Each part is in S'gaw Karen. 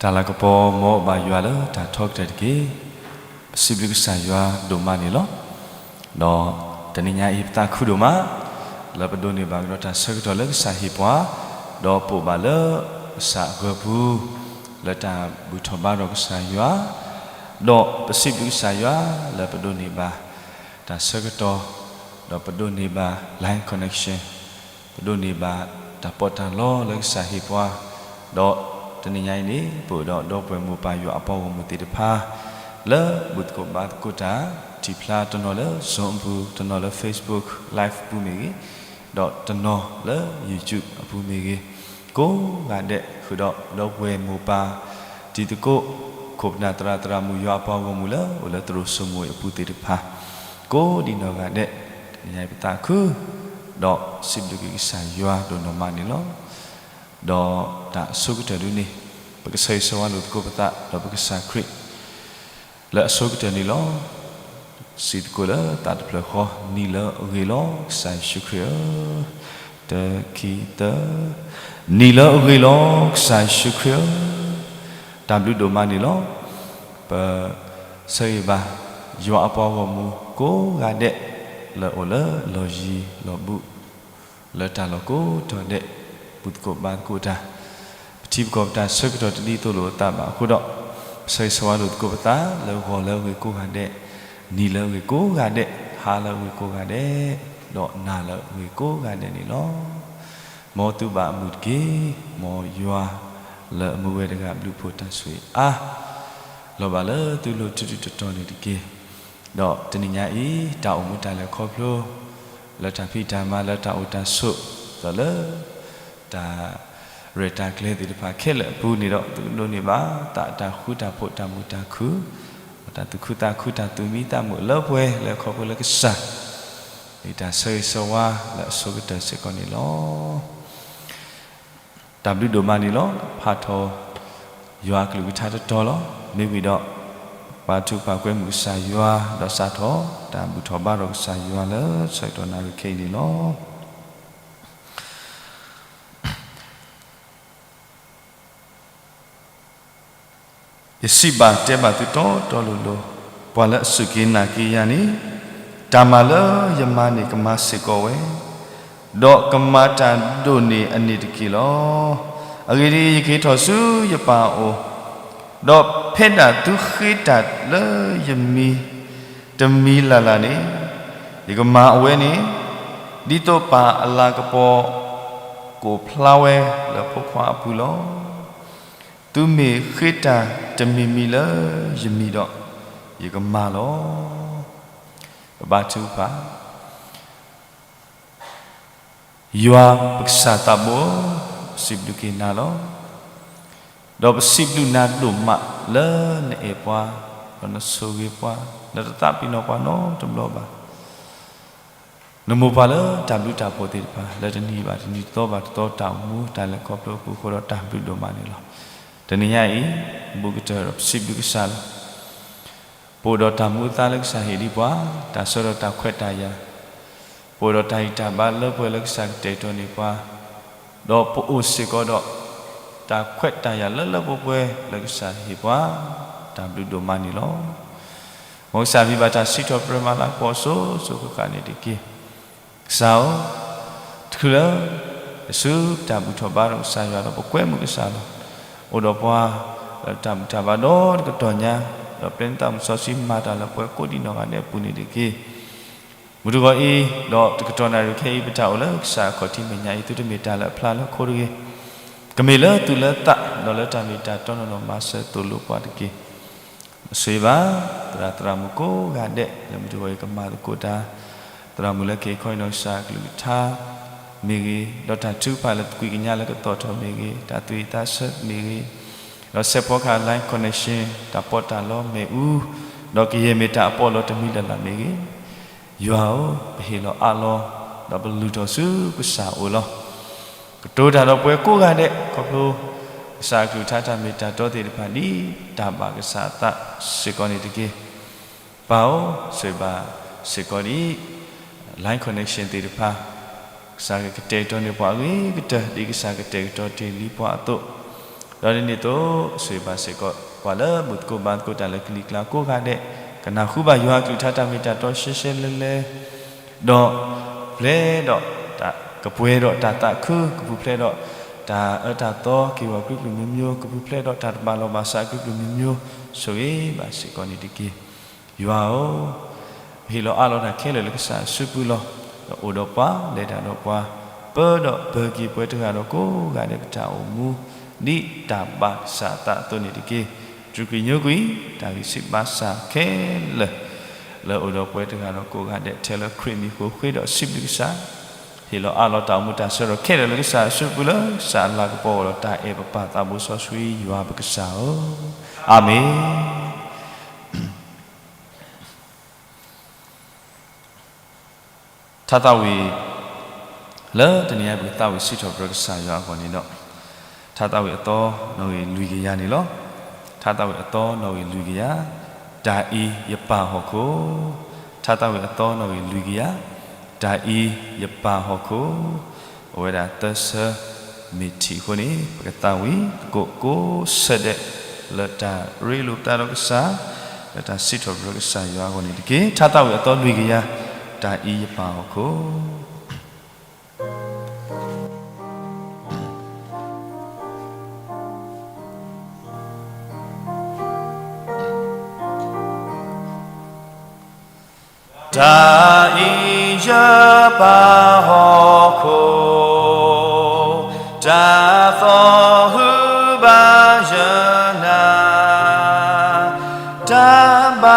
တၢ်လၤကပီၤမ်ဘၣ်ယွၤလၢတၢ်ထီကတၢၢ်တက့ၢ်. ပစံးဘျုးကစၢ်ယွၤဒိၣ်မးန့ၣ်လီၤ. ဒီးတနံၤညါအံၤပသးခုဒိၣ်မး လၢပဒိးန့ၢ်ဘၣ်ကဒီးတၢ်ဆၢကတီၢ်လၢကစၢ်ဟ့ၣ်ပှၤ, ဒီးပအိၣ်ဘၣ်လၢကစၢ်အဂၢၢ်ပူၤ, လၢတၢ်ဘူၣ်ထီၣ်ဘါထီၣ်ကစၢ်ယွၤ, ဒီးပစံးဘျုးကစၢ်ယွၤလၢပဒိးန့ၢ်ဘၣ်တၢ်ဆၢကတီၢ်, ဒီးပဒိးန့ၢ်ဘၣ် line connection ပဒိးန့ၢ်ဘၣ်တၢ်ပီးတၢ်လီလၢကစၢ်ဟ့ၣ်ပှၤ, ဒီးတနံၤညါအံၤန့ၣ် ပအိၣ်ဒီးဒီပုၢ်ဝဲၢ်မိၢ်ပၢ်ယွၤအပှၤဂီၢ်မုၢ်သ့ၣ်တဖၣ် လၢဘူၣ်သကိးဘါသကိးတၢ် ထံၣ်ဖျါတနီၤလၢ Zoom အပူၤ, တနီၤလၢ Facebook Live အပူၤမ့ၢ်ဂ့ၤ, ဒီးတနီၤလၢ YouTube အပူၤမ့ၢ်ဂ့ၤ, ကိးဂၤဒဲး ဃုာ်ဒီးဒီပုၢ်ဝဲၢ်မိၢ်ပၢ် တံၤသကိး ခိၣ်ပနၢ်သရၣ်သရၣ်မုၣ် ယွၤအပှၤဂီၢ်မုၢ်လၢအိၣ်လၢသရိာ်စိမိၤအပူၤသ့ၣ်တဖၣ် ကိးဒံးနီၢ်ဂၤဒဲး, တနံၤညါအံၤပသးခု ဒီးစံးဘျုးက့ၤကစၢ်ယွၤဒိၣ်နီၢ်မးန့ၣ်လီၤ. ဒီးတၢ်အဆိကတၢၢ်ဒ်န့ၣ် ပကဆၢဂ့ၤဆၢဝါလိာ်သကိးပသးဒီးပကစၢ်ခရံာ် လၢအဆိကတၢၢ်န့ၣ်လီၤ. စံးသကိးလၢသးတဖျၢၣ်ဃီ, နံၤလၢအဂ့ၤလီၤ ကစၢ်ယ့ၣ်ၡူးခရံာ်ဧၢ, တခံသၢ, နံၤလၢအဂ့ၤလီၤ ကစၢ်ယ့ၣ်ၡူးခရံာ်ဧၢ, တၢ်ဘျုးဒိၣ်မးန့ၣ်လီၤ. ပဆၢဂ့ၤဘၣ် ယွၤအပှၤဂီၢ်မုၢ်ကိးဂၤဒဲး လၢအိၣ်လၢလီၢ်ယံၤလီၢ်ဘူး လၢတၢ်လီၢ်ကိးတီၤဒဲး ဘူၣ်သကိးဘါသကိးတၢ်, ပထံပကီၢ်ပတၢ်ဆၢကတီၢ်တဒ်သိးလိာ်အသးဘၣ်အဃိဒီး, ပဆၢဂ့ၤဆၢဝါလိာ်သကိးပသးလၢဂီၤလၢအဂ့ၤကိးဂၤဒဲး, နံၤလၢအဂ့ၤကိးဂၤဒဲး, ဟါလၢအဂ့ၤကိးဂၤဒဲး, ဒီးနၤလၢအဂ့ၤကိးဂၤဒဲးန့ၣ်လီၤ. မ်သုဘၣ်အမုာ်တက့ၢ်. မ်ယွၤလၢအမူဝဲတဂၤဘျုးဖှိၣ်တၢ်ဆိၣ်ဂ့ၤအါ လီၤဘၣ်လၢသုလိၤထူးထူးတီၤတီၤန့ၣ်တက့ၢ်. ဒီးတနံၤညါအံၤ တၢ်အိၣ်မူတၢ်လဲၤခီဖျိ လၢတၢ်ဖံးတၢ်မၤ လၢတၢ်အိၣ်တၢ်ဆိး ဒီးလၢ တၢ်ရဲၣ်တၢ်ကျဲၤသ့ၣ်တဖၣ်ခဲလၢာ်အပူၤန့ၣ်ဒီး သုကဒိးန့ၢ်ဘၣ် သးတၢ်ဃူတၢ်ဖိးတၢ်မုာ်တၢ်ခုၣ်, တၢ်သူၣ်ခုသးခုတၢ်သူၣ်မံသးမုာ်လၢပှဲၤလၢခီဖျိလၢကစၢ် မ့ၢ်တၢ်ဆၢဂ့ၤဆၢဝါလၢအဆိကတၢၢ်စ့ၢ်ကီးန့ၣ်လီၤ. တၢ်ဘျုးဒိၣ်မးန့ၣ်လီၤ. ဖးထီၣ် ယွၤအကလုၢ်ကထါတတီၤလီၤ. မ့ၢ်ဝံၤဒီး ပှၤထုကဖၣ်ကွဲမုာ်ကစၢ်ယွၤ ဒီးစးထီၣ် တၢ်ဘူၣ်ထီၣ်ဘါထီၣ်ကစၢ်ယွၤလၢဆၢကတီၢ်နၣ်ရံၣ်ခဲအံၤန့ၣ်လီၤ. ယစံးဘၣ်တဲဘၣ်သုတီတီလိၤလိၤ, ပှၤလၢအစူၢ်က့ၤနာ်က့ၤယၤန့ၣ်, တၢ်မၤလၢယမၤန့ၣ်ကမၤစ့ၢ်ကီးဝဲ, ဒီးကမၤတၢ်ဒိၣ်န့ၢ်အန့ၣ်တက့ၢ်လီၤ. အဂ့ၢ်ဒ်အံၤ, ယက့ၤထီၣ်ဆူယပၢ်အအိၣ်, ဒီးဖဲဒၣ်သုဃ့တၢ်လၢယမံၤ တမံၤလၢ်လၢ်န့ၣ်, ယကမၤအဝဲန့ၣ် ဒ်သိးပၢ်အလၤကပီၤ ကအိၣ်ဖျါဝဲလၢဖိခွါအပူၤလီၤ. သုမ့ၢ်ဃ့တၢ်တမံၤမံၤလၢယမံၤဒီး, ယကမၤလီၤ. ပဘါထုကဖၣ်. ယွၤပကစၢ်သးဘိ, ပစံးဘျုးက့ၤနၤလီၤ. ဒီးပစံးဘျုးနၤဒိၣ်မးလၢနအဲၣ်ပှၤ, ဒီးနဆိၣ်ဂ့ၤပှၤ, နတသးပ့ၤနီၣ်ပှၤနီတဘျီဘၣ်. နမိၢ်ပှၢ်လၢတၢ်ဘျုးတၢ်ဖှိၣ်သ့ၣ်တဖၣ် လၢတနံၤဘၣ်တနံၤ တသီဘၣ်တသီ တၢ်အိၣ်မူတၢ်လဲၤခီဖျိအပူၤအဃိဒီး တၢ်ဘျုးဒိၣ်မးန့ၣ်လီၤ. တနံၤညါအံၤ ဘူးကတၢၢ်ဒီးပစံးဘျုးကစၢ်လီၤ. ပအိၣ်ဒီးတၢ်မူအသါလၢကစၢ်ဟ့ၣ်ဒံးပှၤ, တၢ်ဆၢဒီးတၢ်ခွဲးတၢ်ယာ်, ပအိၣ်ဒီးတၢ်ဂံၢ်တၢ်ဘါလၢပှဲၤလၢကစၢ်ကတဲာ်ကတီၤန့ၢ်ပှၤ, ဒီးပအိၣ်စ့ၢ်ကီးဒီး တၢ်ခွဲးတၢ်ယာ်လၢလၢပှဲၤပှဲၤလၢကစၢ်ဟ့ၣ်ပှၤ, တၢ်ဘျုးဒိၣ်မးန့ၣ်လီၤ. မ်ကစၢ်မံၤဘၣ်တၢ်စံးထီၣ်ပတြၢၤမၤလၤကပီၤစိၤစိၤဃၣ်ဃၣ်န့ၣ်တက့ၢ်. ကစၢ်ဧၢ, တချုးလၢ ပဆူတၢ်ဘူၣ်ထီၣ်ဘါထီၣ်ကစၢ်ယွၤဒီး ပကွဲမုာ်ကစၢ်လီၤ. အိၣ်ဒီးပှၤ လၢတၢ်ဘူၣ်တၢ်ဘါဒီတကတီၢ်ညါ, ဒီးပျဲနသးမုၢ်စီဆှံမၤတၢ်လၢပှဲၤကိးဒံးနီၢ်ဂၤဒဲးအပူၤန့ၣ်တက့ၢ်. မုၢ်တဂီၤအံၤ ဒီးတကတီၢ်နၣ်ရံၣ်ခဲအံၤ ပတၢ်အိၣ်လၢကစၢ်အခီၣ်ထံးမဲာ်ညါအံၤ သုတမ့ၢ်တၢ်လၢအဖျါလၢခိတဂ့ၤ, ကမ့ၢ်လၢသုးလၢသး ဒီးလၢတၢ်မ့ၢ်တၢ်တီနီၢ်နီၢ်မၤစၢၤသိၣ်လိပှၤတက့ၢ်. ဆိၣ်ဂ့ၤဘၣ် သရၣ်သရၣ်မုၣ်ကိးဂၤဒဲး လၢမုၢ်တဂီၤအံၤကမၤသကိးတၢ်, သရၣ်မုၣ်လၢကဟ့ၣ်ခီဟ့ၣ်နီၤကစၢ်အကလုၢ်ကထါမ့ၢ်ဂ့ၤ, ဒီးတၢ်ထုကဖၣ်လၢကွံာ်ကညးလၢကသီၣ်ထီၣ်မ့ၢ်ဂ့ၤ, တၢ်သူၣ်ဝံၣ်သးဆၢမ့ၢ်ဂ့ၤ, ဒီးစဲးဖီကဟၣ် line connection တၢ်ပီးတၢ်လီမ့ၣ်အူ, ဒီးကယဲၢ်မ့ၢ်တၢ်အပီးလီတမံၤလၢ်လၢ်မ့ၢ်ဂ့ၤ, ယွၤဧၢ, ပဟ့ၣ်လီၤအးလီၤ, ဒီးပလုၢ်ထီၣ်ဆူကစၢ်အအိၣ်လီၤ. ကတိၤတၢ်ဒီးပှၤကိးဂၤဒဲး ခီဖျိ ကစၢ်အကလုၢ်ကထါတၢ်မ့ၢ်တၢ်တီသ့ၣ်တဖၣ် ဒ်တၢ်ဘၣ်ကစၢ်အသးစ့ၢ်ကီးန့ၣ်တက့ၢ်. ပၢ်ဧၢ, ဆိၣ်ဂ့ၤဘၣ်စ့ၢ်ကီးဒ် line connection သ့ၣ်တဖၣ်, ကစၢ်ကကတဲာ်ကတီၤန့ၢ်ပှၤအဂ့ၤကတၢၢ် ဒ်ကစၢ်ကတဲာ်ကတီၤတ့ၢ်လံပှၤအသိး, ဒီးဒ်န့ၣ်အသိး ဆိၣ်ဂ့ၤဘၣ်စ့ၢ်ကီး ပှၤလၢမုာ်သကိးဘါသကိးတၢ်လၢကလံၤကျါကိးဂၤဒဲး, ကနၢ်ဟူဘၣ်ယွၤအကလုၢ်ကထါတၢ်မ့ၢ်တၢ်တီရှဲရှဲလဲၣ်လဲၣ်, ဒီးပျဲဒီးတၢ်ကပှဲၤဒီးတၢ်သးခု, ကပူၤဖျဲးဒီးတၢ်အၢတၢ်သီက့ၤဂီၤအကလုာ်ကလုာ်မံၤမံၤ, ကပူၤဖျဲးဒီးတၢ်တဘၣ်လီၢ်ဘၣ်စးအကလုာ်ကလုာ်မံၤမံၤ, ဆိၣ်ဂ့ၤဘၣ်စ့ၢ်ကီးန့ၣ်တက့ၢ်. ယွၤဧၢ, ပဟ့ၣ်လီၤအးလီၤတၢ်ခဲလၢာ်လၢကစၢ်အစုပူၤလီၤ. ဒီးအိၣ်ဒီးပှၤ, လဲၤတၢ်ဒီးပှၤ, ပၢဒီးပၢၤက့ၤပှၤတဂၤဒီးကိးဂၤဒဲး ပတၢ်အိၣ်မူ ဒ်တၢ်ဘၣ်ကစၢ်အသးအသိးန့ၣ်တက့ၢ်. တြူာ်ကွံာ်ညိကွံာ် တၢ်ဂံၢ်စၢ်ဘါစၢ်ခဲလၢာ် လၢအိၣ်ဒီးပှၤတဂၤဒီးကိးဂၤဒဲး ထဲလၢခရံာ်မံၤဃိးဃ့ဒီးစံးဘျုးကစၢ်, ဟ့ၣ်လီၤအးလီၤတၢ်အိၣ်မူတၢ်ဆၢဒီးခဲလၢာ်လၢကစၢ်အစုပူၤလၢကစၢ်အလၤကပီၤအဂီၢ်ဒီးတၢ်အဲၣ်ပပၢ်သးဘိစီဆှံယွၤပကစၢ်ဧၢ, အၤမ့ၣ်. ထါသးဝံၣ် လၢတနံၤအံၤ ပကသးဝံၣ်စံးထီၣ်ပတြၢၤကစၢ်ယွၤအဂီၢ်န့ၣ်ဒီး, ထါသးဝံၣ်အသီနီၣ်ဂံၢ်လွံၢ်ကယၤန့ၣ်လီၤ. ထါသးဝံၣ်အသီနီၣ်ဂံၢ်လွံၢ်ကယၤ, တၢ်အံၤယပၢ်ဟီၣ်ခိၣ်. ထါသးဝံၣ်အသီနီၣ်ဂံၢ်လွံၢ်ကယၤ, တၢ်အံၤယပၢ်ဟီၣ်ခိၣ်. အိၣ်ဝဲဒၣ်သၢဆၢမ့ၢ်ထံၣ်အဃိန့ၣ် ပကသးဝံၣ်သကိးကိးဆၢဒဲး လၢတၢ်ရ့လိာ်ပသးဒီးကစၢ်, လၢတၢ်စံးထီၣ်ပတြၢၤကစၢ်ယွၤအဂီၢ်န့ၣ်တက့ၢ်. ထါသးဝံၣ်အသီလွံၢ်ကယၤ, တၢ်အံၤယပၢ်ဟီၣ်ခိၣ်. တၢ်အံၤယပၢ်ဟီၣ်ခိၣ်, တၢ်သီၣ်ဟု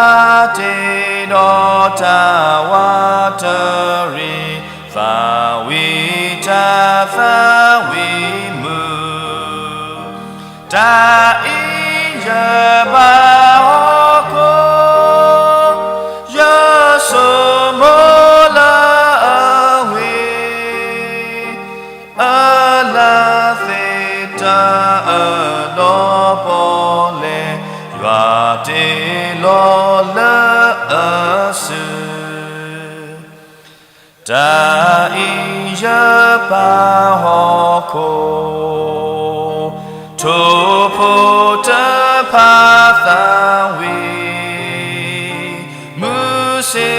ဘၣ်ယနၢ်, တၢ်ဘၣ်တ့ဒီးတၢ်ဝးတရံး, သးဝံၣ်တၢ်သးဝံၣ်မုာ်. တၢ်အံၤယပၢ်ဟီၣ်ခိၣ်, ယဆိမိၣ်လၢအဝ့ၢ်, အလၢသ့ၣ်တၢ်အၢဒီးပီၣ်လဲၣ်, ယွၤတ့လီၤလၢအစု. တၢ်အံၤယပၢ်ဟီၣ်ခိၣ်, ထိၣ်ဖိတဖၣ်သးဝံၣ်, မုၢ်စ့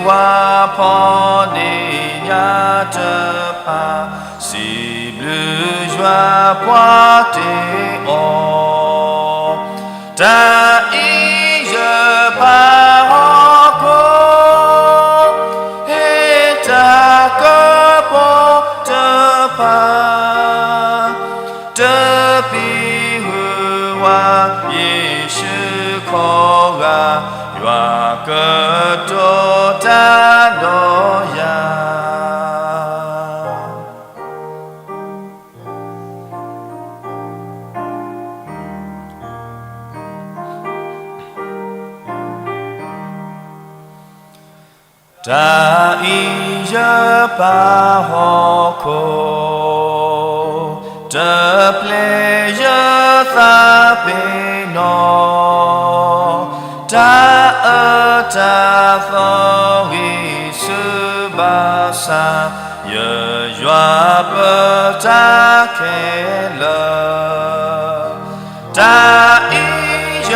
ဝါဖီဒ့ၣ်ညါတဖၣ်, စံးဘျုးယွၤပှၤတ့အီၤ. တၢ်အံၤယပၢ်ဟီၣ်ခိၣ်, ဟ့ၣ်တၢ်ကပီၤတဖၣ်, တပံၤဟုဝၤယ့ၣ်ၡူးခီဂာ်, ယွၤကတိၤတၢ်ဒီးယၤ. တၢ်အံၤယပၢ်ဟီၣ်ခိၣ်, တပျဲယသးပ့ၤနီၣ်, တၢ်အၢတၢ်သီဂံၢ်ဆူၣ်ဘၣ်ဆၣ်, ယယွၤပၢတၢ်ခဲလၢာ်. တၢ်အံၤယ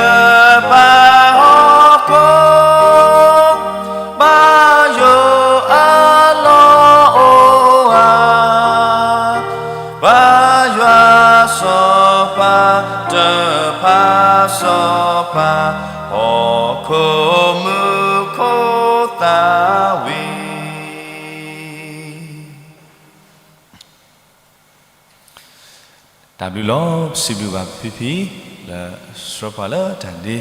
ပၢ်ဟီၣ်ခိၣ်, ဘၣ်ယိၣ်အလီၢ်အိၣ်ဧါ, ဘၣ်ယွၤစီၤပၤတဖၣ်စီၤပၤ, ဟီၣ်ခိၣ်မူခိၣ်သးဝံၣ်. တၢ်ဘျုးလီၤ. ပစံးဘျုးဘၣ်ဖံဖံ လၢဆှၢပှၤလၢတၢ်ဒ့ ဒီး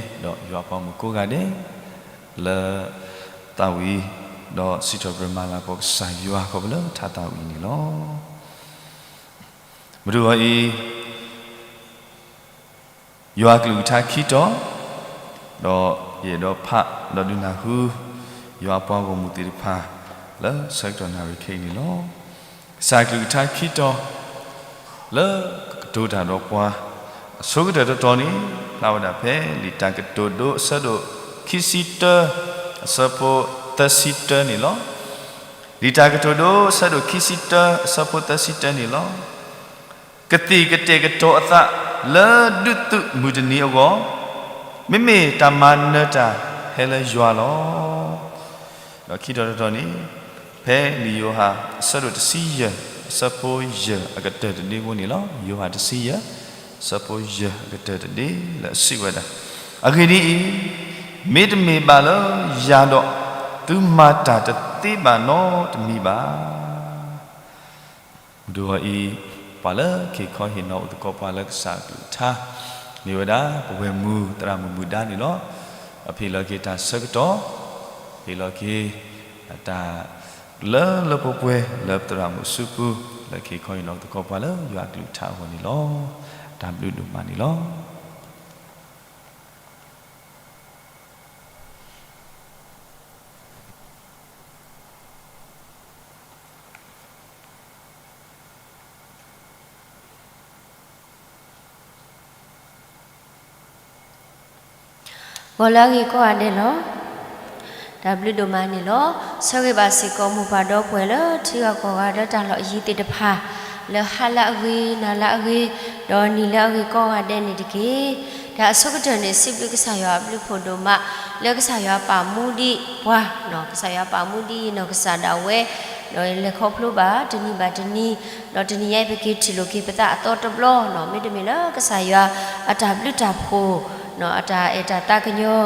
ယွၤအပှၤမုၣ်ကိးဂၤဒဲး လၢသးဝံၣ် ဒီးစံးထီၣ်ပတြၢၤမၤလၤကပီၤကစၢ်ယွၤ ခီဖျိလၢထါသးဝံၣ်န့ၣ်လီၤ. မုၢ်တဂီၤအံၤ ယွၤကလုၢ်ကထါခံတီၤ, ဒီးယအဲၣ်ဒိးဖး ဒီးဒုးနၢ်ဟူ ယွၤအပှၤဂီၢ်မုၢ်သ့ၣ်တဖၣ် လၢဆၢကတီၢ်နၣ်ရံၣ်ခဲအံၤန့ၣ်လီၤ. ကစၢ်ကလုၢ်ကထါခံတီၤ လၢကကတိၤတၢ်ဒီးပှၤ အဆိကတၢၢ်တတီၤန့ၣ် ဖျါဝဲဒၣ်ဖဲ လံာ်တၢ်ကတိၤဒိအဆၢဒိၣ်ခံဆံတၢ အဆၢဖိသၢဆံတၢန့ၣ်လီၤ. လံာ်တၢ်ကတိၤဒိအဆၢဒိၣ်ခံဆံတၢ အဆၢဖိသၢဆံတၢန့ၣ်လီၤ. ကသံၣ်ကတဲာ်ကတီၤအသး လၢဒုးသုးမုၢ်တနံၤအဂီၢ်, မ့မ့ၢ်တၢ်မၤနၢၤတၢ်ဟဲလၢယွၤလီၤ. ဒီးခံတီၤတတီၤန့ၣ်, ဖဲလံာ်ယိၤဟၣ်အဆၢဒိၣ်တဆံယဲၢ် အဆၢဖိယဲၢ်အကတၢၢ်တဒ့ဖိန့ၣ်လီၤ. ယိၤဟၣ်တဆံယဲၢ် အဆၢဖိယဲၢ်အကတၢၢ်တဒ့လၢအစံးဝဲဒၣ်, အဂ့ၢ်ဒ်အံၤ, မ့တမ့ၢ်ဘၣ်လၢယၤဒီး, သုမၤတၢ်တသ့ဘၣ်နီတမံၤဘၣ်. မုၢ်တဂီၤအံၤ, ပှၤလၢက့ၤခီဟ့ၣ်နီၤအိၣ်သကိးပှၤလၢကစၢ်အကလုၢ်ကထါ, မ့ၢ်ဝဲဒၣ်ပဝဲၢ်မုၢ်သရၣ်မုၣ်မုၢ်ဒါန့ၣ်လီၤ. အဖံးလီၤက့ၤတၢ်ဆၢကတီၢ်, ဖံးလီၤက့ၤ တၢ်လၢလၢပှဲၤပှဲၤလၢပသရၣ်မုၣ်အစုပူၤ, လၢက့ၤခီဟ့ၣ်နီၤအိၣ်သကိးပှၤလၢယွၤအကလုၢ်ကထါအဂီၢ်န့ၣ်လီၤ. တၢ်ဘျုးဒိၣ်မးန့ၣ်လီၤ. ဂီၤလၢအဂ့ၤကိးဂၤဒဲးလီၤ. တၢ်ဘျုးဒိၣ်မးန့ၣ်လီၤ. ဆၢဂ့ၤဘၣ်စ့ၢ်ကီးမိၢ်ပၢ်ဒီပုၢ်ဝဲၢ်လၢထံဂၤကီၢ်ဂၤလၢတၢ်လီၢ်အယံၤသ့ၣ်တဖၣ်, လၢဟါလၢအဂ့ၤ, နၤလၢအဂ့ၤ, ဒီးနံၤလၢအဂ့ၤကိးဂၤဒဲးန့ၣ်တက့ၢ်. တၢ်အဆိကတၢၢ်န့ၣ် စံးဘျုးကစၢ်ယွၤအဘျုးဖှိၣ်ဒိၣ်မး, လၢကစၢ်ယွၤပာ်မူဒံးပှၤ, ကစၢ်ယွၤပာ်မူဒံးနီၢ်ကစၢ်ဒၣ်ဝဲ, ဒီးလဲၤခီဖျိဘၣ်တနံၤဘၣ်တနံၤ, ဒီးတနံၤညါအံၤပက့ၤထံၣ်လိာ်က့ၤပသးအသီတဘျီနီၤ, မ့တမ့ၢ်လၢကစၢ်ယွၤအတၢ်ဘျုးတၢ်ဖှိၣ်, အတၢ်အဲၣ်တၢ်သးကညီၤ,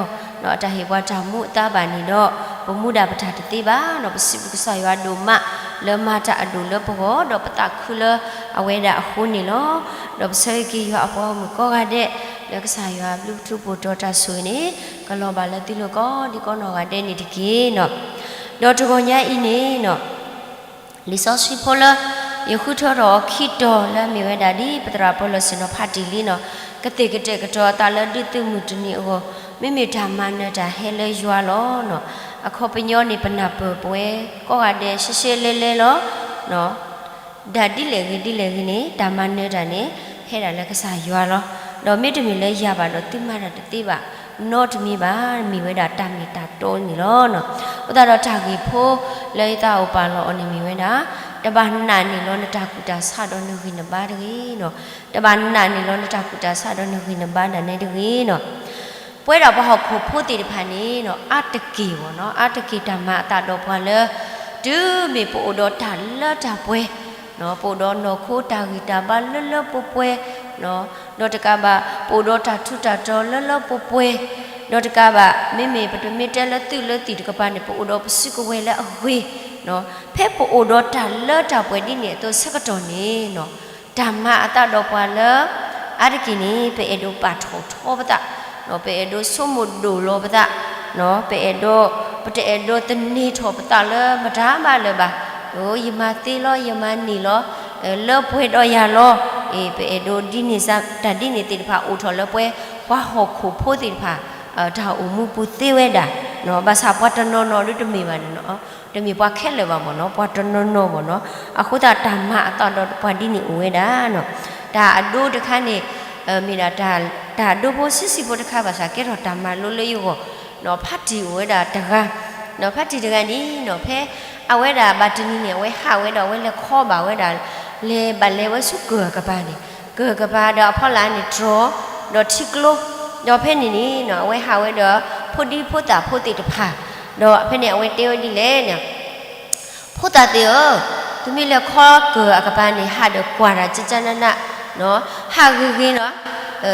အတၢ်ဟ့ၣ်ပှၤတၢ်မူအသါဘၣ်န့ၣ်ဒီး, ပမူဒၣ်ပတၢ်တသ့ဘၣ်နီၤ, ပစံးဘျုးကစၢ်ယွၤဒိၣ်မး, လၢမၤတၢ်အဒိၣ်လၢပဂီၢ်, ဒီးပသးခုလၢအဝဲဒၣ်အဃိန့ၣ်လီၤ. ဒီးပဆၢဂ့ၤက့ၤယွၤအပှၤဂီၢ်မုၢ်ကိးဂၤဒဲး, လၢကစၢ်ယွၤအဘျုးထူးဖှိၣ်ဒီးတၢ်ဆိၣ်ဂ့ၤန့ၣ်, ကလီၤဘၣ်လၢသုလိၤကိးဒံကိးနီၢ်ဂၤဒဲးန့ၣ်တက့ၢ်နီၤ. ဒီးတဂီၤညါအံၤန့ၣ်နီၤ, လံာ်စီဆှံဖိလၢယဃုထၢထီၣ်အီၤခံတီၤလၢအမ့ၢ်ဝဲဒၣ်ဒ် ပသရၣ်ပၢၤလီၢ်ဆ့ၣ်နီၤဖးတ့ၢ်လံနီၤ, ကသ့ၣ်ကတဲာ်ကတီၤအသးလၢဒုးသုးမုၢ်တနံၤအဂီၢ်, မ့မ့ၢ်တၢ်မၤနၢၤတၢ်ဟဲလၢယွၤလီၤနီၤ. အခီပညီန့ၣ် ပနၢ်ပၢၢ်ပဝဲကိးဂၤဒဲးရှဲရှဲလဲလဲလီၤ. ဒ်လဲၣ်ဂ့ၤဒ်လဲၣ်ဂ့ၤန့ၣ် တၢ်မၤနၢၤတၢ်န့ၣ် ဟဲဒၣ်လၢကစၢ်ယွၤလီၤ. ဒီးမ့တမ့ၢ်လၢယၤဘၣ်ဒီးသုမၤတၢ်တသ့ဘၣ်နီတမံၤဘၣ်, မ့ၢ်ဝဲဒၣ်တၢ်မ့ၢ်တၢ်တီန့ၣ်လီၤ. အဃိသတးဒီးတၢ်ဂ့ၢ်ဖိလၢယသးအိၣ်ပာ်လီၤအီၤန့ၣ်မ့ၢ်ဝဲဒၣ်, တဘၣ်နာ်န့ၢ်လီၤနတၢ်ကူၣ်တၢ်ဆးဒီးနဂံၢ်နဘါတဂ့ၤနီၤ. တဘၣ်နာ်န့ၢ်လီၤနတၢ်ကူၣ်တၢ်ဆးဒီးနဂံၢ်နဘါဒၣ်နဲတဂ့ၤနီၤ. ပဝဲဒၣ်ပှၤဟီၣ်ခိၣ်ဖိသ့ၣ်တဖၣ်န့ၣ်နီၤ, အါတက့ၢ်ဘၣ်နီၤ, အါတက့ၢ်တၢ်မၤအသးဒီးပှၤလၢ တုၤမ့ၢ်ပအိၣ်ဒီးတၢ်လၢတၢ်ပှဲၤ, ပအိၣ်ဒီးနီၢ်ခိတၢ်ဂံၢ်တၢ်ဘါလၢလၢပှဲၤပှဲၤ, ဒီးတကးဘၣ် ပအိၣ်ဒီးတၢ်ထူးတၢ်တီၤလၢလၢပှဲၤပှဲၤ, ဒီးတကးဘၣ် မ့မ့ၢ်ပတမ့ၢ်တဲလၢသုးလၢသံၣ်တကပၤန့ၣ် ပအိၣ်ဒီးပစုကဝဲၤလၢအဂ့ၤ, ဖဲပအိၣ်ဒီးတၢ်လၢတၢ်ပှဲၤဒ်န့ၣ်အသိးဆၢကတီၢ်န့ၣ်နီၤ, တၢ်မၤအသးဒီးပှၤလၢ အါတက့ၢ်န့ၣ် ပအဲၣ်ဒိးပာ်ထီၣ်ထီပသး, ပအဲၣ်ဒိးဆိကမိၣ်ဒိၣ်လီၤပသး, ပအဲၣ်ဒိး ပတအဲၣ်ဒိးသန့ၤထီၣ်ပသးလၢမတၤဘၣ်လၢၤဘၣ်, ယမၤသ့လီၤ ယမၤန့ၢ်လီၤ, လၢပှဲၤဒီးယၤလီၤ, ပအဲၣ်ဒိးဒ်န့ၣ် တၢ်ဒ်န့ၣ်သ့ၣ်တဖၣ်အိၣ်ထီၣ်လၢပှဲၤ ပှၤဟီၣ်ခိၣ်ဖိသ့ၣ်တဖၣ် တၢ်အိၣ်မူပူၤသ့ဝဲဒၣ်, ဘၣ်ဆၣ်ပှၤတနီၤနီၤဒ်တမ့ၢ်ဘၣ်န့ၣ်နီၤ, တမ့ၢ်ပှၤခဲလၢာ်ဘၣ်မ့ၢ်နီၤ, ပှၤတနီၤနီၤမ့ၢ်နီၤ, အဃိသတးတၢ်မၤအသးဒီးပှၤဒ်န့ၣ်အိၣ်ဝဲဒၣ်နီၤ, တၢ်အဒိတခါန့ၣ် မ့ၢ်ဒၣ် တၢ်အဒိဖိဆံးဆံးဖိတခါဘၣ်ဆၣ် ကဲထီၣ်တၢ်မၤလိလၢယဂီၢ်, ဖးတံၢ်အိၣ်ဝဲဒၣ်တဂၤ, ဖးတံၢ်တဂၤန့ၣ်နီၤ ဖဲအဝဲဒၣ်ဘၣ်တနံၤန့ၣ် အဝဲဟးဝဲဒီးအဝဲလဲၤခီဘၣ်ဝဲဒၣ်, လဲၤဘၣ်လဲၤဝဲဆူကၢၢ်အကပၤန့ၣ်, ကၢၢ်အကပၤဒီးအဖီလာ်န့ၣ်တြီၤ, ဒီးထံကျိ, ဒီးဖဲန့ၣ်န့ၣ်နီၤ အဝဲဟးဝဲဒီး ဖိဒံဖိသၣ်ဖိသ့ၣ်တဖၣ်, ဒီးဖဲန့ၣ်အဝဲတဲဝဲဒ်လဲၣ်န့ၣ် ဖိသၣ်သ့ၣ်ဧၢ, သုမ့ၢ်လဲၤခီကၢၢ်အကပၤန့ၣ် ဟးဒီးကွၢ်တၢ်ကကနန, ဟးဂ့ၤဂ့ၤနီၤ,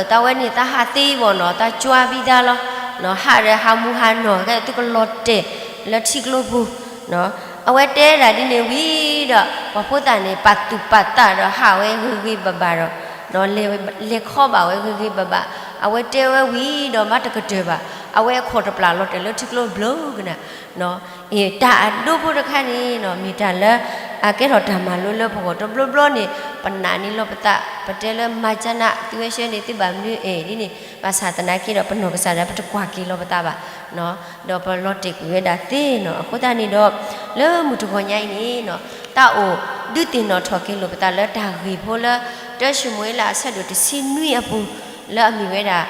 သးဝဲန့ၣ်သးဟးသ့ဘၣ်နီၤ, သးကွၢ်ဘံသးလီၤ, ဟးဒီးဟးမူဟးနီၢ် သုကလီၤတဲာ်လၢထံကျိပူၤ, အဝဲတဲဒၣ်ဒ်န့ၣ်ဝံၤဒီး ပှၤဖိသၣ်န့ၣ် ပာ်သူၣ်ပာ်သးဒီးဟးဝဲဂ့ၤဂ့ၤဘၣ်ဘၣ်ဒီး လဲၤခီဘၣ်ဝဲဂ့ၤဂ့ၤဘၣ်ဘၣ်, အဝဲတဲဝဲဝံၤဒီးမၤတကတၢၢ်ဘၣ်, အဝဲအခီၣ်တပျၢ်လီၤတဲာ်လၢထံကျိဘျၢကနၤ, တၢ်အဒိဖိတခါန့ၣ်နီၤ မ့ၢ်တၢ်လၢ အကဲထီၣ်တၢ်မၤလိလၢပဂီၢ်တဘျီဘျီန့ၣ် ပနာ်န့ၢ်လီၤပသး ပတဲလၢမၤကနး သုဝဲရှဲန့ၣ် သုဘၣ်မနုၤအဲၣ်ဒ်န့ၣ် ဘၣ်ဆၣ်သနာ်က့ဒီး ပနီၢ်ကစၢ်ဒၣ် ပတကွၢ်က့ၤလီၤပသးဘၣ် ဒီးပလီၤတဲာ်ကွံာ်ဝဲဒၣ်သ့နီၤ. အဃိသတးန့ၣ်ဒီး လၢမုၢ်တဂီၤညါအံၤန့ၣ်နီၤ တၢ်အိၣ်ဒုးသ့ၣ်နီၣ်ထီၣ်က့ၤလိာ်ပသးလၢတၢ်ဂ့ၢ်ဖိလၢ တၢၡမူၤအ့လးအဆၢဒိၣ်တဆံနွံအပူၤ လၢအမ့ၢ်ဝဲဒၣ်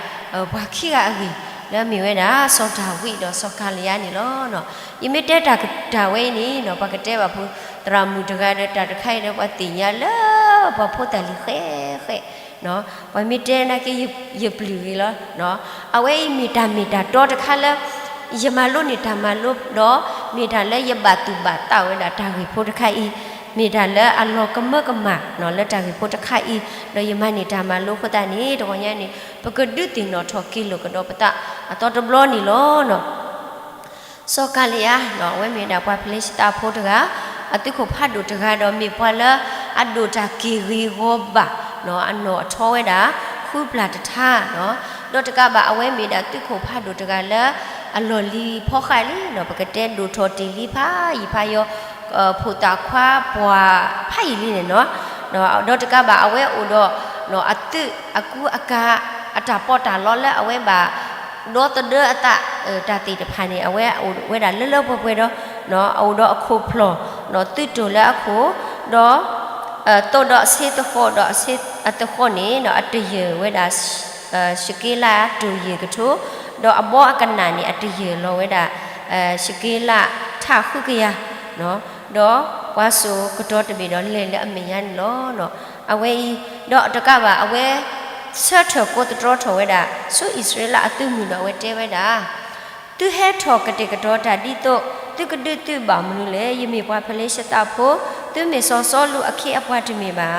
ပှၤခံဂၤအဂ့ၢ် လၢအမ့ၢ်ဝဲဒၣ်စီၤဒၤဝံးဒီးစီၤကၤလံယါန့ၣ်လီၤ. ယမ့ၢ်တဲတၢ်ကတၢၢ်ဝဲအံၤန့ၣ်နီၤ ပှၤကတဲဘၣ်ဖိ သရၣ်မုၣ်တဂၤဒီးတၢ်တခါအံၤဒီး ပှၤသ့ၣ်ညါလၢပှၤဖိသၣ်လံၤဃဲးဃဲး ပှၤမ့ၢ်တဲနာ်က့ ယပျုၢ်ဂ့ၤလီၤ. အဝဲအံၤမ့ၢ်တၢ်မ့ၢ်တၢ်တီတခါလၢ ယမၤလိန့ၢ်တၢ်မၤလိဒီး မ့ၢ်တၢ်လၢယဘၣ်သူၣ်ဘၣ်သးဝဲဒၣ်တၢ်ဂ့ၢ်ဖိတခါအံၤ, မ့ၢ်တၢ်လၢအလီၤကမၢကမၣ်လၢတၢ်ဂ့ၢ်ဖိတခါအံၤ, ဒီးယမၤန့ၢ်တၢ်မၤလိအဃိသတးန့ၣ် တဂီၤညါန့ၣ် ပကဒုးသ့ၣ်နီၣ်ထီၣ်က့ၤလိာ်ကဒီးပသးအသီတဘျီန့ၣ်လီၤ. စီၤကၤလံယါ အဝဲမ့ၢ်ဝဲဒၣ်ပှၤဖလ့ၡသးဖိတဂၤ, အသုးခိၣ်ဖးဒိၣ်တဂၤဒီးမ့ၢ်ပှၤလၢအဒိၣ်တၢ်က့ၢ်ဂ့ၤဂီၤဘၣ် အနီၣ်အထီဝဲဒၣ် ဃုပျၢ်တထါ, ဒီးတကးဘၣ်အဝဲမ့ၢ်ဒၣ်သုးခိၣ်ဖးဒိၣ်တဂၤလၢ အလီၢ်လံၤဖီဃာ်လံ, ပကတဲဒိၣ်ထီၣ်တ့ၢ်လံဖးယံၤဖးယီၤ, ဖိသၣ်ခွါပှၢ်ဖးယံၤလံန့ၣ်လီၤ. ဒီးတကးဘၣ်အဝဲအိၣ်ဒီး အသုးအကူအကၤ အတၢ်ပီးတၢ်လီလၢအဝဲဘၣ် ဒီသဒၢအသး တၢ်သ့ၣ်တဖၣ်န့ၣ် အဝဲအိၣ်ဝဲဒၣ်လၢလၢပှဲၤပှဲၤဒီး အအိၣ်ဒီးအခိၣ်ဖျီၣ် သုးတိၢ်လၢအခိၣ်, ဒီး သိးဒီးအဆ့သဃီဒီးအသဃီန့ၣ် အတယၢၢ်ဝဲဒၣ် ရှက့လးတိၢ်ယဲၢ်ကထိ, ဒီးအဘီအကနၣ်န့ၣ် အတယၢၢ်လီၤဝဲဒၣ် ရှက့လးထးဃုကယၤ, ဒီးပှၤစိာ်ကတီၤတဘ့ၣ်ဒီးလဲၤလၢအမဲာ်ညါန့ၣ်လီၤ. အဝဲအံၤ ဒီးတကးဘၣ်အဝဲ ဆၢထၢၣ်ကိးသတြီထီၣ်ဝဲဒၣ် ဆူအံၣ်စရ့လးအသုးမုၢ်ဒီးအဝဲတဲဝဲဒၣ် သုဟဲထီၣ်ကတဲာ်ကတီၤတၢ်ဒ်သိး သုကဒုးသုးဘၣ်မနုၤလဲၣ်. ယမ့ၢ်ပှၤဖလ့ၡသးဖိ, သုမ့ၢ်စီၤစီလူးအခ့အပှၤတမ့ၢ်ဘၣ်ဧါ.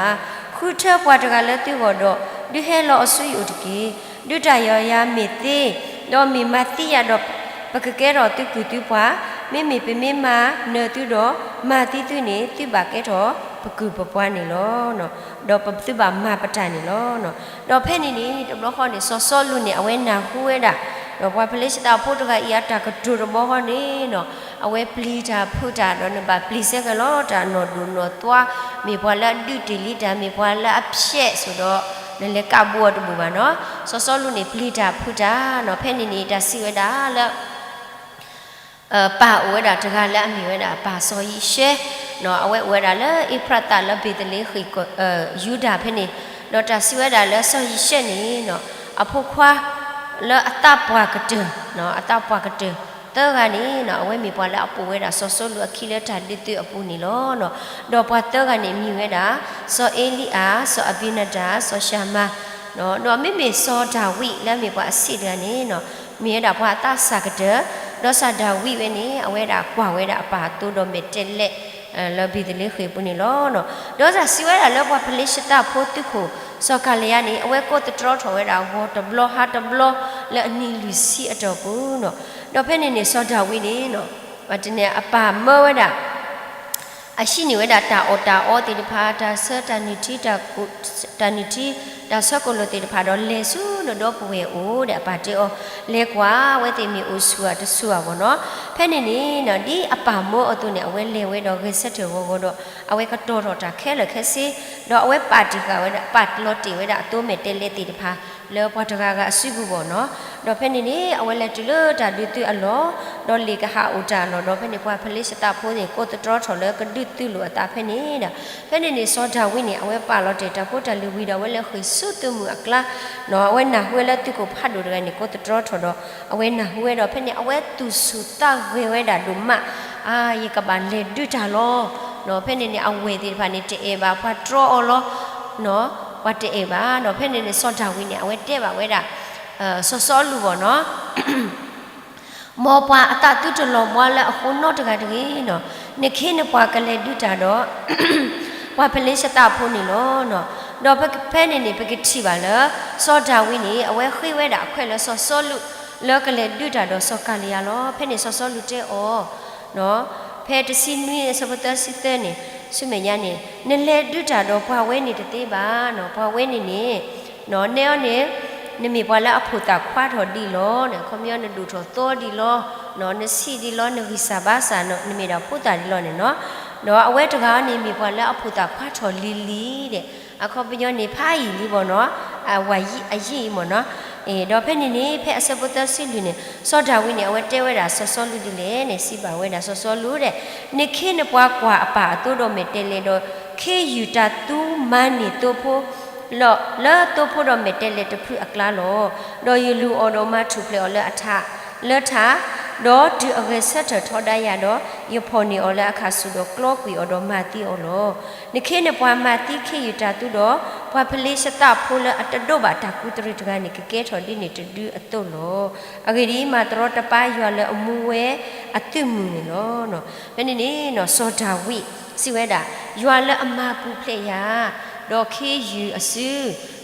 ဃုထၢပှၤတဂၤလၢသုဂီၢ်ဒီး ဒုးဟဲလီၤအီၤဆူယအိၣ်တက့ၢ်. ဒုးတၢ်ယီၤယၤမ့ၢ်သ့, ဒီးမ့ၢ်မၤသံယၤဒီး ပကကဲထီၣ်သုကုၢ်သုပှၤ, မ့မ့ၢ်ပမ့ၢ်မၤနၢၤသုဒီး မၤသံသုန့ၣ် သုဘၣ်ကဲထီၣ်ပကုၢ်ပပှၤန့ၣ်လီၤ. ဒီးပသုဘၣ်မၤပတၢ်န့ၣ်လီၤ. ဒီးဖဲန့ၣ်န့ၣ် တဘျီဃီန့ၣ် စီၤစီလူးန့ၣ် အဝဲနၢ်ဟူဝဲဒၣ် ဒီးပှၤဖလ့ၡသးဖိတဂၤအံၤအတၢ်ကတိၤတဘျီဃီန့ၣ် အဝဲပျံၤတၢ်ဖုးတၢ်ဒီး နဘၣ်ပျံၤဆၢက့ၤလီၤ တၢ်နီၢ်ဒိၣ်နီၢ်သွါ, မ့ၢ်ပှၤလၢအဒုးတ့ၢ်လံတၢ်, မ့ၢ်ပှၤလၢအဖျဲးစိၤဒီး နလဲၤကးဘူးအီၤတဘူၣ်ဘၣ်နီၤ. စီၤစီလူးန့ၣ် ပျံၤတၢ်ဖုးတၢ်နီၤ. ဖဲန့ၣ်န့ၣ် တၢ်စံးဝဲဒၣ်လၢ ပၢ်အိၣ်ဝဲဒၣ်တဂၤလၢအမ့ၢ်ဝဲဒၣ်ပၢ်စီၤယံၤၡဲ, အဝဲအိၣ်ဝဲဒၣ်လၢအ့ဖရးသးလၢဘ့းသလ့ဃ့ၣ် ယူဒၤဖဲန့ၣ်, ဒီးတၢ်စံးဝဲဒၣ်လၢစီၤယံၤၡဲန့ၣ် အဖိခွါလၢအသးပှၢ်ကတၢၢ်, အသးပှၢ်ကတၢၢ်သၢဂၤန့ၣ် အဝဲမ့ၢ်ပှၤလၢအပိာ်ဝဲဒၣ်စီၤစီလူးအခံလၢတၢ်ဒုးသုးအပူၤန့ၣ်လီၤ. ဒီးပှၤသၢဂၤန့ၣ်မ့ၢ်ဝဲဒၣ် စီၤအ့လံအၤ, စီၤအဘံနဒၤ, စီၤၡၤမၤ ဒီးမ့မ့ၢ်စီၤဒၤဝံးလၢအမ့ၢ်ပှၤအဆံးတဂၤန့ၣ် မ့ၢ်ဝဲဒၣ်ပှၤအသးစၢ်ကတၢၢ်, ဒီးစီၤဒၤဝံးဝဲန့ၣ် အဝဲဒၣ်ကွၢ်ဝဲဒၣ်အပၢ်အသိဒီးမဲာ်တဲးလဲး လၢဘ့းသလ့ဃ့ၣ်အပူၤန့ၣ်လီၤ. ဒီးတၢ်စံးဝဲဒၣ်လၢပှၤဖလ့ၡသးဖိသုးခိၣ် စီၤကၤလံယါန့ၣ် အဝဲကိးသတြီထီၣ်ဝဲဒၣ်ဂီၤတဘျီဟါတဘျီ လၢအနံၤလွံၢ်ဆံအတီၢ်ပူၤနီၤ. ဒီးဖဲန့ၣ်န့ၣ် စီၤဒၤဝံးန့ၣ် ပှၤတန့ၣ်အပၢ်မၢဝဲဒၣ် အဟံးန့ၢ်ဝဲဒၣ်တၢ်အီၣ်တၢ်အီသ့ၣ်တဖၣ်, တၢ်ဆၢတၢ်နုၢ်ထံ, တၢ်နုၢ်ထံ, တၢ်ဆၢကိၣ်လိာ်သ့ၣ်တဖၣ်ဒီး လဲၤဆူနဒီပုၢ်ဝဲၢ်အအိၣ်ဒီး အပၢ်တဲအီၤ, လဲၤကွၢ်ဝဲသ့ၣ်မ့ၢ်အိၣ်ဆူၣ်ဧါတဆူၣ်ဧါဘၣ်နီၤ. ဖဲန့ၣ်န့ၣ် ဒ်အပၢ်မၢအီၤအသိးန့ၣ် အဝဲလဲၤဝဲဒီးဂဲၤဆၢထၢၣ်ဂီၤဂီၤဒီး အဝဲကတီၤထီၣ်တၢ်ခဲလၢာ်ခဲဆ့, ဒီးအဝဲပာ်တ့ၢ်ဃာ်ဝဲဒၣ် ပာ်လီၤတ့ၢ်ဝဲဒၣ်အသိမဲာ်တဲးလဲးသ့ၣ်တဖၣ် လၢပှၤတဂၤဂၤအစုပူၤဘၣ်နီၤ. ဒီးဖဲန့ၣ်န့ၣ် အဝဲလဲၤတုၤလၢတၢ်ဒုးသုးအလီၢ်, ဒီးလ့ၣ်ကဟးအိၣ်တၢ်အလီၢ်ဒီး ဖဲန့ၣ်ပှၤဖလ့ၡသးဖိန့ၣ် ကိးသတြီထီၣ်လၢကဒုးသုးလိာ်အသးဖဲန့ၣ်ဒီး ဖဲန့ၣ်န့ၣ် စီၤဒၤဝံးန့ၣ် အဝဲပာ်လီၤတ့ၢ်တၢ်ဖိတၢ်လံၤဝံၤဒီး အဝဲလဲၤဃ့ၢ်ဆူသုးမုၢ်အကျါနီၤ. အဝဲနၢ်ဟူဝဲလၢသုးခိၣ်ဖးဒိၣ်တဂၤန့ၣ် ကိးသတြီထီၣ်ဒီး အဝဲနၢ်ဟူဝဲဒီး ဖဲန့ၣ် အဝဲသူၣ်ဆူၣ်သးဂဲၤဝဲဒၣ်ဒိၣ်မး, အါ ယကဘၣ်လဲၤဒုးတၢ်လီၤ. ဖဲန့ၣ်န့ၣ် အဝဲၢ်သ့ၣ်တဖၣ်န့ၣ် တအဲၣ်ဘၣ်ပှၤတြီအီၤလီၤ. ပှၤတအဲၣ်ဘၣ်ဒီး ဖဲန့ၣ်န့ၣ် စီၤဒၤဝံးန့ၣ် အဝဲတဲဘၣ်ဝဲဒၣ် စီၤစီလူးဘၣ်နီၤ မ်ပှၤအသးသုတလီၤဘှါလၢအဃိနီတဂၤတဂ့ၤနီၤ. နခ့နပှၤကလဲၤဒုးတၢ်ဒီး ပှၤဖလ့ၡသးဖိန့ၣ်လီၤ. ဒီးဖဲန့ၣ်န့ၣ် ပကထံၣ်ဘၣ်လၢ စီၤဒၤဝံးန့ၣ် အဝဲဃ့ဝဲဒၣ်အခွဲးလၢစီၤစီလူး လၢကလဲၤဒုးတၢ်ဒီးစီၤကၤလံယါလီၤ. ဖဲန့ၣ်စီၤစီလူးတဲအီၤ ဖဲတဆံနွံအဆၢဖိသၢဆံသၢန့ၣ် ဆူမဲာ်ညါန့ၣ် နလဲၤဒုးတၢ်ဒီးပှၤဝဲန့ၣ်တသ့ဘၣ်နီၤ. ပှၤဝဲန့ၣ်န့ၣ် နဲအီၤန့ၣ် နမ့ၢ်ပှၤလၢအဖိသၣ်ခွါထီၣ်ဒံးလီၤ. အခီပညီနဒိၣ်ထီၣ်သီဒံးလီၤ, နဆံးဒံးလီၤ, နဂံၢ်စၢ်ဘါစၢ်, နမ့ၢ်ဒၣ်ဖိသၣ်ဒံးလီၤန့ၣ်နီၤ. ဒီးအဝဲတဂၤန့ၣ် မ့ၢ်ပှၤလၢအဖိသၣ်ခွါထီၣ်လံၤလံၤဒီး အခီပညီန့ၣ်ဖးယံာ်လံဘၣ်နီၤ, ဝဲအယံာ်အံၤမ့ၢ်နီၤ. ဒီးဖဲန့ၣ်န့ၣ် ဖဲအဆၢဖိသၢဆံလွံၢ်န့ၣ် စီၤဒၤဝံးန့ၣ် အဝဲတဲဝဲဒၣ်စီၤစီလူးဒ်လဲၣ်န့ၣ် စံးဘၣ်ဝဲဒၣ်စီၤစီလူးဒီး နခ့နပှၤကွၢ်အပၢ်အသိဒီးမဲာ်တဲးလဲးဒီး ခ့ယုၢ်တၢ်သူမၤန့ၢ်သိဖိ လၢသိဖိဒီးမဲာ်တဲးလဲးတဖုအကျါလီၤ. ဒီးယလူၤအီၤဒီးမၤထူၣ်ဖျဲးအီၤလၢအထး, လၢထး ဒီးတုၤအဂဲၤဆၢထၢၣ်ထီဒါယၤဒီး, ယဖီၣ်န့ၢ်အီၤလၢအခးဆူၣ်ဒီးကျီကွံာ်အီၤဒီးမၤသံအီၤလီၤ. နခ့နပှၤမၤသံခ့ယုၢ်တၢ်သူဒီး, ပှၤဖလ့ၡသးဖိလၢအတဒိးဘၣ်တၢ်ကူတရံးတဂၤန့ၣ် ကကဲထီၣ်ဒ်န့ၣ်တဒုအသိးလီၤ. အဂ့ၢ်ဒ်အံၤ, မၤတရီတပါယွၤလၢအမူဝဲအသုးမုၢ်န့ၣ်လီၤ. ဖဲန့ၣ်န့ၣ် စီၤဒၤဝံးစံးဝဲဒၣ်, ယွၤလၢအမၤပူၤဖျဲးယၤ, ဒီးခ့ယုၢ်အစု,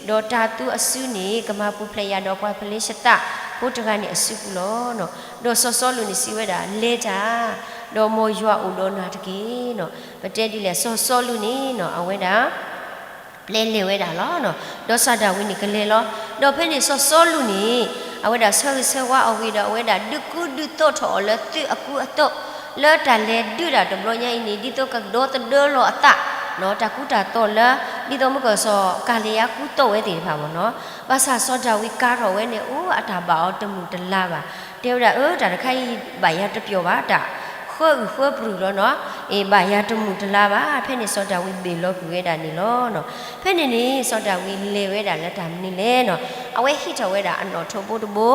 ဒီးတၢ်သူအစုန့ၣ် ကမၤပူၤဖျဲးယၤဒီးပှၤဖလ့ၡသးဖိတဂၤန့ၣ်အစုပူၤလီၤ. ဒီးစီၤစီလူးန့ၣ်စံးဝဲဒၣ်, လဲၤတၢ်, ဒီးမ်ယွၤအိၣ်ဒီးနၤတက့ၢ်. ပတဲဒ်လဲၣ်, စီၤစီလူးန့ၣ် အဝဲဒၣ် ပျဲလဲၤဝဲဒၣ်လီၤ. ဒီးစီၤဒၤဝံးန့ၣ်ကလဲၤလီၤ. ဒီးဖဲန့ၣ်စီၤစီလူးန့ၣ် အဝဲဒၣ်ဆၢဂ့ၤဆၢဝါအီၤဝံၤဒီး အဝဲဒၣ်ဒုးကူဒုးသိးထီၣ်အီၤလၢသုးအကူအသိး, လၢတၢ်လဲၤဒုးတၢ်တဘျီညါအံၤန့ၣ် ဒ်သိးကဒီသဒၢလီၤအသး, တၢ်ကူတၢ်သိးလၢ ဒ်သိးမုၢ်ကီၢ်စီၤကၤလံယါကူသိးဝဲသ့ၣ်တဖၣ်မ့ၢ်နီၤ, ဘၣ်ဆၣ်စီၤဒၤဝံးကၤထီၣ်ဝဲန့ၣ် အိၣ်အတၢ်ဘၣ်အီၤတမုာ်တလၤဘၣ်. တဲဝဲဒၣ်, အၢ တၢ်တခါအံၤ ဘၣ်ယၤတပျီၢ်ဘၣ်, တၢ်ဃၢအုၣ်ဃၢပျုၢ်လီၤနီၤ, အ့ၣ် ဘၣ်ယၤတမုာ်တလၤဘၣ်. ဖဲန့ၣ်စီၤဒၤဝံးဘ့ၣ်လီၤကွံာ်ဝဲဒၣ်န့ၣ်လီၤ. ဖဲန့ၣ်န့ၣ် စီၤဒၤဝံးလဲၤဝဲဒၣ်လၢတၢ်မနုၤလဲၣ်နီၤ, အဝဲဟံးထီၣ်ဝဲဒၣ်အနီၣ်ထိးဘိတဘိ,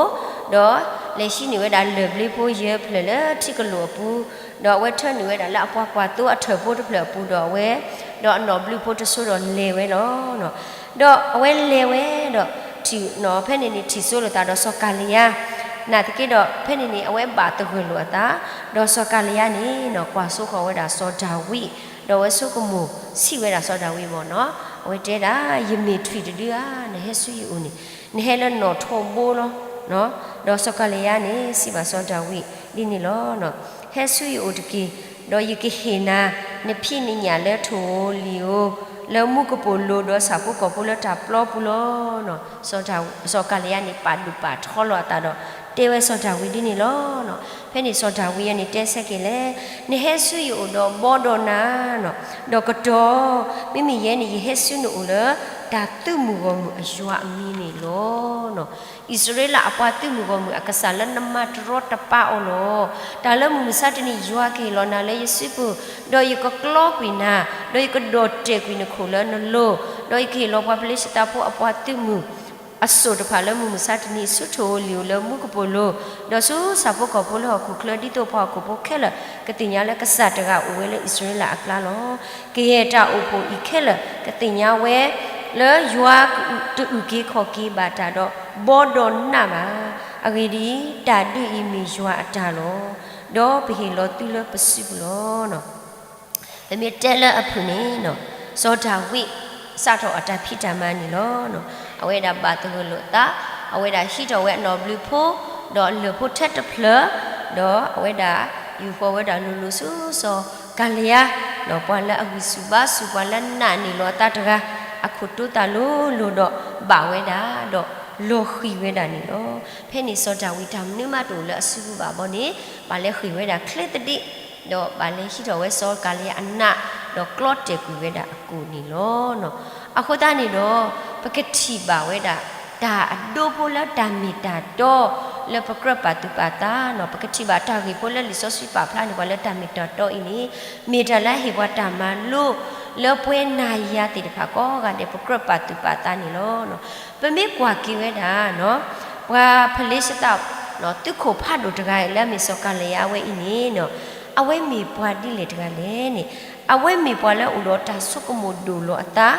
ဒီးလဲၤဟံးန့ၢ်ဝဲဒၣ်လၢၢ်ဘျ့ဖိယဲၢ်ဖျၢၣ်လၢထံကလိာ်အပူၤ, ဒီးအဝဲထၢနုာ်ဝဲဒၣ်လၢအပှၤကွၢ်သိအထၢၣ်ဖိတဖျၢၣ်အပူၤဒီးအဝဲ, ဒီးအနီၣ်ဘျုးဖိတစိၤဒီးလဲၤဝဲလီၤ. ဒီးအဝဲလဲၤဝဲဒီး, ဖဲန့ၣ်န့ၣ်ထံၣ်စိလိာ်သးဒီးစီၤကၤလံယါ, နာ်သက့ဒီး ဖဲန့ၣ်န့ၣ် အဝဲဘၣ်သဂၢၢ်လိာ်အသး, ဒီးစီၤကၤလံယါန့ၣ် ကွၢ်စိဃီၤဝဲဒၣ်စီၤဒၤဝံး, ဒီးအဝဲဆိကမိၣ်ဆံးဝဲဒၣ်စီၤဒၤဝံးမ့ၢ်နီၤ, အဝဲတဲဒၣ်, ယမ့ၢ်ထွံၣ်တဒုဧါ, နဟဲဆူယအိၣ်န့ၣ်, နဟဲလၢနီၣ်ထိးဘိလီၤ. ဒီးစီၤကၤလံယါန့ၣ် စံးဘၣ်စီၤဒၤဝံးဒ်န့ၣ်လီၤ. ဟဲဆူယအိၣ်တက့ၢ်, ဒီးယကဟ့ၣ်နၤ နဖံးနညၣ်လၢထိၣ်ဧိၤလံၤဧိၤ, လၢမူကပိာ်လိၤဒီးဆၣ်ဖိကီၢ်ဖိလၢတၢ်ပျီပူၤလီၤ. စီၤကၤလံယါန့ၣ် ပာ်ဒိၣ်ပာ်ထီလီၤအသးဒီး တဲဝဲစီၤဒၤဝံးဒ်န့ၣ်လီၤ. ဖဲန့ၣ်စီၤဒၤဝံးယဲန့ၣ်တဲဆၢက့ၤလဲၣ်, နဟဲဆူယအိၣ်ဒီးဘီဒီးနၤ, ဒီးကတီၢ်, မ့မ့ၢ်ယဲန့ၣ် ယဟဲဆူနအိၣ်လၢ တၢ်သုးမုၢ်ဂီၢ်မုၢ်အယွၤအမံၤန့ၣ်လီၤ. အံၣ်စရ့လးအပှၤသုးမုၢ်ဂီၢ်မုၢ်အကစၢ်လၢနမၤတရီတပါအီၤလီၤ. တၢ်လၢမုၢ်မဆါတနံၤယွၤကဟ့ၣ်လီၤနၤလၢယစုပူၤ, ဒီးယကကျီကွံာ်နၤ, ဒီးယကဒီၣ်တဲာ်ကွံာ်နခိၣ်လၢနလိၤ, ဒီးယကဟ့ၣ်လီၤပှၤဖလ့ၡသးဖိအပှၤသုးမုၢ် အစိၣ်တဖၣ်လၢမုၢ်မဆါတနံၤ ဆူထိၣ်ဧိၤလံၤဧိၤလၢမူကပိာ်လိၤ, ဒီးဆူဆၣ်ဖိကီၢ်ဖိလၢဟီၣ်ခိၣ်ချၢ ဒ်သိးပှၤဟီၣ်ခိၣ်ဖိခဲလၢာ် ကသ့ၣ်ညါလၢကစၢ်တဂၤအိၣ်ဝဲလၢအံၣ်စရ့လးအကျါလီၤ. ကယဲၢ်တၢ်အိၣ်ဖှိၣ်အံၤခဲလၢာ် ကသ့ၣ်ညါဝဲ လၢယွၤတအုၣ်က့ၤခီၣ်က့ၤဘၣ်တၢ်ဒီး ဘီဒီးနးဘၣ်. အဂ့ၢ်ဒ်အံၤ, တၢ်ဒုးအံၤမ့ၢ်ယွၤအတၢ်လီၤ. ဒီးပဟ့ၣ်လီၤသုလၢပစုပူၤလီၤ. ပမ့ၢ်တဲလၢအဖုၣ်န့ၣ်, စီၤဒၤဝံး စးထီၣ်အတၢ်ဖံးတၢ်မၤန့ၣ်လီၤ. အဝဲဒၣ်ဘၣ်သဂၢၢ်လိာ်အသး, အဝဲဒၣ်ဟံးထီၣ်ဝဲအနီၣ်ဘျုးဖိ, ဒီးအလၢၢ်ဖိထဲတဖျၢၣ်, ဒီးအဝဲဒၣ်ယူာ်ဃီၤဝဲဒၣ်လိၤလိၤဆူစီၤကၤလံယါ, ဒီးပှၤလၢအဂံၢ်ဆူၣ်ဘါဆူၣ် ပှၤလၢနာ်န့ၢ်လီၤအသးတဂၤ, အခိၣ်တိသးလိၤလိၤဒီး ဘၣ်ဝဲဒၣ်, ဒီးလီၤဃံၤဝဲဒၣ်န့ၣ်လီၤ. ဖဲန့ၣ်စီၤဒၤဝံးတၢ်မနုၤမးတအိၣ်လၢအစုပူၤဘၣ်ဘီန့ၣ်, ဘၣ်လဲၤဃ့ၢ်ဝဲဒၣ်ချ့သဒ့, ဒီးဘၣ်လဲၤဟံးထီၣ်ဝဲစီၤကၤလံယါအနး, ဒီးကျီတဲာ်ကွံာ်ဝဲဒၣ်အကိၣ်န့ၣ်လီၤ. အဃိသတးန့ၣ်ဒီး, ပကထံၣ်ဘၣ်ဝဲဒၣ် တၢ်အဒိဖိလၢတၢ်မ့ၢ်တၢ်တီ လၢပကြၢးပာ်သူၣ်ပာ်သးနီၤ, ပကထံၣ်ဘၣ်တၢ်ဂ့ၢ်ဖိလၢလံာ်စီဆှံပာ်ဖျါန့ၢ်ပှၤလၢတၢ်မ့ၢ်တၢ်တီအံၤန့ၣ်, မ့ၢ်တၢ်လၢအဟ့ၣ်ပှၤတၢ်မၤလိ, လၢပှၤနၤယၤသ့ၣ်တဖၣ်ကိးဂၤဒဲး ပကြၢးပာ်သူၣ်ပာ်သးန့ၣ်လီၤ. ပမ့ၢ်ကွၢ်က့ၤဝဲဒၣ် ပှၤဖလ့ၡသး သုးခိၣ်ဖးဒိၣ်တဂၤအံၤလၢအမ့ၢ်စီၤကၤလံယါအဝဲအံၤန့ၣ်, အဝဲမ့ၢ်ပှၤဒ်လဲၣ်တဂၤလဲၣ်န့ၣ်, အဝဲမ့ၢ်ပှၤလၢအိၣ်ဒီးတၢ်ဆိကမိၣ်ဒိၣ်လီၤအသး,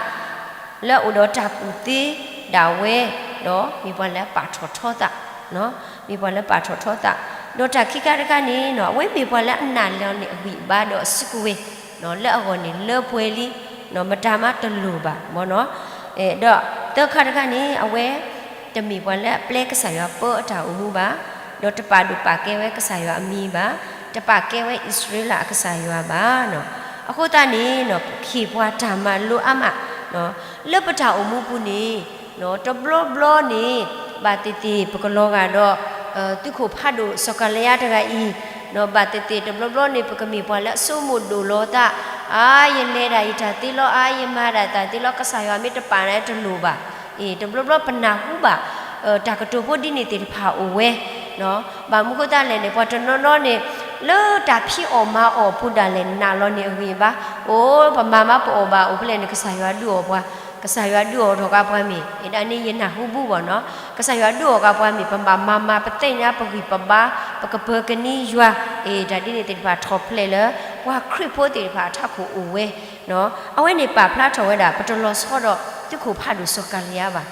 လၢအအိၣ်ဒီးတၢ်ကူၣ်သ့ဒၣ်ဝဲ, ဒီးမ့ၢ်ပှၤလၢပာ်ထီၣ်ထီသး, မ့ၢ်ပှၤလၢပာ်ထီၣ်ထီသး, ဒီးတၢ်ခံခါတခါန့ၣ် အဝဲမ့ၢ်ပှၤလၢအနာ်လီၤန့ၢ်အဂံၢ်အဘါဒီးအစုကဝဲၤ, လၢအဂီၢ်န့ၣ်လၢပှဲၤလံ, မတၤမးတလိၣ်ဘၣ်မ့ၢ်နီၤ, ဒီးသၢခါတခါန့ၣ် အဝဲ တမ့ၢ်ပှၤလၢအပျဲကစၢ်ယွၤပၢအတၢ်အိၣ်မူဘၣ်, ဒီးတပာ်ဒိၣ်ပာ်ကဲဝဲကစၢ်ယွၤအမံၤဘၣ်, တပာ်ကဲဝဲအံၣ်စရ့လးအကစၢ်ယွၤဘၣ်. အဃိသတးန့ၣ် ဟ့ၣ်ပှၤတၢ်မၤလိအါမး, လၢပတၢ်အိၣ်မူပူၤန့ၣ် တဘျီဘျီန့ၣ် ဘၣ်သ့ၣ်သ့ၣ်ပကလီၤဂာ်ဒီး သုးခိၣ်ဖးဒိၣ်စီၤကၤလံယါတဂၤအံၤ, ဘၣ်သ့ၣ်သ့ၣ်တဘျီဘျီန့ၣ် ပကမ့ၢ်ပှၤလၢအဆိကမိၣ်ဒိၣ်လီၤသး, အါ ယလဲၤဒၣ်ယတၢ်သ့လီၤ, အါ ယမၤဒၣ်တၢ်သ့လီၤ, ကစၢ်ယွၤမ့ၢ်တပာ်န့ၣ်တလိၣ်ဘၣ်. အ့ တဘျီဘျီပနၢ်ဟူဘၣ် တၢ်ကတိၤဖိဒ်န့ၣ်သ့ၣ်တဖၣ်အိၣ်ဝဲ, ဘၣ်မနုၤဃိသတးလဲၣ်န့ၣ် ပှၤတနီၤနီၤန့ၣ် လၢတၢ်ဖံးအီၣ်မၤအီၣ်ပူၤဒၣ်လဲာ်နာ်လီၤန့ၢ်အဂံၢ်အဘါ, အိ ပမၤမးပအီၣ်ဘၣ်အိၣ်ဖဲလဲၣ်န့ၣ် ကစၢ်ယွၤဒုးအီၣ်ပှၤ ကစၢ်ယွၤဒုးအီၣ်ထီၣ်က့ၤပှၤမ့ၢ်, အဒၣ်န့ၣ်ယနၢ်ဟူဘူဘၣ်နီၤ, ကစၢ်ယွၤဒုးအီၣ်က့ၤပှၤမ့ၢ် ပဘၣ်မၤမၤ ပသ့ၣ်ညါပဂံၢ်ပဘါ, ပကပၢၤကနံယွၤ, အ့ တၢ်ဒ်န့ၣ်သ့ၣ်တဖၣ် ထီၣ်ဖျဲးလၢ ပှၤခရံာ်ဖိသ့ၣ်တဖၣ်အထးခိၣ်အိၣ်ဝဲ, အဝဲန့ၣ်ပာ်ဖျါထီၣ်ဝဲဒၣ် ပတလီၤဆီဒီး သုးခိၣ်ဖးဒိၣ်စီၤကၤလံယါဘၣ်,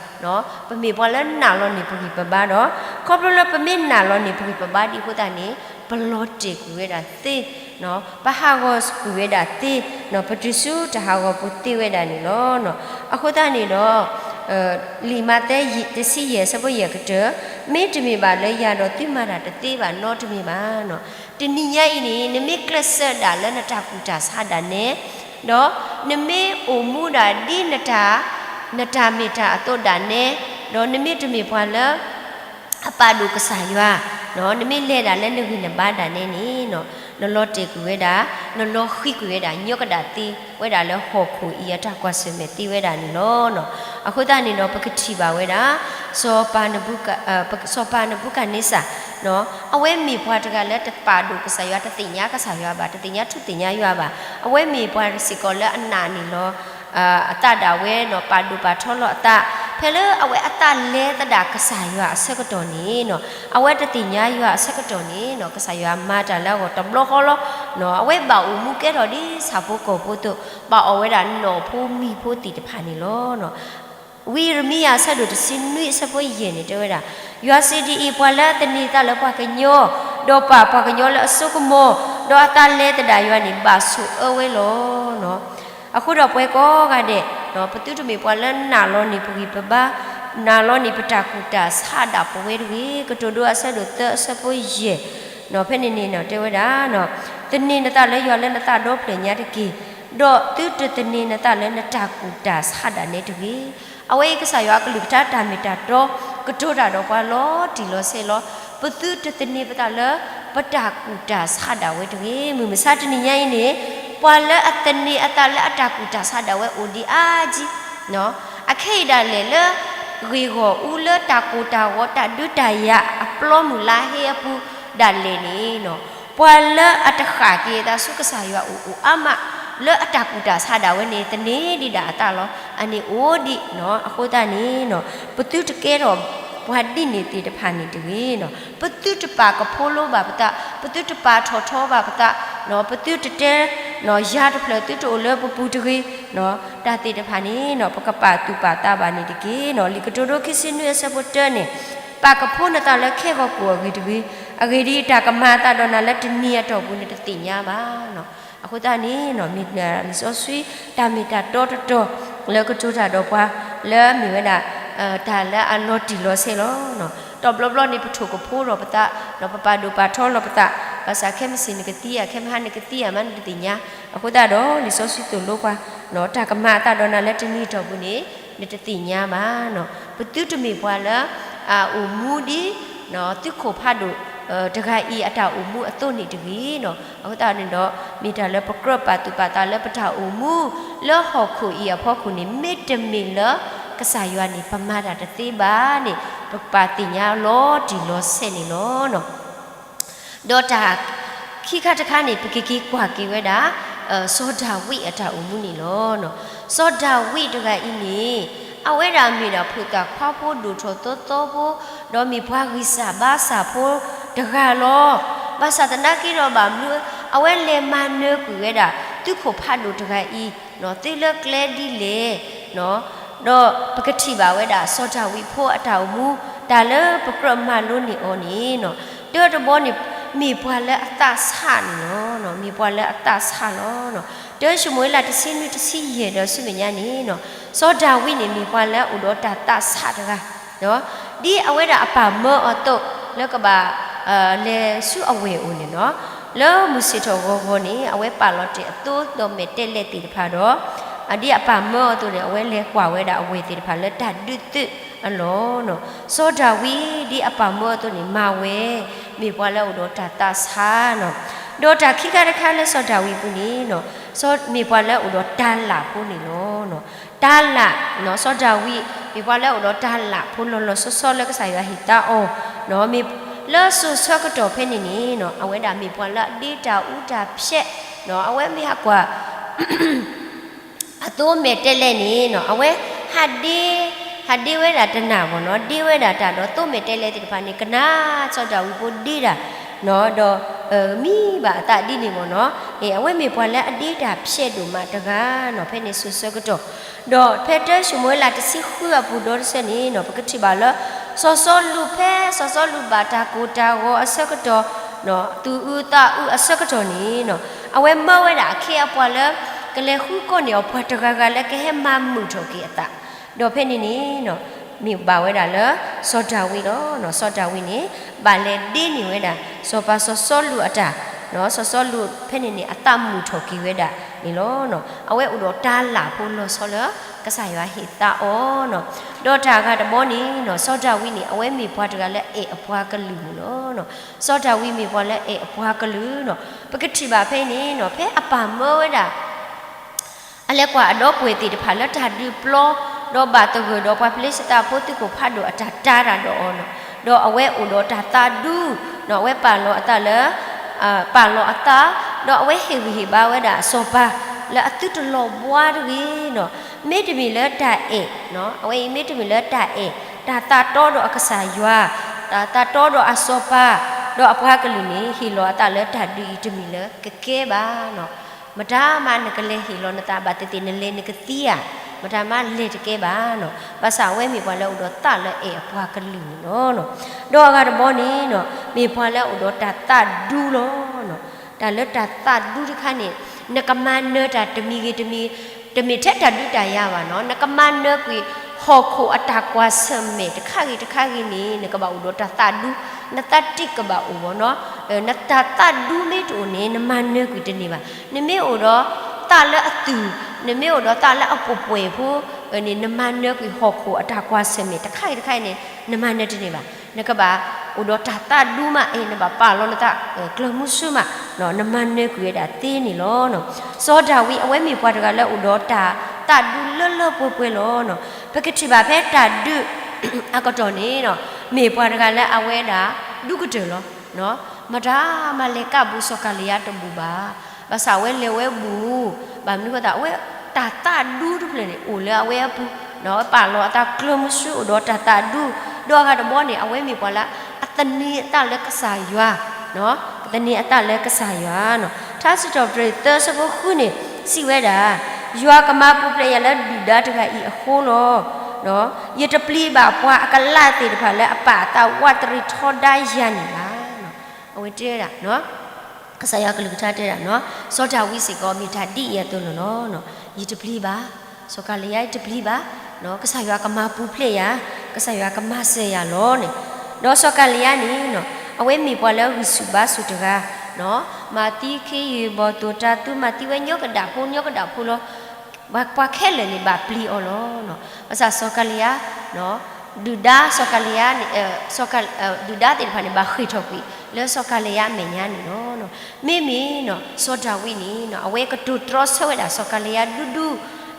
ပမ့ၢ်ပှၤလၢနာ်လီၤန့ၢ်ပဂံၢ်ပဘါဒီး ခီဖျိလၢပမ့ၢ်နာ်လီၤန့ၢ်ပဂံၢ်ပဘါဒံးအဃိသတးန့ၣ် ပလီၤတဲာ်ကွံာ်ဝဲဒၣ်သ့, ပဟးဂီၤကွံာ်ဝဲဒၣ်သ့, ပတုၤဆူတၢ်ဟးဂီၤပူၤသ့ဝဲဒၣ်န့ၣ်လီၤ. အဃိသတးန့ၣ်ဒီး လံာ်မးသဲတဆံယဲၢ် အဆၢဖိယဲၢ်ကတၢၢ်, မ့တမ့ၢ်ဘၣ်လၢယၤဒီးသုမၤတၢ်တသ့ဘၣ်နီတမံၤဘၣ်. တနံၤညါအံၤန့ၣ် နမ့ၢ်ကျဲးစၢးဒၣ်လၢနတၢ်ကူၣ်တၢ်ဆးဒၣ်နဲ, ဒီးနမ့ၢ်အိၣ်မူဒၣ်ဒ် နတၢ်မ့ၢ်တၢ်အသိးဒၣ်နဲ, ဒီးနမ့တမ့ၢ်ပှၤလၢ အပာ်ဒိၣ်ကစၢ်ယွၤ, နမ့ၢ်လဲၤဒၣ်လၢနဂံၢ်နဘါဒၣ်နဲန့ၣ်, နလီၤတဲာ်ကွံာ်ဝဲဒၣ်, နလီၤဃံကွံာ်ဝဲဒၣ်, ညီကဒၣ်သ့ဝဲဒၣ်လၢဟီၣ်ခိၣ်အံၤအတၢ်ကွၢ်ဆၢၣ်မဲာ်သ့ဝဲဒၣ်န့ၣ်လီၤ. အဃိသတးန့ၣ်ဒီး ပကထံၣ်ဘၣ်ဝဲဒၣ် စီၤပၤနဘူကၤန့စၢ်, အဝဲမ့ၢ်ပှၤတဂၤလၢတပာ်ဒိၣ်ကစၢ်ယွၤ, တသ့ၣ်ညါကစၢ်ယွၤဘၣ်, တသ့ၣ်ညါထူသ့ၣ်ညါယွၤဘၣ်. အဝဲမ့ၢ်ပှၤစ့ၢ်ကီးလၢအနာ်န့ၢ်လီၤ အသးဒၣ်ဝဲဒီး ပာ်ဒိၣ်ပာ်ထီလီၤအသး, ဖဲလၢအဝဲအသးလဲၤသဒၣ်ကစၢ်ယွၤအဆၢကတီၢ်န့ၣ်, အဝဲတသ့ၣ်ညါယွၤအဆၢကတီၢ်န့ၣ်, ကစၢ်ယွၤမၤတၢ်လၢအဂီၢ်တဘျီဃီလီၤ. အဝဲဘၣ်အိၣ်မူကဲထီၣ်ဒ်ဆၣ်ဖိကီၢ်ဖိအသိး, ဘၣ်အီၣ်ဝဲဒၣ်နီၣ်ဖိမံၤဖိသ့ၣ်တဖၣ်န့ၣ်လီၤ. ဝံယံးရမံယၤ အဆၢဒိၣ်တဆံနွံ အဆၢဖိယဲၢ်န့ၣ် တဲဝဲဒၣ်, ယွၤစံးဒ်အံၤ, ပှၤလၢအသန့ၤအသးလၢပှၤကညီ, ဒီးပာ်ပှၤကညီလၢအစိကမီၤ, ဒီးအသးလဲၤသဒၣ်ယွၤန့ၣ် ဘၣ်ဆိၣ်အၢဝဲလီၤ. အဃိဒီးပဝဲကိးဂၤဒဲး, ပသုတမ့ၢ်ပှၤလၢနာ်လီၤန့ၢ်ပဂံၢ်ပဘါ, နာ်လီၤန့ၢ်ပတၢ်ကူၣ်တၢ်ဆးဒၣ်ပဝဲတဂ့ၤ. ကတိၤဒိ အဆၢဒိၣ်သၢ အဆၢဖိယဲၢ်, ဖဲန့ၣ်န့ၣ်တဲဝဲဒၣ်, သန့ၤနသးလၢယွၤလၢနသးဒီဖျၢၣ်ညါတက့ၢ်, ဒီးသုတသန့ၤနသးလၢနတၢ်ကူၣ်တၢ်ဆးဒၣ်နဲတဂ့ၤ. အဝဲအံၤကစၢ်ယွၤအကလုၢ်ကထါတၢ်မ့ၢ်တၢ်တီ, ကတိၤတၢ်ဒီးပှၤလီၤတံၢ်လီၤဆဲးလီၤ. ပသုတသန့ၤပသးလၢ ပတၢ်ကူၣ်တၢ်ဆးဒၣ်ဝဲတဂ့ၤ. မုၢ်မဆါတနံၤညါအံၤန့ၣ်, ပှၤလၢအသန့ၤအသးလၢအတၢ်ကူၣ်တၢ်ဆးဒၣ်ဝဲအိၣ်ဒံးအါကံ, အခဲအံၤဒၣ်လဲာ်လၢ ဂ့ၢ်ဂီၢ်အူလၢတၢ်ကိၢ်တၢ်ဂီၤ တၢ်ဒုးတၢ်ယၤအပျီမုၢ်လါဟ့အပူၤဒၣ်လဲာ်န့ၣ်, ပှၤလၢအတဃၣ်က့ၤအသးဆူကစၢ်ယွၤအအိၣ်အိၣ်အါမး, လၢအတၢ်ကူၣ်တၢ်ဆးဒၣ်ဝဲန့ၣ် သန့ၤဒံးဒၣ်အသးလီၤ. အန့ၣ်အိၣ်ဒံး, အဃိသတးန့ၣ်, ပသုတကဲထီၣ်ပှၤဒ်န့ၣ်သ့ၣ်တဖၣ်န့ၣ်တဂ့ၤ. ပသုတပာ်ကဖိလိဘၣ်ပသး, ပသုတပာ်ထီၣ်ထီဘၣ်ပသး, ပသုတတဲ, ယၤတဖျၢၣ်သုတအိၣ်လၢပပူၤတဂ့ၤ. တၢ်သ့ၣ်တဖၣ်န့ၣ် ပကပာ်သူၣ်ပာ်သးဘၣ်န့ၣ်တက့ၢ်. လံာ်ကတိၤဒိ ခံဆံနွံ အဆၢဖိတၢန့ၣ်, ပာ်ကဖိနသးလၢခဲဂီၤကိၣ်အဂ့ၢ်တဂ့ၤ. အဂ့ၢ်ဒ်အံၤ, တၢ်ကမၤအသးဒီးနၤလၢတနံၤအတီၢ်ပူၤန့ၣ် တသ့ၣ်ညါဘၣ်. အဃိသတးန့ၣ်, မ့ၢ်လံာ်စီဆှံ တၢ်မ့ၢ်တၢ်တီတတီၤ လၢကတိၤတၢ်ဒီးပှၤ လၢအမ့ၢ်ဝဲဒၣ် တၢ်လၢအလီၤတံၢ်လီၤဆဲးလီၤ. တဘျီဘျီန့ၣ် ပထိၣ်ကဖိဒီးပသး, ဒီးပပာ်ဒိၣ်ပာ်ထီလီၤပသး, ဘၣ်ဆၣ်ခဲမုၢ်ဆ့ၣ်နကသံဧါ, ခဲမုၢ်ဟါနကသံဧါမး နတသ့ၣ်ညါ. အဃိသတးဒီး လံာ်စီဆှံသိၣ်လိပှၤ, တၢ်ကမၤအသးဒီးနၤလၢတနံၤအတီၢ်ပူၤန့ၣ် နတသ့ၣ်ညါဘၣ်. ပသုတမ့ၢ်ပှၤလၢ အအိၣ်မူဒ် သုးခိၣ်ဖးဒိၣ် တဂၤအံၤအတၢ်အိၣ်မူအသိးန့ၣ်တဂ့ၤ. အဃိသတးန့ၣ်ဒီး မ့ၢ်တၢ်လၢပကြၢးပာ်သူၣ်ပာ်သးလၢပတၢ်အိၣ်မူ လၢဟီၣ်ခိၣ်အံၤအဖီခိၣ်န့ၣ် မ့တမ့ၢ်လၢ ကစၢ်ယွၤန့ၣ် ပမၤတၢ်တသ့ဘၣ်န့ၣ် ပကပာ်သ့ၣ်ညါလီၤတံၢ်လီၤဆဲးန့ၣ်လီၤ. ဒီးတၢ်ခံခါတခါန့ၣ် ပကက့ၤကွၢ်က့ၤဝဲဒၣ် စီၤဒၤဝံးအတၢ်အိၣ်မူန့ၣ်လီၤ. စီၤဒၤဝံးတဂၤအံၤန့ၣ် အဝဲဒၣ်မ့ၢ်ဒၣ်ဖိသၣ်ခွါဖိဒိၣ်ထီၣ်သီသီဖိ, ဒီးမ့ၢ်ပှၤဂံၢ်စၢ်ဘါစၢ်ဖိတဂၤလီၤ. ဘၣ်ဆၣ်သနာ်က့ဒီးဘၣ်မနုၤ အဝဲလဲၤမၤနၢၤကွံာ်ဝဲဒၣ် သုးခိၣ်ဖးဒိၣ်တဂၤအံၤ သ့လၢကျဲဒ်လဲၣ် ဒီးပကထံၣ်ဘၣ်ဝဲဒၣ် စီၤဒၤဝံးဖိအတၢ်အိၣ်မူ တၢ်လၢပကြၢးမၤလိန့ၢ်အီၤန့ၣ်, တၢတဘီန့ၣ် မ့ၢ်ပှၤလၢအသးဆးန့ၣ်လီၤ. မ့ၢ်ပှၤလၢအသးဆးလီၤ. တၢၡမူၤအ့လး တဆံနွံ တဆံယဲၢ်ဒီးဆူမဲာ်ညါန့ၣ်, စီၤဒၤဝံးန့ၣ် မ့ၢ်ပှၤလၢအအိၣ်ဒီးတၢ်သးဆးတဂၤ ဒ်အဝဲဒၣ်အပၢ်မၢအီၤအသိး လၢကဘၣ် လဲၤဆူအဝဲၢ်အအိၣ်န့ၣ်လီၤ. လၢမုၢ်ဆ့ၣ်ထီၣ်ဂီၤဂီၤန့ၣ် အဝဲပာ်လီၤတဲာ်အသိဒီးမဲာ်တဲးလဲးသ့ၣ်တဖၣ်ဒီး ဒ်အပၢ်မၢအီၤအသိးန့ၣ် အဝဲလဲၤကွၢ်ဝဲဒၣ်အဝဲၢ်သ့ၣ်တဖၣ်လၢတၢ်ဒုးသုးအလီၢ်န့ၣ်, စီၤဒၤဝံး ဒ်အပၢ်မၢအီၤအသိးန့ၣ် မၤဝဲ, မ့ၢ်ပှၤလၢအအိၣ်ဒီးတၢ်သးဆးန့ၣ်, ဒီးတၢ်ခံခါတခါလၢစီၤဒၤဝံးအပူၤန့ၣ် မ့ၢ်ပှၤလၢအအိၣ်ဒီးတၤလၣ်ဖိန့ၣ်လီၤ. တၤလၣ်, စီၤဒၤဝံး မ့ၢ်ပှၤလၢအအိၣ်ဒီးတၤလၣ်ဖိလီၤလီၤဆီဆီလၢကစၢ်ယွၤဟ့ၣ်သါအီၤ, မ့ၢ်လၢစိၤဆၢကတီၢ်ဖဲန့ၣ်န့ၣ် အဝဲဒၣ်မ့ၢ်ပှၤလၢအဒ့တၢ်အူတၢ်ဖျဲး, အဝဲမ့ၢ်ဟးကွၢ် အသိမဲာ်တဲးလဲးန့ၣ် အဝဲ ဟးဒ့ ဟးဒ့ဝဲဒၣ်တနၢ်ဘၣ်နီၤ, ဒ့ဝဲဒၣ်တၢ်ဒီးသိမဲာ်တဲလဲသ့ၣ်တဖၣ်န့ၣ် ကနၣ်စီၤဒၤဝံးဖိဒ့တၢ်နီၤ, ဒီးမံဘၣ်အသးဒ်န့ၣ်ဘၣ်နီၤ, အဝဲမ့ၢ်ပှၤလၢအဒ့တၢ်ဖျဲးဒိၣ်မးတဂၤနီၤ, ဖဲန့ၣ်စိၤဆၢကတီၢ် ဒီးဖဲတၢၡမူၤအ့လးတဆံဃုအပူၤဒီတဆၢန့ၣ်နီၤ, ပကထံၣ်ဘၣ်လၢ စီၤစီလူးဖဲ စီၤစီလူးဘၣ်တၢ်ကိၢ်တၢ်ဂီၤအဆၢကတီၢ်, သူၣ်အုးသးအုးအဆၢကတီၢ်န့ၣ်နီၤ, အဝဲမၢဝဲဒၣ်အခ့အပှၤလၢ ကလဲၤဃုကိးန့ၢ်အပှၤတဂၤဂၤလၢကဟဲမၤမုာ်ထီၣ်က့ၤအသး, ဒီးဖဲန့ၣ်န့ၣ်နီၤ, မ့ၢ်ဘၣ်ဝဲဒၣ်လၢ စီၤဒၤဝံးလီၤ. စီၤဒၤဝံးန့ၣ် ဘၣ်လဲၤဒ့န့ၢ်ဝဲဒၣ် စီၤပၤစီၤစီလူးအတၢ်, စီၤစီလူးဖဲန့ၣ်န့ၣ် အသးမုာ်ထီၣ်က့ၤဝဲဒၣ်န့ၣ်လီၤ. အဝဲအိၣ်ဒီးတၢ်လၢ်ဖိလီၤဆီလၢ ကစၢ်ယွၤဟ့ၣ်သါအီၤနီၤ, ဒီးတၢ်အဂၤတဘီန့ၣ်နီၤ, စီၤဒၤဝံးန့ၣ် အဝဲမ့ၢ်ပှၤတဂၤလၢအဲၣ်အပှၤကလုာ်န့ၣ်လီၤ. စီၤဒၤဝံးမ့ၢ်ပှၤလၢအဲၣ်အပှၤကလုာ်နီၤ, ပကထံၣ်ဘၣ်ဖဲန့ၣ်နီၤ, ဖဲအပၢ်မၢဝဲဒၣ် အလဲၤကွၢ်အဒီပုၢ်ဝဲၢ်သ့ၣ်တဖၣ်လၢတၢ်ဒုးပျီ, ဒီးဘၣ်သဂၢၢ်ဒီးပှၤဖလ့ၡသးဖိသုးခိၣ်ဖးဒိၣ်အတၢ်တၤတၢ်ဒီးအီၤနီၤ, ဒီးအဝဲအိၣ်ဒီးတၢ်သးဒူ, အဝဲပာ်လီၤအသးလၢ ပာ်လီၤအသး, ဒီးအဝဲဟ့ၣ်ဂံၢ်ဟ့ၣ်ဘါဝဲဒၣ်အစီၤပၤ လၢအသုတလီၤဘှါတဂ့ၤနီၤ, မ့တမ့ၢ်လၢတၢ်အဲၣ်, အဝဲအံၤမ့တမ့ၢ်လၢတၢ်အဲၣ်, တၢ်သးတီဒီးအကစၢ်ယွၤ, တၢ်သးတီဒီးအစီၤပၤ, ဒီးအပှၤကလုာ်န့ၣ် ဟ့ၣ်လီၤအသးလၢတၢ်ဒုးအံၤတမ့ၢ်လၢကကဲဘၣ်နီၤ. မတၤမးနကလဲၤဟ့ၣ်လီၤနသးဘၣ်သ့ၣ်သ့ၣ် နလဲၤနကသံဧါ, မတၤမးလဲၤတကဲဘၣ်နီၤ, ဘၣ်ဆၣ်အဝဲမ့ၢ်ပှၤလၢအိၣ်ဒီးသးလၢအဲၣ်အပှၤကလုာ်န့ၣ်လီၤ. ဒီးအဂၤတဘီန့ၣ်နီၤ, မ့ၢ်ပှၤလၢအိၣ်ဒီးတၢ်သးဒူလီၤ. တၢ်လၢတၢ်သးဒူတခါန့ၣ် နကမၤနၢၤတၢ်တမံၤဂ့ၤတမံၤ, တမ့ၢ်ထဲတၢ်ဒုးတၢ်ယၤဘၣ်နီၤ, နကမၤနၢၤကွံာ်ဟီၣ်ခိၣ်အတၢ်ကွၢ်ဆၢၣ်မဲာ်တခါဂ့ၤတခါဂ့ၤန့ၣ် နကဘၣ်အိၣ်ဒီးတၢ်သးဒူ, နသးတံၢ်ကဘၣ်အိၣ်ဘၣ်နီၤ, နတၢ်သးဒူမ့ၢ်တအိၣ်န့ၣ် နမၤနၢၤကွံာ်တန့ၢ်ဘၣ်. နမ့ၢ်အိၣ်ဒီးသးလၢအသူၣ်, နမ့ၢ်အိၣ်ဒီးသးလၢအပှဲၤပှဲၤဖိန့ၣ် နမၤနၢၤကွံာ်ဟီၣ်ခိၣ်အတၢ်ကွၢ်ဆၢၣ်မဲာ်တခါဂ့ၤတခါဂ့ၤန့ၣ် နမၤနၢၤတန့ၢ်ဘၣ်. နကဘၣ်အိၣ်ဒီးတၢ်သးဒူမး, နဘၣ်ပာ်လီၤနသးကျၢၤမုဆူမး, နမၤနၢၤကွံာ်ဝဲဒၣ်သ့န့ၣ်လီၤ. စီၤဒၤဝံးအဝဲမ့ၢ်ပှၤတဂၤလၢအိၣ်ဒီးတၢ်သးဒူလၢလၢပှဲၤပှဲၤလီၤ. ပကထံၣ်ဘၣ်ဖဲတၢ်ဒုးအကတီၢ်န့ၣ် မ့ၢ်ပှၤတဂၤလၢအဝဲဒၣ်ဒူကတၢၢ်လီၤ. မတၤမၤလဲၤကးဘူးစီၤကၤလံယါတဘူးဘၣ်. ဘၣ်ဆၣ်အဝဲလဲၤဝဲဘူး, ဘၣ်မနုၤအဃိသတး အဝဲတၢ်သးဒူတဖျၢၣ်န့ၣ် အိၣ်လၢအဝဲအပူၤ, အဝဲပာ်လီၤအသးကျၢၤမုဆူ အိၣ်ဒီးတၢ်သးဒူ, ဒီးအဂၤတဘီန့ၣ် အဝဲမ့ၢ်ပှၤလၢအသန့ၤအသးလၢကစၢ်ယွၤ, သန့ၤအသးလၢကစၢ်ယွၤနီၤ. ထါစံးထီၣ်ပတြၢၤသၢဆၢဖိဃုန့ၣ် စံးဝဲဒၣ်, ယွၤကမၤပူၤဖျဲးယၤလၢဒုၣ်ဒါတဂၤအံၤအဃိလီၤ. ယတပျံၤဘၣ်ပှၤအကလးသ့ၣ်တဖၣ်လၢအပာ်အသးဝးတရံးထီဒါယၤန့ၣ်ဘၣ်. အဝဲတဲဝဲဒၣ် ကစၢ်ယွၤကလုၢ်ကထါတဲဒၣ်နီၤ, စီၤဒၤဝံးစ့ၢ်ကီးမ့ၢ်တၢ်ဒ်အံၤအသိးလီၤလီၤ. ယတပျံၤဘၣ်, စီၤကၤလံယါယတပျံၤဘၣ်, ကစၢ်ယွၤကမၤပူၤဖျဲးယၤ, ကစၢ်ယွၤကမၤစၢၤယၤလီၤန့ၣ်. ဒီးစီၤကၤလံယါန့ၣ်နီၤ, အဝဲမ့ၢ်ပှၤလၢဂံၢ်ဆူၣ်ဘါဆူၣ်တဂၤ, မၤသံခ့ယုၢ်ဘီၣ်သိၣ်တၤသူ မၤသံဝဲညီကဒၣ်ဖိညီကဒၣ်ဖိလီၤ. ပှၤခဲလၢာ်န့ၣ်ဘၣ်ပျံၤအီၤလီၤ. ဘၣ်ဆၣ်စီၤကၤလံယါ ဒုၣ်ဒါစီၤကၤလံယါန့ၣ် ဒုၣ်ဒါသ့ၣ်တဖၣ်န့ၣ် ဘၣ်ဃ့ၢ်ထီၣ်ကွံာ်လၢစီၤကၤလံယါအမဲာ်ညါန့ၣ်လီၤ. မ့မ့ၢ်နီၤ စီၤဒၤဝံးန့ၣ်နီၤ အဝဲကတိၤတြီဆၢဝဲဒၣ်စီၤကၤလံယါဒူဒူ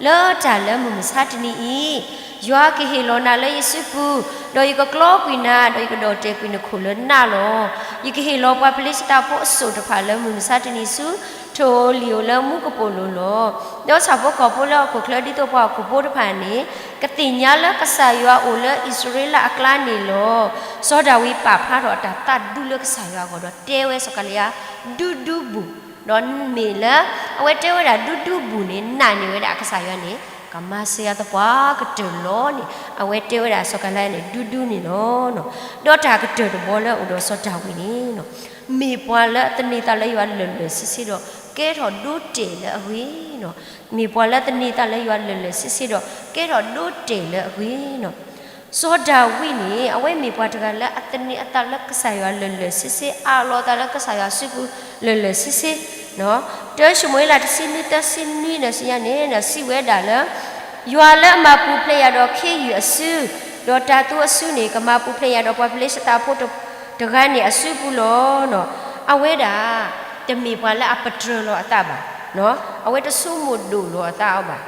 လၢတၢ်လၢမုၢ်မဆါတနံၤအံၤ, ယွၤကဟ့ၣ်လီၤနၤလၢယစုပူၤ, ဒီးယကကျီကွံာ်နၤ, ဒီးယကဒီၣ်တဲာ်ကွံာ်နခိၣ်လၢနးလီၤ. ယကဟ့ၣ်လီၤပှၤဖလ့ၡသးဖိအစိၣ်တဖၣ်လၢမုၢ်မဆါတနံၤဆူ ထိၣ်ဧိၤလံၣ်ဧိၤလၢမူကပိာ်လိၤလီၤ. ဒီးဆၣ်ဖိကီၢ်ဖိလၢဟီၣ်ခိၣ်ချၢ ဒ်သိးပှၤဟီၣ်ခိၣ်ဖိတဖၣ်န့ၣ် ကသ့ၣ်ညါလၢကစၢ်ယွၤအိၣ်လၢအံၣ်စရ့လးအကျါန့ၣ်လီၤ. စီၤဒၤဝံးပာ်ဖျါထီၣ်အတၢ်သးဒူလၢကစၢ်ယွၤအဂီၢ်ဒီးတဲဝဲစီၤကၤလံယါ ဒူဒူဘူး, ဒီးမ့ၢ်လၢ အဝဲတဲဝဲဒၣ်ဒူဒူဘူးန့ၣ် နာ်န့ၢ်ဝဲဒၣ်ကစၢ်ယွၤန့ၣ် ကမၤစၢၤယၤသပှၢ်ကတၢၢ်လီၤန့ၣ် အဝဲတဲဝဲဒၣ်စီၤကၤလံယါန့ၣ် ဒူဒူန့ၣ်လီၤ. ဒီးတၢ်ကတၢၢ်တဘီလၢအိၣ်ဒီးစီၤဒၤဝံးန့ၣ် မ့ၢ်ပှၤလၢအသန့ၤသးလၢယွၤလၢာ်လၢာ်ဆ့ဆ့ဒီး ကဲထီၣ်ဒိတဲာ်လၢအဂ့ၤနီၤ. မ့ၢ်ပှၤလၢသန့ၤသးလၢယွၤလၢာ်လၢာ်ဆ့ဆ့ဒီး ကဲထီၣ်ဒိတဲာ်လၢအဂ့ၤနီၤ. စီၤဒၤဝံးန့ၣ် အဝဲမ့ၢ်ပှၤတဂၤလၢအသန့ၤအသးလၢကစၢ်ယွၤလၢာ်လၢာ်ဆ့ဆ့ အးလီၤအသးလၢကစၢ်ယွၤစုပူၤလၢာ်လၢာ်ဆ့ဆ့ တၢၡမူၤအ့လး တဆံနွံ သၢဆံနွံ ဒီးဆူညါန့ၣ် စံးဝဲဒၣ်လၢ ယွၤလၢအမၤပူၤဖျဲးယၤဒီးခ့ယုၢ်အစု ဒီးတၤသူအစုန့ၣ် ကမၤပူၤဖျဲးယၤဒီးပှၤဖလ့ၡသးဖိတဂၤန့ၣ်အစုပူၤလီၤ. အဝဲဒၣ် တမ့ၢ်ပှၤလၢအပတြၢၤလီၤအသးဘၣ်. အဝဲတဆိကမိၣ်ဒိၣ်လီၤအသးအီၤဘၣ်.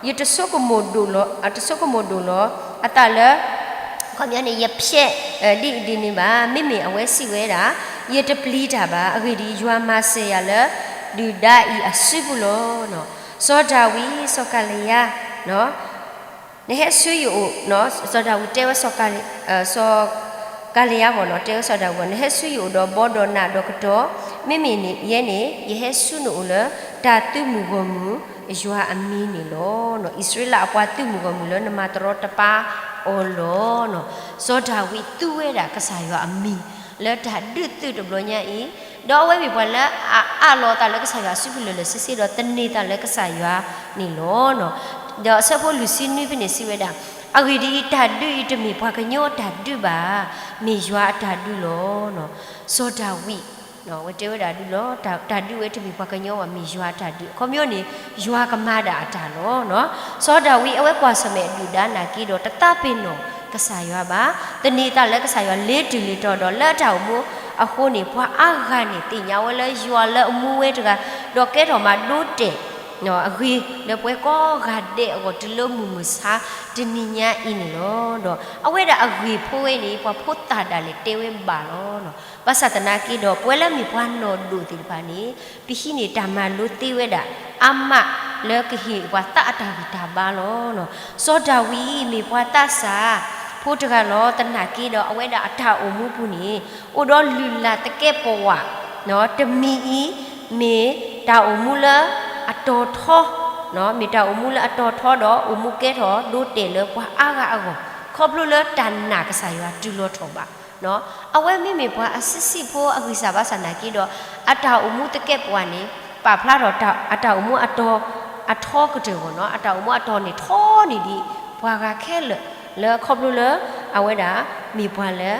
ယတဆိကမိၣ်ဒိၣ်လီၤ, တဆိကမိၣ်ဒိၣ်လီၤအသးလၢ ခီပညီန့ၣ် ယဖျဲးဒ်အံၤဒ်န့ၣ်ဘၣ်. မ့မ့ၢ်အဝဲစံးဝဲဒၣ် ယတပျံၤတၢ်ဘၣ်. အဂ့ၢ်ဒ်အံၤ, ယွၤမၤစၢၤယၤလၢ ဒုၣ်ဒါအံၤအစုပူၤလီၤ. စီၤဒၤဝံး, စီၤကၤလံယါ နဟဲဆူယအိၣ်, စီၤဒၤဝံးတဲဝဲစီၤကၤလယါဘၣ်နီၤ, တဲဝဲစီၤဒၤဝံး, နဟဲဆူယအိၣ်ဒီးဘီဒီးနးဒီးကတီၤ, မ့မ့ၢ်ယဲန့ၣ် ယဟဲဆူနအိၣ်လၢ တၢ်သုးမုၢ်ဂီၢ်မုၢ်ယွၤအမံၤန့ၣ်လီၤ. အံၣ်စရ့လးအပှၤသုးမုၢ်ဂီၢ်မုၢ်လၢနမၤတရီတပါအီၤလီၤ. စီၤဒၤဝံးသူဝဲဒၣ်ကစၢ်ယွၤအမံၤ လၢတၢ်ဒုးသုးတဘျီညါအံၤ, ဒီးအဝဲမ့ၢ်ပှၤလၢအအးလီၤအသးလၢကစၢ်ယွၤအစုပူၤလၢာ်လၢာ်ဆ့ဆ့ဒီးသန့ၤအသးလၢကစၢ်ယွၤန့ၣ်လီၤ. ဒီးအဆၢဖိလွံၢ်ဆံနွံဖဲန့ၣ်စံးဝဲဒၣ်, အဂ့ၢ်ဒ်အံၤ, တၢ်ဒုးအံၤတမ့ၢ်ပှၤကညီအတၢ်ဒုးဘၣ်, မ့ၢ်ယွၤအတၢ်ဒုးလီၤ. စီၤဒၤဝံး ဝဲတဲဝဲဒၣ်ဒုးလီၤ, တၢ်ဒုးဝဲတမ့ၢ်ပှၤကညီဘၣ်, မ့ၢ်ယွၤအတၢ်ဒုး, အခီပညီန့ၣ် ယွၤကမၤဒၣ်အတၢ်လီၤ. စီၤဒၤဝံးအဝဲကွၢ်ဆၢၣ်မဲာ်ဒုၣ်ဒါနာ်က့ဒီး တသးပ့ၤနီၣ်ကစၢ်ယွၤဘၣ်, သန့ၤအသးလၢကစၢ်ယွၤလ့ၤတုၤလ့ၤတီၤဒီးလၢအတၢ်အိၣ်မူအဃိန့ၣ် ပှၤအါဂၤန့ၣ်သ့ၣ်ညါဝဲလၢယွၤလၢအမူဝဲတဂၤ, ဒီးကဲထီၣ်မၤဒိတဲာ် အဂ့ၤလၢပှၤကိးဂၤဒဲးအဂီၢ်တုၤလၢမုၢ်မဆါတနံၤညါအံၤန့ၣ်လီၤ. ဒီးအဝဲဒၣ်အဂ့ၢ်ဖိဝဲန့ၣ် ပှၤဖိသၣ်ဒၣ်လဲာ်တဲဝဲဘၣ်လီၤ. ဘၣ်ဆၣ်သနာ်က့ဒီး ပဝဲလၢမ့ၢ်ပှၤနီၢ်ဒိၣ်သ့ၣ်တဖၣ်န့ၣ် ပဟံးန့ၢ်တၢ်မၤလိသ့ဝဲဒၣ် အါမးလၢကဟ့ၣ်ပှၤသးအတၢ်ဂံၢ်တၢ်ဘါလီၤ. စီၤဒၤဝံးမ့ၢ်ပှၤသးစၢ်ဖိတဂၤလီၤ. သနာ်က့ဒီး အဝဲဒၣ်အတၢ်အိၣ်မူပူၤန့ၣ် အိၣ်ဒီးလုၢ်လၢ်သကဲးပဝး တမံၤအံၤ မ့ၢ်တၢ်အိၣ်မူလၢအတီၤထီ, မ့ၢ်တၢ်အိၣ်မူလၢအတီၤထီဒီး အိၣ်မူကဲထီၣ်ဒိတဲာ်လၢပှၤအါဂၤအဂီၢ်, ခီဖျိလၢတၢ်နာ်ကစၢ်ယွၤတုၤလီၤထီၣ်ဘး. အဝဲမ့မ့ၢ်ပှၤအဆံးဆံးဖိအဂံၢ်စၢ်ဘါစၢ်နာ်က့ဒီး အတၢ်အိၣ်မူသကဲးပဝးန့ၣ် ပာ်ဖျါထီၣ်အတၢ်အိၣ်မူအတီၤ အထီကတၢၢ်အဂီၢ်နီၤ, အတၢ်အိၣ်မူအတီၤန့ၣ်ထီန့ၢ်ဒံး ပှၤဂၤခဲလၢာ် လၢခီဖျိလၢ အဝဲဒၣ်မ့ၢ်ပှၤလၢ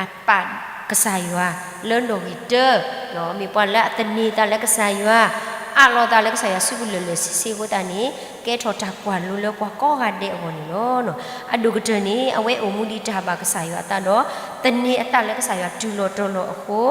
အပာ်ကစၢ်ယွၤလၢနီၣ်ဂံၢ်တၢ, မ့ၢ်ပှၤလၢအသန့ၤသးလၢကစၢ်ယွၤ, အးလီၤသးလၢကစၢ်ယွၤစုပူၤလၢာ်လၢာ်ဆ့ဆ့အဃိသတးန့ၣ် ကဲထီၣ်တၢ်ကွၢ်လိလၢပှၤကိးဂၤဒဲးအဂီၢ်န့ၣ်လီၤ. အဒိၣ်ကတၢၢ်န့ၣ် အဝဲအိၣ်မူဒံးတၢ်ဘၣ်ကစၢ်ယွၤအသးဒီး သန့ၤအသးလၢကစၢ်ယွၤတုၤလီၤတီၤလီၤအဃိ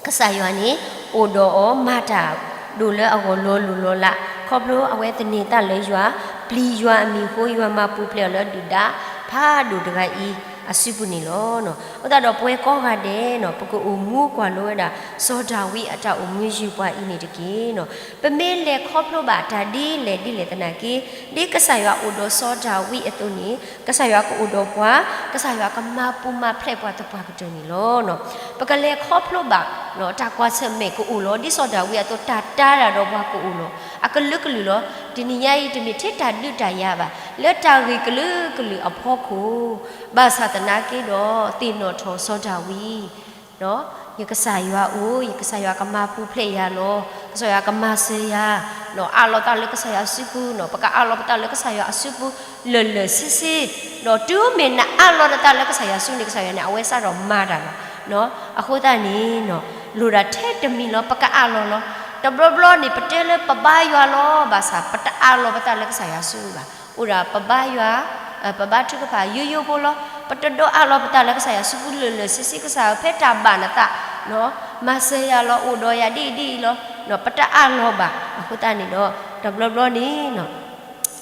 ကစၢ်ယွၤန့ၣ် အိၣ်ဒီးအီၤမၤတၢ်ဒိၣ်လၢအဂီၢ်လီၤလိၢ်လီၤလး, ခီဖျိအဝဲသန့ၤသးလၢယွၤ, ပျံၤယွၤအမံၤအဃိ ယွၤမၤပူၤဖျဲးအီၤလၢဒုၣ်ဒါဖးဒိၣ်တဂၤအံၤအစုပူၤန့ၣ်လီၤ. အဃိသတးဒီးပဝဲကိးဂၤဒဲးနီၤ ပကအိၣ်မူကွၢ်လိဝဲဒၣ် စီၤဒၤဝံးအတၢ်အိၣ်မူယုၢ်ပှၤအံၤန့ၣ်တက့ၢ်နီၤ. ပမ့ၢ်လဲၤခီဖျိဘၣ်တၢ်ဒ်လဲၣ်ဒ်လဲၣ်သနာ်က့, ဒ်ကစၢ်ယွၤအိၣ်ဒီးစီၤဒၤဝံးအသိးန့ၣ် ကစၢ်ယွၤကအိၣ်ဒီးပှၤ, ကစၢ်ယွၤကမၤပူၤမၤဖျဲးပှၤသပှၢ်ကတၢၢ်န့ၣ်လီၤ. ပကလဲၤခီဖျိဘၣ် တၢ်ကွၢ်ဆၢၣ်မဲာ်ကအိၣ်လီၤ. ဒ်စီၤဒၤဝံးအသိး တၢ်တၤတၢ်ဒီးပှၤကအိၣ်လီၤ. အကလုာ်ကလုာ်လီၤ. တနံၤညါအံၤ တမ့ၢ်ထဲတၢ်ဒုးတၢ်ယၤဘၣ်. လၢတၢ်ဂ့ၢ်ကလုာ်ကလုာ်အဖီခိၣ်, ဘၣ်ဆၣ်သနာ်က့ဒီး သ့ၣ်နီၣ်ထီၣ်စီၤဒၤဝံး ယကစၢ်ယွၤအိၣ်, ယကစၢ်ယွၤကမၤပူၤဖျဲးယၤလီၤ. ကစၢ်ယွၤကမၤစၢၤယၤ, အးလီၤသးလၢကစၢ်ယွၤအစုပူၤနီၤ, ပကအးလီၤပသးလၢကစၢ်ယွၤအစုပူၤလၢာ်လၢာ်ဆ့ဆ့, ဒီးတုၤမ့ၢ်နအးလီၤနသးလၢကစၢ်ယွၤအစုန့ၣ် ကစၢ်ယွၤန့ၣ် အဝဲစးထီၣ်မၤတၢ်လီၤ. အဃိသတးန့ၣ် လိၣ်ဒၣ်ထဲတမံၤလီၤ ပကအးလီၤလီၤ. တဘျီဘျီန့ၣ် ပတဲလၢပဘါယွၤလီၤ, ဘၣ်ဆၣ်ပတအးလီၤပသးလၢကစၢ်ယွၤစုဘၣ်. အိၣ်ဒၣ်ပဘါယွၤ, ပဘါထုကဖၣ်ယိယိဖိလီၤ. ပတဒိးအးလီၤပသးလၢကစၢ်ယွၤစုပူၤလၢာ်လၢာ်ဆ့ဆ့ ကစၢ်ဖဲတၢ်ဘၣ်နသး မၤစၢၤယၤလီၤ, အိၣ်ဒီးယၤဒ်အံၤဒ်အံၤလီၤ. ပတအးလီၤဘၣ်. အဃိသတးန့ၣ်ဒီး တဘျီဘျီန့ၣ်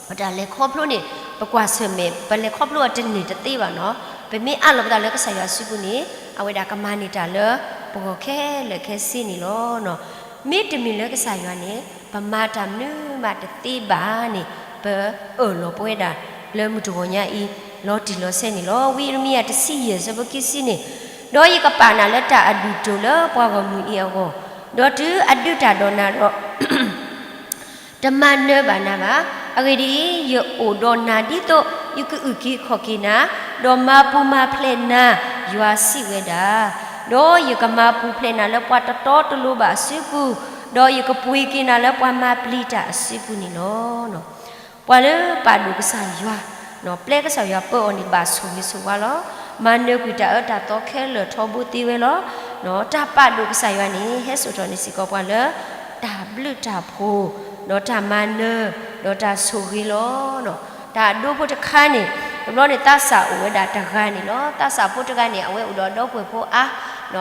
ပတၢ်လဲၤခီဖျိန့ၣ် ပကွၢ်ဆၢၣ်မဲာ် ပလဲၤခီဖျိအတန့ၢ်တသ့ဘၣ်နီၤ. ပမ့ၢ်အးလီၤပသးလၢကစၢ်ယွၤစုပူၤန့ၣ် အဝဲဒၣ်ကမၤန့ၢ်တၢ်လၢပဂီၢ်ခဲလၢာ်ခဲဆ့န့ၣ်လီၤ. မ့တမ့ၢ်လၢကစၢ်ယွၤန့ၣ် ပမၤတၢ်မနုၤမးတသ့ဘၣ်န့ၣ် ပအၢၣ်လီၤပဝဲဒၣ်လၢမုၢ်တဂီၤညါအံၤ လီၤတံၢ်လီၤဆဲးန့ၣ်လီၤ. ဝံယံးရမံယၤတဆံယဲၢ် ဆၢဖိခံဆံန့ၣ်, ဒီးယကပာ်နၤလၢတၢ်အဒူၣ်တိၢ်လၢပှၤဂီၢ်မုၢ်အံၤအဂီၢ်, ဒီးတုၤအဒုးတၢ်ဒီးနၤဒီး တမၤနၢၤဘၣ်နၤဘၣ်. အဂ့ၢ်ဒ်အံၤ, ယအိၣ်ဒီးနၤဒ်သိးယကအုၣ်က့ၤခီၣ်က့ၤနၤ, ဒီးမၤပူၤမၤဖျဲးနၤ, ယွၤစံးဝဲဒၣ်, ဒီးယကမၤပူၤဖျဲးနၤလၢပှၤတတီတလိၤဘၣ်အစုပူၤ, ဒီးယကပှ့ၤက့ၤနၤလၢပှၤမၤပျံၤတၢ်အစုပူၤန့ၣ်လီၤ. ပှၤလၢပာ်ဒိၣ်ကစၢ်ယွၤ, ပျဲကစၢ်ယွၤပၢအီၤန့ၣ် ဘၣ်ဆိၣ်ဂ့ၤဆိၣ်ဝါလီၤ. မၤနၢၤကွံာ်တၢ်အၢတၢ်သီခဲလၢာ်ထီဘိသ့ဝဲလီၤ. တၢ်ပာ်ဒိၣ်ကစၢ်ယွၤန့ၣ် ဟဲစိာ်ထီၣ်န့ၢ်စ့ၢ်ကီးပှၤလၢ တၢ်ဘျုးတၢ်ဖှိၣ်, ဒီးတၢ်မၤနၢၤ, ဒီးတၢ်ဆိၣ်ဂ့ၤလီၤ. တၢ်အဒိဖိတခါန့ၣ် တဘျီန့ၣ် သးစၢ်အိၣ်ဝဲဒၣ်တဂၤန့ၣ်လီၤ. သးစၢ်ဖိတဂၤန့ၣ် အဝဲအိၣ်ဒီးဒီပုၢ်ဝဲၢ်ဖိအါ,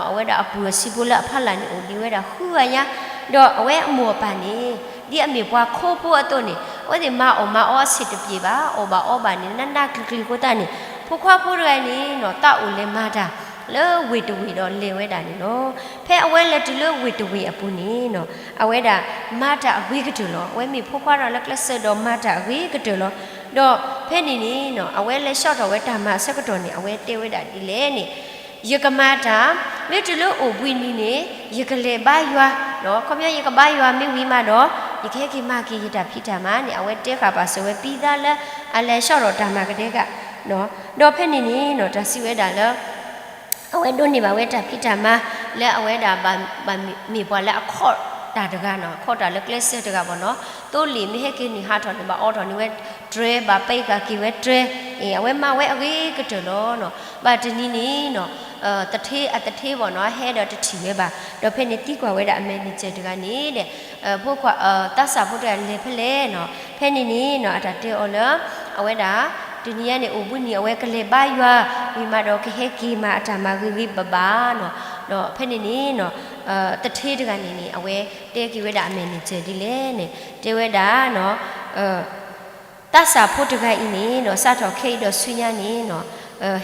အဝဲဒၣ်အပုၢ်အစုဖိလၢအဖီလာ်န့ၣ် အိၣ်ဒံးဝဲဒၣ်ဃုဂၤညါ, ဒီးအဝဲအမိၢ်အပၢ်န့ၣ် ဒ်အမ့ၢ်ပှၤခိဖိအသိးန့ၣ် အဝဲသ့ၣ်မၤအီၣ်မၤအီအဆံးတပျ့ၤဘၣ်, အီၣ်ဘၣ်အီဘၣ်န့ၣ် နးနးကျံၤကျံၤအဃိသတးန့ၣ် ဖိခွါဖိတဂၤန့ၣ်နီၤ သးအိၣ်လဲၤမၤတၢ်လၢဝ့ၢ်တဝ့ၢ်ဒီးလဲၤဝဲဒၣ်န့ၣ်လီၤ. ဖဲအဝဲလဲၤတုၤလၢဝ့ၢ်တဝ့ၢ်အပူၤန့ၣ်နီၤ အဝဲဒၣ်မၤတၢ်အဂ့ၤကတၢၢ်လီၤ. အဝဲမ့ၢ်ဖိခွါတဂၤလၢကျဲးစၢးဒီးမၤတၢ်အဂ့ၤကတၢၢ်လီၤ. ဒီးဖဲန့ၣ်န့ၣ် အဝဲလဲၤဆှီထီၣ်ဝဲတၢ်မၤအဆၢကတီၢ်န့ၣ် အဝဲတဲဝဲဒၣ်ဒ်လဲၣ်န့ၣ်, ယကမၤတၢ်, မ့ၢ်တုၤလၢအိၣ်ဘှံးနံၤန့ၣ် ယကလဲၤဘါယွၤ, ခီပညီယကဘါယွၤမ့ၢ်ဝံၤမးဒီး ယကဟဲက့ၤမၤက့ၤယတၢ်ဖံးတၢ်မၤန့ၣ် အဝဲတဲဃာ်ပာ်စၢၤဝဲ ပံသါလၢအလဲၤဆှီထီၣ်တၢ်မၤကဒဲက, ဒီးဖဲန့ၣ်န့ၣ် တၢ်စံးဝဲဒၣ်လၢ အဝဲဒိးန့ၢ်ဘၣ်ဝဲတၢ်ဖံးတၢ်မၤ လၢအဝဲဒၣ်ဘၣ်မ့ၢ်ပှၤလၢအခီၣ်တၢ်တဂၤနီၤ, အခီၣ်တၢ်လၢကျဲစၢၤတဂၤဘၣ်နီၤ, သိလ့ၣ်မ့ၢ်ဟဲက့ၤန့ၣ် ဟးထီၣ်န့ၣ် ဘၣ်အိးထီၣ်န့ၢ်ဝဲတြဲၤ, ဘၣ်ပဲကၤက့ၤဝဲတြဲၤ, အဝဲမၤဝဲအဂ့ၤကတၢၢ်လီၤနီၤ. ဘၣ်တနံၤန့ၣ်နီၤ သထ့အသထ့ဘၣ်နီၤ ဟဲဒီးတထံၣ်ဝဲဘၣ်, ဒီးဖဲန့ၣ်သံကွၢ်ဝဲဒၣ်အ manager တဂၤန့ၣ်ဒီး ဖိခွါ သးစၢ်ဖိတဂၤလဲၤဖဲလဲၣ်နီၤ, ဖဲန့ၣ်န့ၣ်နီၤ အတၢ်တဲအီၤလၢ အဝဲဒၣ် တနံၤညါန့ၣ် အိၣ်ဘှံးနံၤ အဝဲကလဲၤဘါယွၤ, ဝံၤမးဒီးကဟဲက့ၤမၤအတၢ်မၤဂ့ၤဂ့ၤဘၣ်ဘၣ်နီၤ. ဒီးဖဲန့ၣ်န့ၣ်နီၤ သထ့တဂၤန့ၣ်န့ၣ် အဝဲတဲက့ၤဝဲဒၣ်အ manager ဒ်လဲၣ်န့ၣ် တဲဝဲဒၣ် သးစၢ်ဖိတဂၤအံၤန့ၣ်နီၤ စးထီၣ်ခဲအံၤဒီးဆူညါန့ၣ်နီၤ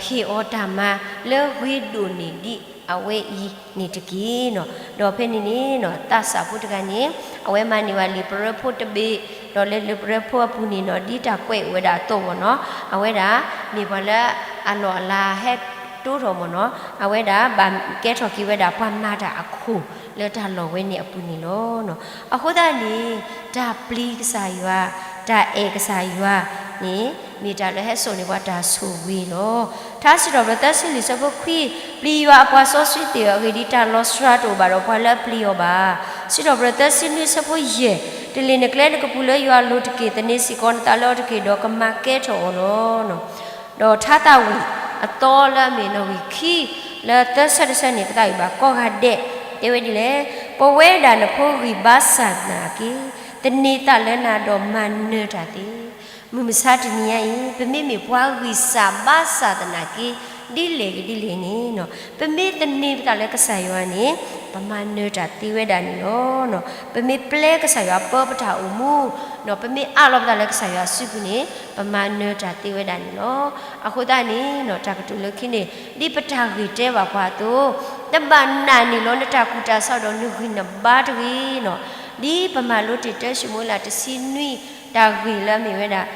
ဟ့ၣ်အီၤတၢ်မၤလၢဂ့ၤဒိၣ်န့ၢ်ဒံးအဝဲအံၤန့ၣ်တက့ၢ်နီၤ. ဒီးဖဲန့ၣ်န့ၣ်နီၤ သးစၢ်ဖိတဂၤန့ၣ် အဝဲမၤန့ၢ်ဝဲလံာ်ပရၢဖိတဘ့ၣ်, ဒီးလၢလံာ်ပရၢဖိအပူၤန့ၣ်နီၤ ဒ်တၢ်ကွဲးအိၣ်ဝဲဒၣ်အသိးမ့ၢ်နီၤ အဝဲဒၣ် မ့ၢ်ပှၤလၢအလီၢ်အလၤဟဲတိၢ်ထီၣ်မ့ၢ်နီၤ အဝဲဒၣ်ဘၣ်ကဲထီၣ်က့ၤဝဲဒၣ်ပှၤမၤတၢ်အခိၣ်လၢတၢ်လီၢ်ဝဲန့ၣ်အပူၤန့ၣ်လီၤ. အဃိသတးန့ၣ် တၢ်ပျံၤကစၢ်ယွၤ, တၢ်အဲၣ်ကစၢ်ယွၤန့ၣ် မ့ၢ်တၢ်လၢဟဲစိာ်န့ၢ်ပှၤတၢ်ဆိၣ်ဂ့ၤလီၤ. ထါစံးထီၣ်ပတြၢၤသၢဆံလွံၢ်ဆၢဖိခွံ, ပျံၤယွၤအပှၤစီဆှံသ့ၣ်ဧၢ, အဂ့ၢ်ဒ်အံၤ, တၢ်လီၤစှၤတအိၣ်ဘၣ်ဒီးပှၤလၢအပျံၤအီၤဘၣ်. စံးထီၣ်ပတြၢၤသၢဆံနွံဆၢဖိယဲၢ်, တလ့ၣ်နကျဲနကပူၤလၢယွၤအလိၤတက့ၢ်, သန့ၤစ့ၢ်ကီးနသးလၢအီၤတက့ၢ်, ဒီးကမၤကဲထီၣ်အီၤလီၤ. ဒီးထါသးဝံၣ်အသီလၢအမ့ၢ်နီၣ်ဂံၢ်ခံ လၢသၢဆၢတဆၢန့ၣ် ပသးဝံၣ်ဘၣ်ကိးဂၤဒဲး, တဲဝဲဒ်လဲၣ်, ပဝဲဒၣ်နဖိဂံၢ်ဘါစၢ်သနာ်က့, သန့ၤသးလၢနၤဒီးမၤနၢၤတၢ်သ့. မုၢ်မဆါတနံၤညါအံၤ ပမ့မ့ၢ်ပှၤဂံၢ်စၢ်ဘါစၢ်သနာ်က့ ဒ်လဲၣ်ဂ့ၤဒ်လဲၣ်န့ၣ်, ပမ့ၢ်သန့ၤပသးလၢကစၢ်ယွၤန့ၣ် ပမၤနၢၤတၢ်သ့ဝဲဒၣ်န့ၣ်လီၤ. ပမ့ၢ်ပျဲကစၢ်ယွၤပၢပတၢ်အိၣ်မူ, ပမ့ၢ်အးလီၤပသးလၢကစၢ်ယွၤစုပူၤန့ၣ် ပမၤနၢၤတၢ်သ့ဝဲဒၣ်န့ၣ်လီၤ. အဃိသတးန့ၣ် တၢ်ကတိၤလၢခံန့ၣ် ဒ်ပတၢ်ဂ့ၢ်တဲဘၣ်ပှၤအသိး, နဘၣ်နာ်န့ၢ်လီၤနတၢ်ကူၣ်တၢ်ဆးဒီးနဂံၢ်နဘါတဂ့ၤနီၤ. ဒ်ပမၤလိတ့ၢ်တၢ်ၡမူၤအ့လးတဆံနွံ တၢ်ဂ့ၢ်လၢအမ့ၢ်ဝဲဒၣ်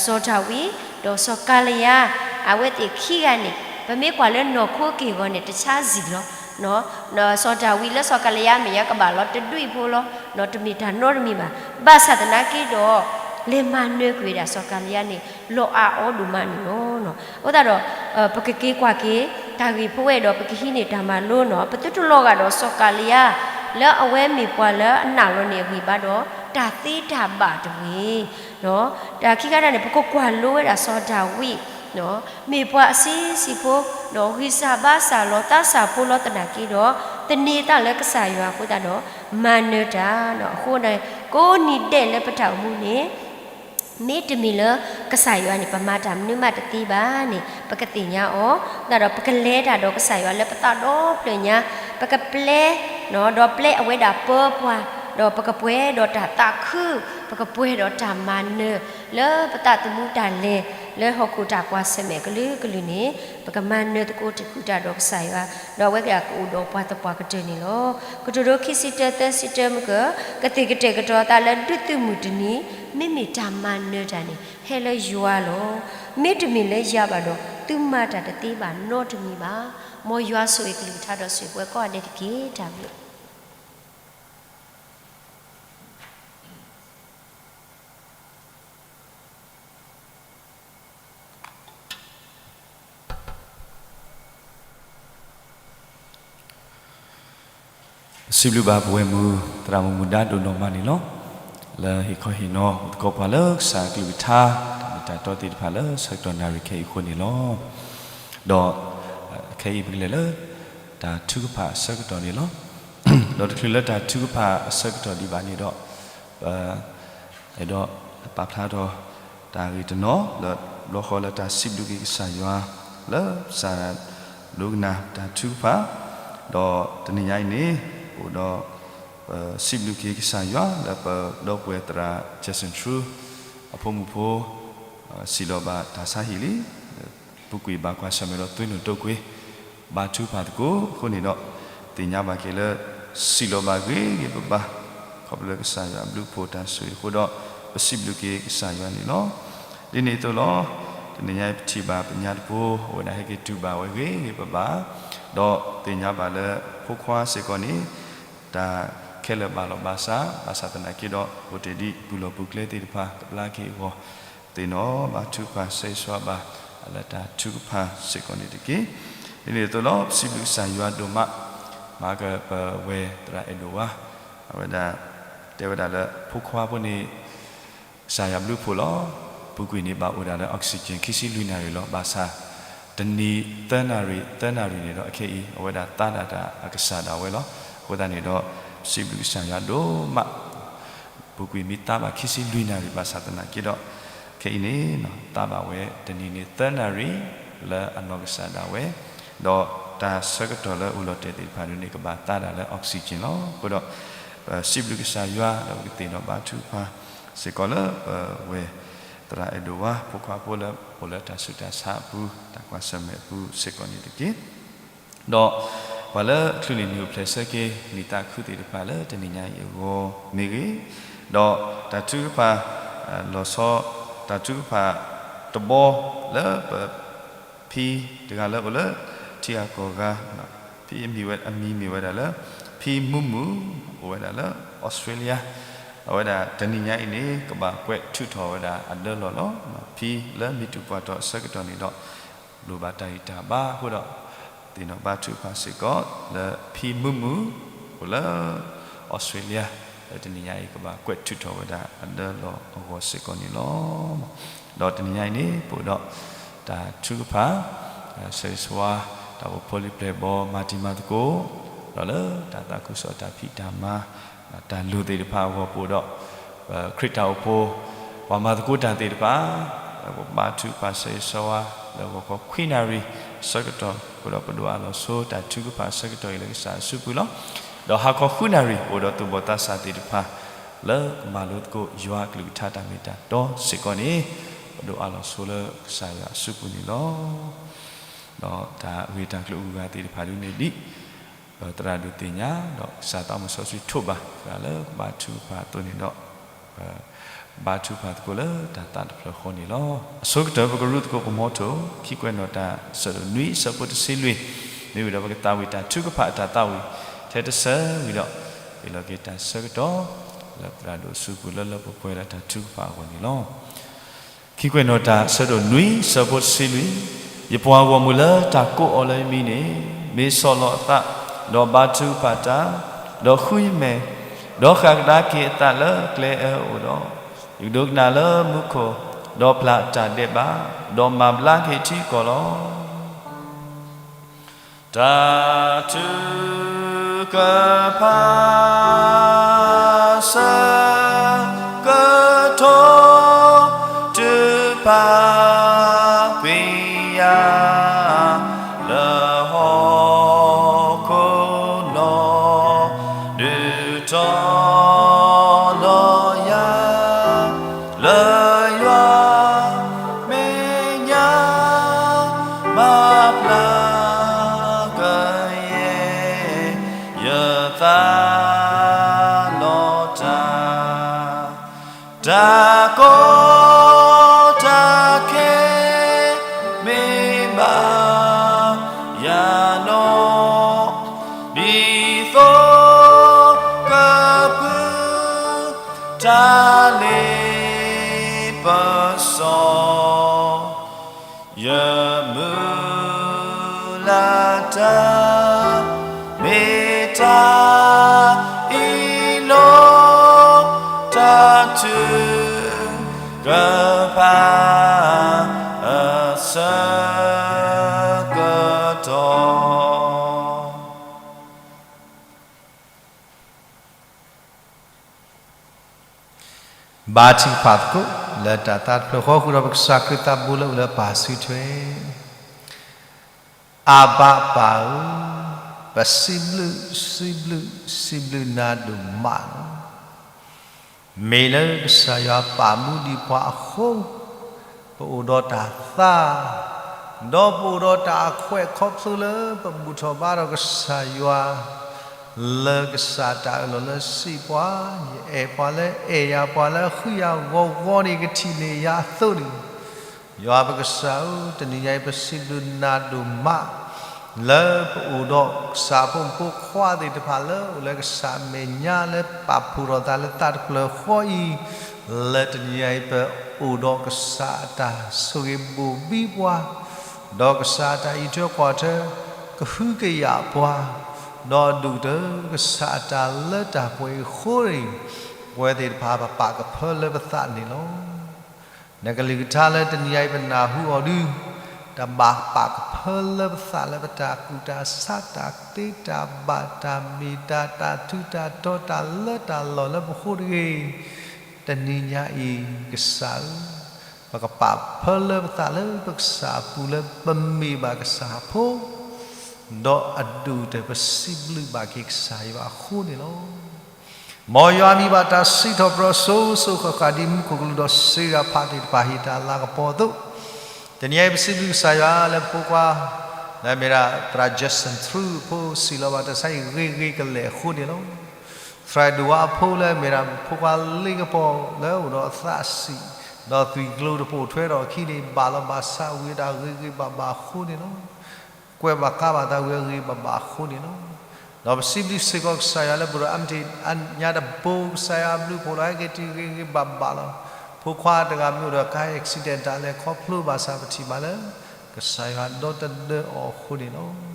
စီၤဒၤဝံး ဒီးစီၤကၤလယါ အဝဲသ့ၣ်ခံဂၤန့ၣ် ပမ့ၢ်ကွၢ်လၢနီၢ်ခိက့ၢ်ဂီၤန့ၣ် တဆါဆံးလီၤ. စီၤဒၤဝံးလၢစီၤကၤလယါမဲာ်ညါကဘၣ်လီၤ တဒွံၣ်ဖိလီၤ. တမ့ၢ်တၢ်နီတမံၤဘၣ်. ဘၣ်ဆၣ်သနာ်က့ဒီး လဲၤမၤနၢၤကွံာ်ဝဲဒၣ်စီၤကၤလယါန့ၣ် လီၤအါအီၤဒိၣ်မးန့ၣ်လီၤ. အဃိသတးဒီး ပကက့ၤကွၢ်က့ၤ တၢ်ဂ့ၢ်ဖိဝဲဒီး ပကဟံးန့ၢ်တၢ်မၤလိနီၤ. ပသုတလီၤဂာ်ဒီးစီၤကၤလယါ လၢအဝဲမ့ၢ်ပှၤလၢအနာ်လီၤန့ၢ်အဂံၢ်ဘါဒီး တၢ်သ့တၢ်ဘၣ်တဂ့ၤ. တၢ်ခံခါတၢ်န့ၣ် ပကကွၢ်လိဝဲဒၣ်စီၤဒၤဝံး မ့ၢ်ပှၤအဆံးဆံးဖိ ဒီးဂံၢ်စၢ်ဘါစၢ်လီၤ သးစၢ်ဖိလီၤသနာ်က့ဒီး သန့ၤသးလၢကစၢ်ယွၤအဃိသတးဒီး မၤနၢၤတၢ်. အဃိန့ၣ် ကိးနံၤဒဲးလၢပတၢ်အိၣ်မူန့ၣ် မ့တမ့ၢ်လၢကစၢ်ယွၤန့ၣ် ပမၤတၢ်မနုၤမးတသ့ဘၣ်န့ၣ် ပကသ့ၣ်ညါအီၤ, သတးဒီးပကလဲၤတၢ်ဒီးကစၢ်ယွၤလၢပသးဒီဖျၢၣ်ညါ, ပကပျဲ ဒီးပျဲအဝဲဒၣ်ပၢပှၤ, ဒီးပကပှဲၤဒီးတၢ်သးခု, ပကပှဲၤဒီးတၢ်မၤနၢၤ လၢပသးသမူတၢ်လဲၤ လၢဟီၣ်ခိၣ်တၢ်ကွၢ်ဆၢၣ်မဲာ်ကလုာ်ကလုာ်န့ၣ် ပကမၤနၢၤသကိးတၢ်ဃူတၢ်ဒီးကစၢ်ယွၤ, ဒီးအဝဲကအိၣ်ဒီးပှၤသပှၢ်ကတၢၢ်န့ၣ်လီၤ. ကတိၤဒိ ခံဆံတၢ သၢဆံတၢ မ့ၢ်က ကသ့ၣ်ကတဲာ်ကတီၤသးလၢဒုးသုးမုၢ်တနံၤ, မ့မ့ၢ်တၢ်မၤနၢၤတၢ်န့ၣ် ဟဲလၢယွၤလီၤ. မ့တမ့ၢ်လၢယၤဘၣ်ဒီး သုမၤတၢ်တသ့ဘၣ်နီတမံၤဘၣ်. မ်ယွၤဆိၣ်ဂ့ၤကလုၢ်ကထါဒီးဆိၣ်ဂ့ၤပှၤကိးဂၤဒဲးတက့ၢ်. တၢ်ဘျုး စံးဘျုးဘၣ်ပဝဲမုၢ် သရၣ်မုၣ်မူဒါဒိၣ်နီၢ်မးန့ၣ်လီၤ. လၢဟ့ၣ်ခီဟ့ၣ်နီၤ သကိးပှၤလၢကစၢ်အကလုၢ်ကထါ တၢ်မ့ၢ်တၢ်တီသ့ၣ်တဖၣ်လၢဆၢကတီၢ်နၣ်ရံၣ်ခဲအံၤအဃိန့ၣ်လီၤ. ဒီး ခဲအံၤပကလဲၤလၢ တၢ်ထုကဖၣ်အဆၢကတီၢ်န့ၣ်လီၤ. ဒီးတချုးလၢတၢ်ထုကဖၣ်အဆၢကတီၢ်ဒံးဘၣ်န့ၣ်ဒီး ပ အဲၣ်ဒိးပာ်ဖျါထီၣ် တၢ်ဂ့ၢ်တနီၤ လၢဘျီဃီလၢတၢ်စံးဘျုးက့ၤကစၢ်ယွၤ လၢကစၢ်ဒိကနၣ်တၢ်ထုကဖၣ်, ဒီးတနံၤညါအံၤန့ၣ် အိၣ်ဒီး ပစံးဘျုးက့ၤကစၢ်ယွၤ လၢပဒီပုၢ်ဝဲၢ်သရၣ် Jackson True အဖိမုၣ်ဖိ စံးလီၤဘၣ်တၢ်ဆါဟံၣ်လံ ပူၤကွံာ်ဘၣ်ကွၢ်ဆၢၣ်မဲာ်ဒီးသွ့ၣ်နုာ်တိာ်ကွံာ် ဘါထုကဖၣ်သကိးအဃိန့ၣ်ဒီး သ့ၣ်ညါဘၣ်က့ၤလၢ စံးလီၤဘၣ်ဂ့ၤဂ့ၤဘၣ်ဘၣ် ခီဖျိလၢကစၢ်ယွၤအဘျုးအဖှိၣ်တၢ်ဆိၣ်ဂ့ၤအဃိဒီး ပစံးဘျုးက့ၤကစၢ်ယွၤန့ၣ်လီၤ. ဒ်န့ၣ်အသိးလီၤ. တနံၤညါအံၤပထံၣ်ဘၣ်ပညါတပူၤ အဝဲဒၣ်ဟဲက့ၤတူၢ်ဘၣ်ဝဲဂ့ၤဂ့ၤဘၣ်ဘၣ်, ဒီးသ့ၣ်ညါဘၣ်လၢဖိခွါစ့ၢ်ကီးန့ၣ် တၢ်ခဲလၢာ်ဘၣ်လီၤဘၣ်စး, ဘၣ်ဆၣ်သနာ်က့ဒီး အိၣ်တ့ၢ်ဒံးပူၤလီၢ်ပူၤကျဲသ့ၣ်တဖၣ် ကဘျါက့ၤအဂီၢ်, သ့ၣ်နီၣ်ဘါထုကဖၣ် ဆၢဂ့ၤဆၢဝါဘၣ် လၢတၢ်ထုကဖၣ်စ့ၢ်ကီးန့ၣ်တက့ၢ်. ဒ်န့ၣ်အသိးလီၤ. ပစံးဘျုးကစၢ်ယွၤဒိၣ်မး, မၤကပဝဲသရၣ်အဲၣ်ဒိးဝါ အဝဲဒၣ် တဲဝဲဒၣ်လၢဖိခွါဖိန့ၣ် ကစၢ်ယွၤဘျုးဖှိၣ်လီၤ. ပူၤကွံာ်န့ၣ်ဘၣ်အိၣ်ဒၣ်လၢ oxygen ခံဆံလွံၢ်နၣ်ရံၣ်လီၤ. ဘၣ်ဆၣ် တနံၤသၢနၣ်ရံၣ် သၢနၣ်ရံၣ်န့ၣ်ဒီး အခဲအံၤ အဝဲဒၣ်သါဒၣ်တၢ်အကစၢ်ဒၣ်ဝဲလီၤ. အဃိသတးန့ၣ်ဒီး ပစံးဘျုးကစၢ်ယွၤဒိၣ်မး ပူၤကွံာ်မ့ၢ်သါဘၣ်ခံဆံလွံၢ်နၣ်ရံၣ် ဘၣ်ဆၣ်သနာ်က့ဒီး ခဲအံၤန့ၣ် သါဘၣ်ဝဲတနံၤန့ၣ်သၢနၣ်ရံၣ် လၢအနီၢ်ကစၢ်ဒၣ်ဝဲ, ဒီးတၢ်ဆၢကတီၢ်လၢအအိၣ်လီၤတဲာ်သ့ၣ်တဖၣ်ဒ်န့ၣ် ကဘၣ်သါဒၣ်လၢ oxygen လီၤ. အဃိဒီး ပစံးဘျုးကစၢ်ယွၤ ဒီးပကသ့ၣ်နီၣ်ဘါထုကဖၣ်စ့ၢ်ကီးလၢ ပဝဲသရၣ်အဲၣ်ဒိးဝါ ဖိခွါဖိလၢအိၣ်လၢတၢ်ဆူးတၢ်ဆါအပူၤ တၢ်ကွၢ်ဆၢၣ်မဲာ်အပူၤစ့ၢ်ကီးန့ၣ်တက့ၢ်. ဒီးပှၤလၢအချုးန့ၢ်နံၣ်အိၣ်ဖျဲၣ်ဆၢက့ၤ နံၣ်သးခုသ့ၣ်တဖၣ်လၢတနံၤညါအံၤအဂီၢ်မ့ၢ်ဂ့ၤ, ဒီးတၢ်ထုကဖၣ် လီၤဆီ တၢ်ထုကဖၣ်တဘီလၢပ ဖံတဂၤလၢအိၣ်လၢ ထံဂၤကီၢ်ဂၤ, ဖံအမံၤဝဲ အမံၤမ့ၢ်ဝဲဒၣ်လၢ ဖံမုၢ်မုၢ် အိၣ်ဝဲဒၣ်လၢ Australia, အဝဲဒၣ်တနံၤညါအံၤန့ၣ် ကဘၣ်ကွဲးထုးထီၣ်ဝဲဒၣ်အဒၢလီၢ်လီၤ. ဖံလၢမ့ၢ်တုၤပှၤတီၢ်အဆၢကတီၢ်န့ၣ်ဒီး လိၣ်ဘၣ်တၢ်ဂံၢ်တၢ်ဘါအဃိဒီး သ့ၣ်နီၣ်ဘါထုကဖၣ်စ့ၢ်ကီးလၢဖံမုၢ်မုၢ် အိၣ်လၢ Australia လၢတနံၤညါအံၤ ကဘၣ်ကွဲးထုးထီၣ်ဝဲဒၣ်အဒၢလီၢ်အဂီၢ်စ့ၢ်ကီးန့ၣ်လီၤ. ဒီးတနံၤညါအံၤန့ၣ် ပအိၣ်ဒီးတၢ်ထုကဖၣ် ဆၢဂ့ၤဆၢဝါ တၢ်အိၣ်ဖှိၣ်လံာ်ပျဲၢ်ဘီ မၤတံၤမၤသကိး, ဒီးလၢတၢ်သးခုကစီၣ်တၢ်ဖံးတၢ်မၤ တၢ်လိၣ်သ့ၣ်တဖၣ်အဂီၢ် ပအိၣ်ဒီး ပခရံာ်တၢ်အိၣ်ဖှိၣ် ပှၤမၤသကိးတၢ်သ့ၣ်တဖၣ် ပဘါထုကဖၣ်ဆၢဂ့ၤဆၢဝါ လၢဂီၤခီခွံနၣ်ရံၣ်ဆၢကတီၢ် အဃိဒီးပဒိးအးလီၤဆိတၢ်ထုကဖၣ်အဆၢကတီၢ်အံၤလၢကစၢ်အစုပူၤလီၤ. ဒီးဟါခီဃုနၣ်ရံၣ် ပအိၣ်ဒီးသူၣ်ဘီၣ်သးစၢ်သ့ၣ်တဖၣ် လၢကမၤလိသကိးယွၤအကလုၢ်ကထါတၢ်မ့ၢ်တၢ်တီစ့ၢ်ကီးန့ၣ် ပဒိးအးလီၤဆိလၢကစၢ်ယွၤအစုပူၤန့ၣ်လီၤ. ဒီးတၢ်ဂ့ၢ်တၢ်ကျိၤအဂုၤအဂၤသ့ၣ်တဖၣ်ဒ်န့ၣ်ဒ် ပသရၣ်ဒိၣ်သ့ၣ်ညါ ဒီးကစၢ်သးမုၢ်စီဆှံထိးဘၣ် သရၣ်လၢကဘါထုကဖၣ်အသိးန့ၣ်ဒီး ဘါထုကဖၣ်သကိးလၢတၢ်သးတဖျၢၣ်ဃီန့ၣ်လီၤ. အဆိကတၢၢ် ပကရူသကိးပမီထိၣ် ခံကွဲးနီၣ်တၢ် ဆၢဒိၣ်နွံ ဆၢဖိတဆံလွံၢ် မ့ၢ်ဝံၤဒီးပကသးဝံၣ်တၢ်ထုကဖၣ်အတၢ်သးဝံၣ် ထဲတဆၢဝံၤဒီး ပဟ့ၣ်လီၤက့ၤတၢ်ဆၢကတီၢ် လၢသရၣ်ဒိၣ်အစုပူၤလၢလၢပှဲၤပှဲၤလၢတၢ်ထုကဖၣ်အဂီၢ်န့ၣ်လီၤ. ခံကွဲးနီၣ်တၢ် ဆၢဒိၣ်နွံ ဆၢဖိတဆံလွံၢ်, ယပှၤဂီၢ်မုၢ်လၢတၢ်ကိးအီၤလၢယမံၤန့ၣ် မ့ၢ်ဆီၣ်လီၤအသး, ဒီးဘါထုကဖၣ်တၢ်, ဒီးဃုယမဲာ်, ဒီးဃၣ်ကဒါက့ၤအသးလၢကျဲအၢအအိၣ်ဒီး, ယကဒိကနၣ်လၢမူခိၣ်, ဒီးပျၢ်အတၢ်ဒဲးဘး, ဒီးမၤဘျါက့ၤထံကီၢ်လီၤ. တၢ်ထုကဖၣ် ဆၢကတီၢ် တုၤဖးကွံာ်ယၤ လၢဟီၣ်ခိၣ်လီၤ, ဒုးတီၤလီၤယၤ လၢယွၤမဲာ်ညါ မၤဘျါကယဲၢ် ယသးလီၤတၢ်, တၢ်ကီတၢ်ခဲ မ့ၢ်ဘၣ်ယၤလီၤ, ဒ်သိးကဖု တၢ်လ့ပစီ ယမုၢ်လၢ်တၢ် မ့ၢ်တၢ်အံၤလီၤ, တၢ်ထုကဖၣ် အဆၢကတီၢ်. ဘါထုကဖၣ်သကိး လၢတၢ်သးတဖျၢၣ်ဃီ ဃုာ်ဒီးပကစၢ်ခရံာ်သးဘိလၢအိၣ်လၢပၢ်စုထွဲ, အၤဘၣ်ပၢ်ဧၢ, ပစံးဘျုး စံးဘျုး စံးဘျုးနၤဒိၣ်မးလီၤ. မ့ၢ်လၢကစၢ်ယွၤပာ်မူဒံးပှၤအဃိ ပအိၣ်ဒီးတၢ်သါ, ဒီးပအိၣ်ဒီးတၢ်အခွဲးခီဖျိလၢပဘူၣ်ထီၣ်ဘါထီၣ်ကစၢ်ယွၤ လၢကစၢ်တၢ်အၢၣ်လီၤလၢစံးပှၤ, ယအဲၣ်ပှၤလၢအဲၣ်ယၤ, ပှၤလၢဃုယၤဂီၤဂီၤန့ၣ် ကထံၣ်န့ၢ်ယၤအသိးန့ၣ် ယွၤပကစၢ်ဧၢ, တနံၤညါအံၤ ပစံးဘျုးနၤဒိၣ်မး လၢပအိၣ်ဒီးကစၢ်အဖိမုၣ်ဖိခွါသ့ၣ်တဖၣ် လၢအိၣ်လၢကစၢ်အမဲာ်ညါလၢပာ်ဖှိၣ်ထီၣ်သးလၢသးတဖျၢၣ်ဃီအံၤ, လၢတနံၤညါအံၤ ပအိၣ်ဒီးကစၢ်အတၢ်ဆိၣ်ဂ့ၤဘိၣ်ဘံပှၤ, ဒီးကစၢ်အတၢ်အံးထွဲကွၢ်ထွဲ ကဟုကယာ်ပှၤ, ဒီးအဒိၣ်ကတၢၢ် ကစၢ်အတၢ်လၢတၢ်ပှဲၤအံၤအဃိန့ၣ်, ပဝဲသ့ၣ်တဖၣ်ပပာ်ကဖၢလၢပသးန့ၣ်လီၤ. နကလုၢ်ကထါလၢတနံၤညါအံၤပနၢ်ဟူအီၤဒု, တၢ်ဘၣ်ပာ်ကဖၢလၢပသးလၢပတၢ်ကူၣ်တၢ်ဆး တၢ်သ့တၢ်ဘၣ် တၢ်မ့ၢ်တၢ် တၢ်ထူးတၢ်တီၤ တၢ်လၢတၢ်လီၢ်လၢပဃိတဂ့ၤ, တနံၤညါအံၤ ကစၢ်ဧၢ, ပကပာ်ဖၢလၢပသးလၢပကစၢ်အပူၤလၢပမ့ၢ်ဘၣ်ကစၢ်အဖိ ဒီးအဒိၣ်ကတၢၢ်ပစံးဘျုးဘၣ်က့ၤကစၢ်ယွၤအဃိန့ၣ်လီၤ. မ်ယွၤမံၤဘၣ်တၢ်စံးထီၣ်ပတြၢၤစိၤစိၤဃၣ်ဃၣ် ဒ်မူခိၣ်ကလူးဒီးစံးဂၤဖးသ့ၣ်တဖၣ်ဟ့ၣ်တၢ်လၤကပီၤအသိး, တနံၤအံၤပစံးဘျုးကစၢ်ယွၤလၢပဖိခွါ လၢအမ့ၢ်ဒၣ်သရၣ် Justin Through အဖိစံးလီၤဘၣ်တၢ်ဆါအံၤဂ့ၤဂ့ၤကလဲာ်အဃိန့ၣ်လီၤ. သရၣ်ဒိၣ်ဝါအဖိလၢအမ့ၢ်ဒၣ်ဖိခွါလ့ကပီၤလၢအအိၣ်ဒီးအသးဆံး ဒီးသွံၣ်ကျိၤတပိာ်ထွဲထီၣ်အခံန့ၣ် ဘၣ်လီၤဘၣ်ဆးဝံၤအတၢ်ဂ့ၤဂ့ၤဘၣ်ဘၣ်အဃိန့ၣ်လီၤ. ကွဲးဘၣ်ကါဘၣ်သးဝံၤအဂ့ၤဘၣ်ဘၣ်အဃိန့ၣ်လီၤ. ဒီးပစံးဘျုးစ့ၢ်ကီးကစၢ်ယွၤလၢပဒိၣ်အါမံၤတ့ၢ်အညါတဘိ ကစၢ်ယွၤအဘျုးဖှိၣ်လီၤဟဲက့ၤတုၤဂ့ၤဂ့ၤဘၣ်ဘၣ်လီၤ. ဖိခွါတဂၤမ့ၢ်အိၣ်ဒီးကါ accident တၢ်လဲၤခီဖျိဘၣ်ဆၣ်ပထံၣ်ဘၣ်လၢ ကစၢ်ယွၤဒီတဒၢအီၤအဃိန့ၣ်လီၤ.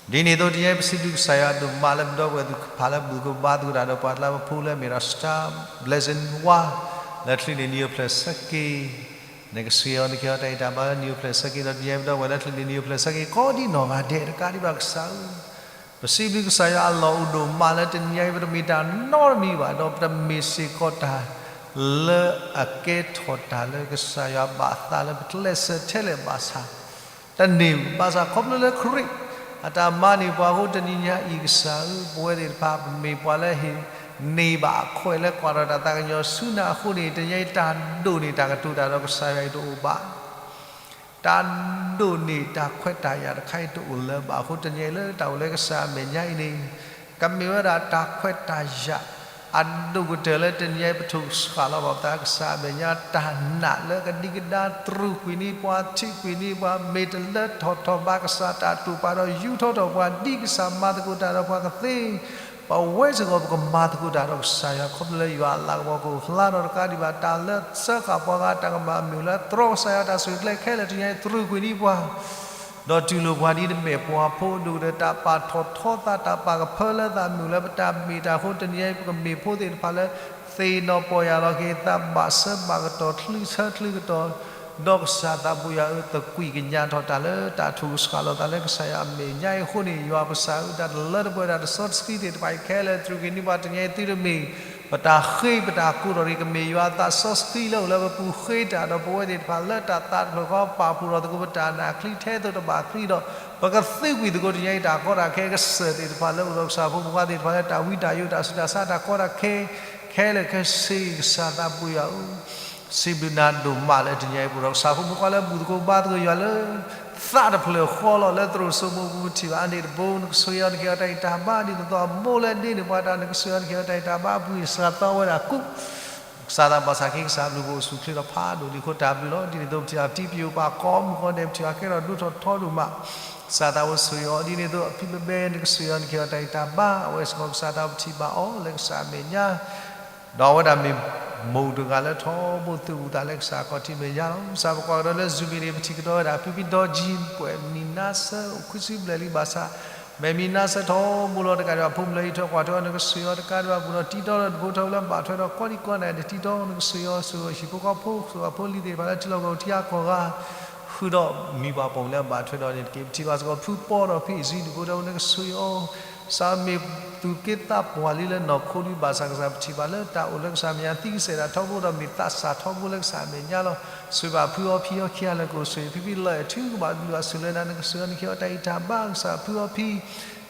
ဒ်န့ၣ်အသိး တနံၤအံၤပစံးဘျုးကစၢ်ယွၤဒိၣ်မးလၢပဒီပုၢ်ဝဲၢ်သ့ၣ်တဖၣ်လၢဘုၣ်ကဘါသကိးတၢ်ဒီးပှၤ တၢ်လၢပဖိလၢအမ့ၢ်ဒၣ် Star Blessing ဝါ လၢချံးန့ၣ်နံၤအိၣ်ဖျဲၣ်ဆၢက့ၤ နကဆှၢအီၤနကဟ့ၣ်အီၤတၢ်ဂံၢ်တၢ်ဘါလၢနံၤအိၣ်ဖျဲၣ်ဆၢက့ၤ ဒီးတနံၤအံၤပဒီပုၢ်ဝဲၢ်လၢချံးန့ၣ်နံၤအိၣ်ဖျဲၣ်ဆၢက့ၤ ကိးဒံနီၢ်ဂၤဒဲးတကးဒံးဘၣ်ကစၢ်ဧၢ, ပစံးဘျုးကစၢ်ယွၤအလီၢ်အိၣ်ဒိၣ်မးလၢတနံၤအံၤ ပတမ့ၢ်တၢ်နီတမံၤဘၣ် ဒီးပတမ့ၢ်စ့ၢ်ကီးတၢ် လၢအကဲထီၣ်တၢ်လၢကစၢ်ယွၤဘၣ်အသးလၢပကျဲးစၢးထဲလဲၣ်ဘၣ်ဆၣ် တန့ၢ်ဘၣ်ဆၣ်ခီဖျိလၢခရံာ် အတၢ်မၤန့ၢ်ပှၤအဃိ တနံၤညါအံၤကစၢ်ဧၢ, ပဝဲသ့ၣ်တဖၣ်ပမ့ၢ်ပှၤလၢဟ့ၣ် န့ၢ်ဘၣ်အခွဲးလၢကွၢ်ထီၣ်တၢ်သးကညီၤဆူနၤအဃိန့ၣ် တနံၤအံၤတၢ်ဒိၣ်န့ၢ်တၢ်ကတိၤတၢ်ဒီးကစၢ်ယွၤအံၤတအိၣ်ဘၣ် တၢ်ဒိၣ်န့ၢ်တၢ်ခွဲးတၢ်ယာ်တခါအံၤတအိၣ်လၢၤဘၣ်အဃိ တနံၤအံၤလၢတၢ်အိၣ်လၢကစၢ်အမဲာ်ညါအံၤန့ၣ် ကမ့ၢ်ဝဲဒၣ်တၢ်ခွဲးတၢ်ယာ် အဒိၣ်ကတၢၢ်လၢတနံၤအံၤပထိၣ်စှၤလီၤဘၣ်ပသးကစၢ်အမဲာ်ညါ တၢ်နာ်လၢကဒံကဒါတြူာ်ကွံာ်န့ၢ်ပှၤ ထံၣ်ကွံာ်န့ၢ်ပှၤ မ့ၢ်တလၢထီၣ်ထီၣ်ဘၣ်ကစၢ်တၢ်တိာ်ပာ်ဒီးယူထီၣ်ထီၣ်ပှၤ ဒ်ကစၢ်မၤသကိးတၢ်ဒီးပှၤကသ့ ပဝဲစ့ၢ်ကီးပကမၤသကိးတၢ်ဒီးကစၢ်ယွၤ ခီဖျိလၢယွၤအလၤကပီၤကအိၣ်ဖျါထီၣ်တကးဒံးဘၣ် တၢ်လၢစၢဃာ်ပှၤဂၤ တၢ်ကမၣ်မ့ၢ်လၢသြီကစၢ်ယွၤတၢ်ဆိၣ်ဂ့ၤကျဲခဲလၢာ် တနံၤအံၤတြူာ်ကွံာ်န့ၢ်ပှၤ ဒီးတူၢ်လိာ်ပှၤဒ်နမဲာ်ပှၤဖိ ဒိၣ်ကတၢၢ်တၢ်ပာ်ထီၣ်ထီသး တၢ်ပာ်ကဖၢလၢသးမုာ်လၢပတၢ်မ့ၢ်တၢ်အဃိ တနံၤအံၤပကမ့ၢ်ဖိသ့ၣ်တဖၣ်လၢ သ့ၣ်နီၣ်ပီၢ်ယၢ်လီၤက့ၤသး ဘၣ်ဆၢဘၣ်ကတီၢ် ချံဆၢချံကတီၢ် ဒီးကစၢ်သးဘိယွၤဧၢ သကွံာ်ကညးထီၣ်တၢ်လၢတၢ်ထိၣ်ကဆှၣ်လီၤသးလၢကစၢ်ယွၤအမဲာ်ညါအံၤအဃိန့ၣ် ယွၤပကစၢ်ဧၢ တၢ်တလၢတပှဲၤတၢ်တစီတဆှံသ့ၣ်တဖၣ်အံၤခဲလၢာ် တြူာ်ကွံာ်န့ၢ်ပှၤ တနံၤအံၤသုတမ့ၢ် ပတၢ်ဃ့ပတၢ်ကိးထီၣ်တဂ့ၤ ကမ့ၢ်ယွၤအသးစီဆှံလၢအိၣ်လၢပပူၤဃ့တၢ်ဒီးပဝဲသ့ၣ်တဖၣ်လၢတၢ်သးတဖျၢၣ်ဃီ ပာ်ဖှိၣ်ထီၣ်သကိးပတၢ်နာ်ချံထဲသိးတဘၣ်ချံဒီး ပကသ့ကွံာ်သကိး တနံၤအံၤတၢ်ကီတၢ်ခဲကစၢ်သ့ၣ်တဖၣ်လၢအိၣ်ဒီးကစၢ်ဖိမုၣ်ဖိခွါသ့ၣ်တဖၣ်လၢတၢ်ဝံတၢ်ယိးတၢ်ဆူးတၢ်ဆါတၢ်ကီတၢ်ခဲ ခဲလၢာ်ခဲဆ့ ကစၢ်သးဘိယွၤဧၢ စံးဘျုးနၤဒိၣ်မးလၢတနံၤအံၤ ပအိၣ်ဒီးကစၢ်ဖိမုၣ်ဖိခွါလၢဘူၣ်သကိးဘါသကိးယွၤလၢ သးတဖျၢၣ်ဃီလီၤ လၢသရိာ်စိမိၤပူၤပထံၣ်ဘၣ်အါန့ၣ်တဘိ နကဆိၣ်ဂ့ၤအီၤနကဟ့ၣ်အီၤတၢ်ဂံၢ်တၢ်ဘါ ဒ်သိးသိးအမိၢ်လၢအဒ့န့ၢ်ပှၤတၢ် နကဆိၣ်ဂ့ၤအီၤနကဟ့ၣ်အီၤတၢ်ဂံၢ်တၢ်ဘါအပူၤန့ၣ် စှၤသီဝဲဒၣ်ကူး ကစၢ်သးဘၣ်ဆၣ်က့ၤ ကစၢ်အဘျုးဖှိၣ်အိၣ်ဆူၣ်အိၣ်ချ့ဒီးဖးဒိၣ်လံအဃိတၢ်ဘျုးလီၤ. ဒ်န့ၣ်အသိးပထံၣ်ဘၣ်ပတံၤပယိၤပာ်ကီမုၢ်ကီၢ်ဒဲး ပထံၣ်ဘၣ်ကဲထီၣ်ဒိၣ်ထီၣ်ထီဒိၣ်မး ကစၢ်သးဘိဆိၣ်ဂ့ၤအီၤ ဒ်န့ၣ်အသိး အဖံဘဲဘဲ နကဆိၣ်ဂ့ၤအီၤနကဟ့ၣ်အီၤတၢ်ဂံၢ်တၢ်ဘါ အဝဲစ့ၢ်ကီးကစၢ်သးဘိပထံၣ်ဘၣ်အီၤလၢကစၢ်အမဲာ်ညါ ဒီးအဝဲဒၣ်မ့ၢ်မိၢ်တဂၤလၢထီဘိသူၣ်အုးသးလၢကစၢ်အခီၣ်ထံးမဲာ်ညါလီၤ. ကစၢ်ပကွၢ်ကဒီးလၢ Zoom မ့ၢ်န့ၣ် ပထံၣ်ကဒီးဝဲဒၣ် ဖံဖံဒီကၠံ ပှဲၤမံၤနါစၢၤအိၣ်ခွံဆံဘျဲၣ်လံဘၣ်ဆၣ် မဲာ်မံၤနါစၢၤထီဘိလီၤ တကးဒံးဘၣ် ဖိမုၣ်လၢအံးထွဲကွၢ်ထွဲအီၤ နကဆိၣ်ဂ့ၤအီၤတကးဒံးဘၣ် ပူၤဒီးတံၤတီဒီးဒူၣ်ဖိထၢဖိလၢအဘၣ်ထွဲဒီးကီဒံကီးနၤ နတံၤတီ နကဆိၣ်ဂ့ၤအီၤ ဆိၣ်ဂ့ၤဟံၣ်ဖိဃီဖိ ဆိၣ်ဂ့ၤဖိလံၤသ့ၣ်တဖၣ်လၢထံလီၢ်ကီၢ်ထံအါကီၢ်ဂၤ ဃုာ်ဒီးမံၤပှၤပိာ်မုၣ်လၢအဘၣ်ထွဲဒီးန့ၣ်တက့ၢ်. ပထံၣ်ဘၣ်စ့ၢ်ကီး ဖုပီဒီးဖံအံၤစံ ဒူၣ်ဖိထၢဖိ နကဆိၣ်ဂ့ၤအီၤ ကစၢ်မ့ၢ်သူၣ်က့သးပှၢ်လံလၢနီၢ်ခိဒံးဘၣ်ဆၣ် ကစၢ်ပထံၣ်ဘၣ်လၢတၢ်အိၣ်လၢကစၢ်မဲာ်ညါ သံကစဲၢ်ဒၣ်ထီဘိဒီးမ့ၢ်သးစၢ်ထီဘိလၢကစၢ်အမဲာ်ညါလီၤ. ဆိၣ်ဂ့ၤဘၣ်ဖုအီဖံအီခံဂၤလၢကအိၣ်ဆိၣ်ဂ့ၤ ဖံဖံလၢအဲၣ်ထူကဘၣ်ဒုးဘၣ်ဆိၣ်လၢနၤ နကဆိၣ်ဂ့ၤအီၤ နကဟ့ၣ်အီၤတၢ်ဂံၢ်တၢ်ဘါ ကစၢ်ဖုအီဖံ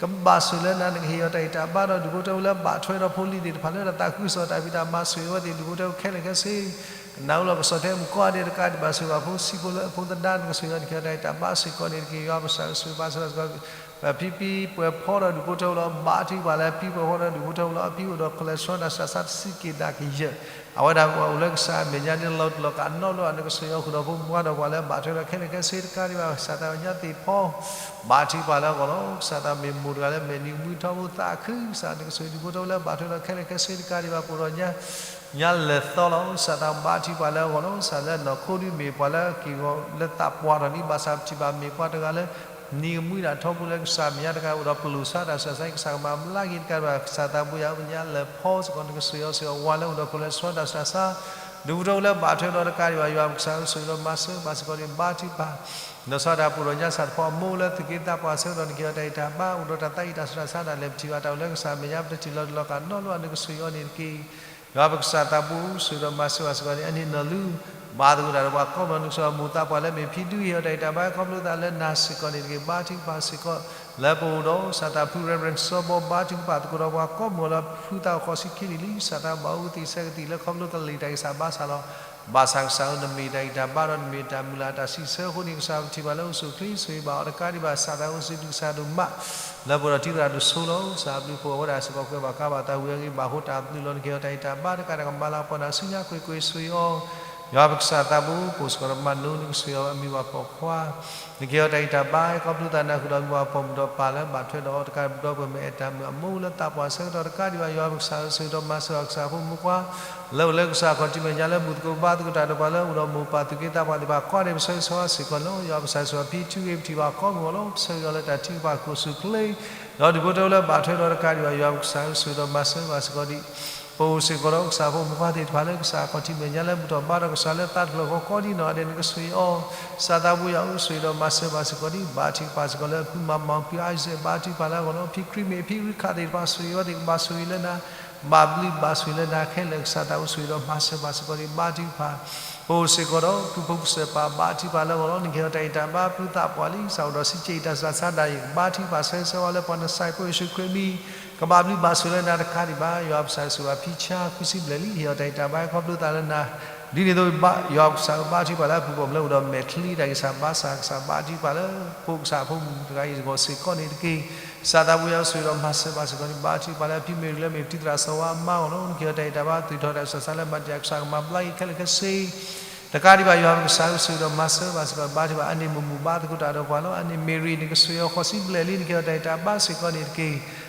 ကဘၣ်ဆိၣ်လၢနၤ နကဟ့ၣ်အီၤတၢ်ဂံၢ်တၢ်ဘါဒီး ဒူၣ်ဖိထၢဖိလၢအဘၣ်ထွဲဒီးဖိလံၤသ့ၣ်တဖၣ်လၢတၢ်သးခုကစီၣ်တၢ်ဖံးတၢ်မၤ ဆိၣ်ဂ့ၤအဝဲသ့ၣ် ဒူၣ်ဖိထၢဖိခဲလၢာ်ခဲဆ့ ကနၣ်အူလီၤကစီၣ်ထဲမုၣ်ကီၢ်ဒဲးတကးဒံးဘၣ် ဆိၣ်ဂ့ၤဘၣ်ဖိဆံးဖိလၢအဖိသဒါ နကဆိၣ်ဂ့ၤအီၤ နကဟ့ၣ်အီၤတၢ်ဂံၢ်တၢ်ဘါစ့ၢ်ကီးန့ၣ်တက့ၢ်. ယွၤပကစၢ်ကဆိၣ်ဂ့ၤဘၣ်စ့ၢ်ကီး ပဖံဖံပှဲၤဖီဒီးဒူၣ်ဖိထၢဖိလီၤ ဘၣ်ထွဲပှၤလၢဖံပှဲၤဖီဒီးဒူၣ်ဖိထၢဖိလီၤ အဖံအိၣ်ဒီး cholesterol တၢ်ဆူးတၢ်ဆါတဆံးက့ၤဒၣ်ကယၢၢ် အဝဲဒၣ်ပှၤအိၣ်လၢကစၢ်အမဲာ်ညါန့ၣ် လီၤတံၢ်လီၤက့ၤနီတဘျီဘၣ် နကစၢ်ယွၤအိၣ်ဃုာ်ဒီးဖိမုၣ်ဖိခွါဒီးပှၤလၢအဘၣ်ထွဲဒီးခဲလၢာ်ခဲဆ့တကးဒံးဘၣ် ကစၢ်သးပှၢ်ညါသ့ၣ်ဖီ ဘါထုကဖၣ်လၢအဂီၢ်လီၤ. ကစၢ်သးမ့ၢ်မိၢ်တဂၤလၢမဲာ်နံၤကမှံထီဘိသးခု ကစၢ်နကစၢ်ဒူၣ်ဖိထၢဖိလၢအဘၣ်ထွဲဒီးခဲလၢာ်ခဲဆ့တကးဒံးဘၣ် ပအိၣ်ဒီးညါ ညါလၢာ်သီလီၤ. ကစၢ်သးဘါထုကဖၣ်လၢအဂီၢ်လီၤ. ကစၢ်လၢနီၢ်ခိဒုးမ့ၢ်ပှၤလၢက့ၢ်ဂီၤလၢသးပှၢ်ထီၣ်လံ ဘၣ်ဆၣ်ပထံၣ်ဘၣ်မ့ၢ်ပှၤတဂၤလၢ နံၤကမှံဒၣ်ထီဘိလၢကစၢ်မဲာ်ညါတဂၤအိၣ်ဒီးပလိာ်ဆါတၢ်ဆူးတၢ်ဆါ ကစၢ်ကမၤဘျါက့ၤတကးဒံးဘၣ် ကစၢ်သးပှၢ်ယွၤ ညါလၢာ်ဖီစ့ၢ်ကီး နကစၢ်ယွၤစ့ၢ်ကီးဝၤလၢအိၣ်ဒီးပှၤလၢဆှၢတၢ်ဆူးတၢ်ဆါ ဒူၣ်ဖိထၢဖိလၢဘၣ်ထွဲဒီးတကးဒံးဘၣ် ယွၤပကစၢ်ဧၢ ဆိၣ်ဂ့ၤဒီးမၤစၢၤဘၣ်စ့ၢ်ကီးန့ၣ် ဘါထုကဖၣ် နီၢ်ကစၢ်ဒၣ်ပအိၣ်ဒီးညါ ကစၢ်တဖီအမိၢ်လၢသူၣ်က့သးပှၢ်အဆၢကတီၢ် နကဟ့ၣ်အီၤတၢ်ဂံၢ်တၢ်ဘါ အိၣ်ဒီးတၢ်သးဝံၣ်တၢ်ဆူးတၢ်ဆါဒၣ်လဲာ် ပထံၣ်ဘၣ်တၢ်အိၣ်လၢကစၢ်မဲာ်ညါ ပတထံၣ်လီၤတံၢ်လီၤက့ၤနီတဘျီဘၣ် နကစၢ်ယွၤန့ၣ်တက့ၢ်. ယွၤပကစၢ်သးဘိ ဆိၣ်ဂ့ၤဒီးမၤစၢၤဘၣ်စ့ၢ်ကီးန့ၣ် အန့ၣ်နီၢ်လူ ဘါသကိးတၢ်ဒီးပှၤကိးမုၢ် နကစၢ်ယွၤမိၢ်သးပှၢ်လၢ မ့ၢ်ဖံဒု ဟ့ၣ်အီၤတၢ်ဂံၢ်တၢ်ဘါ ခီဖျိသးလၢနၤစ့ၢ်ကီးန့ၣ်တက့ၢ်. ဘါထုကဖၣ်စ့ၢ်ကီး လၢပအိၣ်ဒီး ကစၢ်သးဖု Reverend စီၤဘီ ဘါထုကဖၣ်သကိးဒီးပှၤကိးမုၢ်လၢဖုသးအိၣ်ဃိးဆံခံနံၣ်လံ ကစၢ်သးဘၣ်အူသ့ၣ်ဆၢကသံၣ်လၢခီဖျိကလံၤတၢ်ဂံၢ်စၢ်ဘါစၢ်လီၤ. ဘၣ်ဆၣ်ကစၢ်ဧၢ နမ့ၢ်တၢ်ဂံၢ်တၢ်ဘါဒီး နမ့ၢ်တၢ်မုၢ်လၢ်တၢ်စံးဆၢအဃိန့ၣ် ကစၢ်ပထံၣ်ဘၣ်လၢအိၣ်ဆူၣ်အိၣ်ချ့ ဆိၣ်ဂ့ၤဘၣ်အီၤတကးဒံးဘၣ် ကစၢ်သးအိၣ်စံးဘျုးကစၢ်ဒိၣ်မး လၢပအိၣ်ဒီးတံၤသရၣ်ဒိၣ်စိလီၤ. ကစၢ်အဘျုးအဖှိၣ်အဝဲဒၣ်စ့ၢ်ကီး ကွဲးဘၣ်ဃးဘၣ်သးဝံၤအဂ့ၢ် ဘၣ်ဃိတၢ်ဘျုးလီၤ. နကဟ့ၣ်အီၤတၢ်ဂံၢ်တၢ်ဘါတကးဒီး ကမၤလၤကပီၤနၤဆူညါကွ့ၢ်ကွ့ၢ် ဆိၣ်ဂ့ၤအီၤ ယွၤပကစၢ်သးဘိ ပအိၣ်စ့ၢ်ကီးဒီးမၤလိ နကစၢ်ယွၤအမံၤပှၤပိာ်ခွါ နကဟ့ၣ်အီၤတၢ်ဂံၢ်တၢ်ဘါ ခီဖျိသးနၢ်ဟူဒီးမ့ၢ်ပှၤပိာ်မုၣ်ဒီးပၢ်လၢဘၣ်ထွဲဒီးအီၤတကးဒီး ပဒီပုၢ်ဝဲၢ်မ့ၢ်အဲၣ်တၢ်မုာ်အမိၢ်လၢသးပှၢ်ဆၢကတီၢ်တကးဒံးဘၣ် ယွၤပကစၢ်ဧၢ ဆိၣ်ဂ့ၤဒီးမၤစၢၤဘၣ်ကစၢ်ဖိမုၣ်ဖိခွါ လၢအိၣ်လၢကစၢ်ခီၣ်ထံးမဲာ်ညါလၢမုၢ်သကိးဘါသကိးတၢ်ဒီးပှၤလၢအိၣ်ဒီးမိၢ်ပၢ်သူၣ်က့သးပှၢ်သ့ၣ်တဖၣ်ကိးဂၤဒဲး ပဆၢဂ့ၤဆၢဝါစ့ၢ်ကီးန့ၣ်လီၤ. ယွၤပကစၢ်ဆိၣ်ဂ့ၤအီၤ ဖံထုဂ့ၤ ပထံၣ်ဘၣ်ကိးမုၢ်အီၤလီၤ. ပဆၢဂ့ၤအီၤလၢတၢ်ထုကဖၣ်ကအိၣ်ဆူၣ်အိၣ်ချ့ ဒီးဒူၣ်ဖိထၢဖိလၢဘၣ်ထွဲဒီးတကးဒံးဘၣ် ယွၤပကစၢ်ဧၢ ဆိၣ်ဂ့ၤဒီးမၤစၢၤဘၣ်စ့ၢ်ကီးဒံး ပအိၣ်စ့ၢ်ကီးဒီးကစၢ်ဖိမုၣ်ဖိခွါသ့ၣ်တဖၣ်လၢကစၢ်ခီၣ်ထံးမဲာ်ညါလၢဘူၣ်ထီၣ်ဘါထီၣ်ကစၢ်လၢသးတဖျၢၣ်ဃီကိးဒံးနီၢ်ဂၤဒဲး နကဆိၣ်ဂ့ၤအီၤ ကစၢ်သးဘိယွၤဧၢ ဆိၣ်ဂ့ၤဒီးမၤစၢၤဘၣ်စ့ၢ်ကီးဒံး ဘါထုကဖၣ်စ့ၢ်ကီးလၢဖုမၤမီၤ ဖုအါစဲး ဘါထုကဖၣ်လၢအဂီၢ်လီၤ. ဖံခရံာ်မ့ၢ်ဖံရူခးသ့ၣ်တဖၣ် ဆိၣ်ဂ့ၤအီၤသ့ၣ် ကဘၣ်ဆိၣ်ဂ့ၤလၢနၤ ဘၣ်ဘျုးဘၣ်ဆိၣ်ဂ့ၤလၢနၤခဲလၢာ် ကစၢ်သးအိၣ်ဆိၣ်ဂ့ၤဒီးမၤစၢၤဘၣ်စ့ၢ်ကီးဒံး ဘါထုကဖၣ် ပအိၣ်စ့ၢ်ကီးဒီး ပုၢ်ဖိကစၢၢ်ပၢ် ဘါထုကဖၣ်လၢအဂီၢ်လီၤ. နကဟ့ၣ်အီၤတၢ်ဂံၢ်တၢ်ဘါ ဖုသးပှၢ်လံ ကစၢ်အိၣ်ဒီးစံးကဲအံၤ တၢ်ဆူးတၢ်ဆါဒၣ်အံၤ ဘါထုကဖၣ်ဆၢဂ့ၤဆၢဝါလၢပှၤ နစၢ်ဖိယ့ၣ်ၡူးခရံာ်မံၤ ကဘၣ်ဘျုးဘၣ်ဆိၣ်ဂ့ၤလၢနၤတကးဒံးဘၣ် ယွၤပကစၢ်ဆိၣ်ဂ့ၤအီၤ ဖံဆါ ဃုဆံဘျဲၣ်လံ ဟ့ၣ်အီၤတၢ်ဂံၢ်တၢ်ဘါ ခီဖျိသးလၢနၤ ဒ်န့ၣ်အသိး ယွၤပကစၢ်ဧၢ ဘါထုကဖၣ်လၢအပူၤကွံာ် ပှၤလၢအိၣ်ဒီးမဲာ်ချံတၢ်ဂံၢ်စၢ်ဘါစၢ် ကစၢ်ဘါထုကဖၣ်လၢ ဖိကစၢ်ဖိမုၣ်တဂၤအံၤအဂီၢ်စ့ၢ်ကီးန့ၣ်တက့ၢ်. ကစၢ်သးဘိယွၤဧၢ ဆိၣ်ဂ့ၤဒီးမၤစၢၤဘၣ်စ့ၢ်ကီးဒံး ဘါထုကဖၣ်လၢအဖံမ့ၢ်လၢမ့ၢ်ပတံၤသရၣ်စီၤဝါအမါအဂီၢ်လီၤ. နကဟ့ၣ်အီၤတၢ်ဂံၢ်တၢ်ဘါ သူၣ်ထီၣ်တၢ်ဆူးတၢ်ဆါလၢမၤတံာ်တာ် ကစၢ်ကမၤဘျါက့ၤခဲလၢာ်ခဲဆ့ တကးဒံးဘၣ် ယွၤပကစၢ်ဧၢ ဆိၣ်ဂ့ၤဒီးမၤစၢၤဘၣ်စ့ၢ်ကီး ဘါထုကဖၣ် အန့ၣ်မိၢ်မိၢ်ဘါသကိးတၢ်ဒီးပှၤလီၤ. အန့ၣ်မ့ၢ်ရံ နကဆိၣ်ဂ့ၤအီၤ ဃိးဆံဘျဲၣ်လံ နကဟ့ၣ်အီၤတၢ်ဂံၢ်တၢ်ဘါစ့ၢ်ကီးန့ၣ်တက့ၢ်.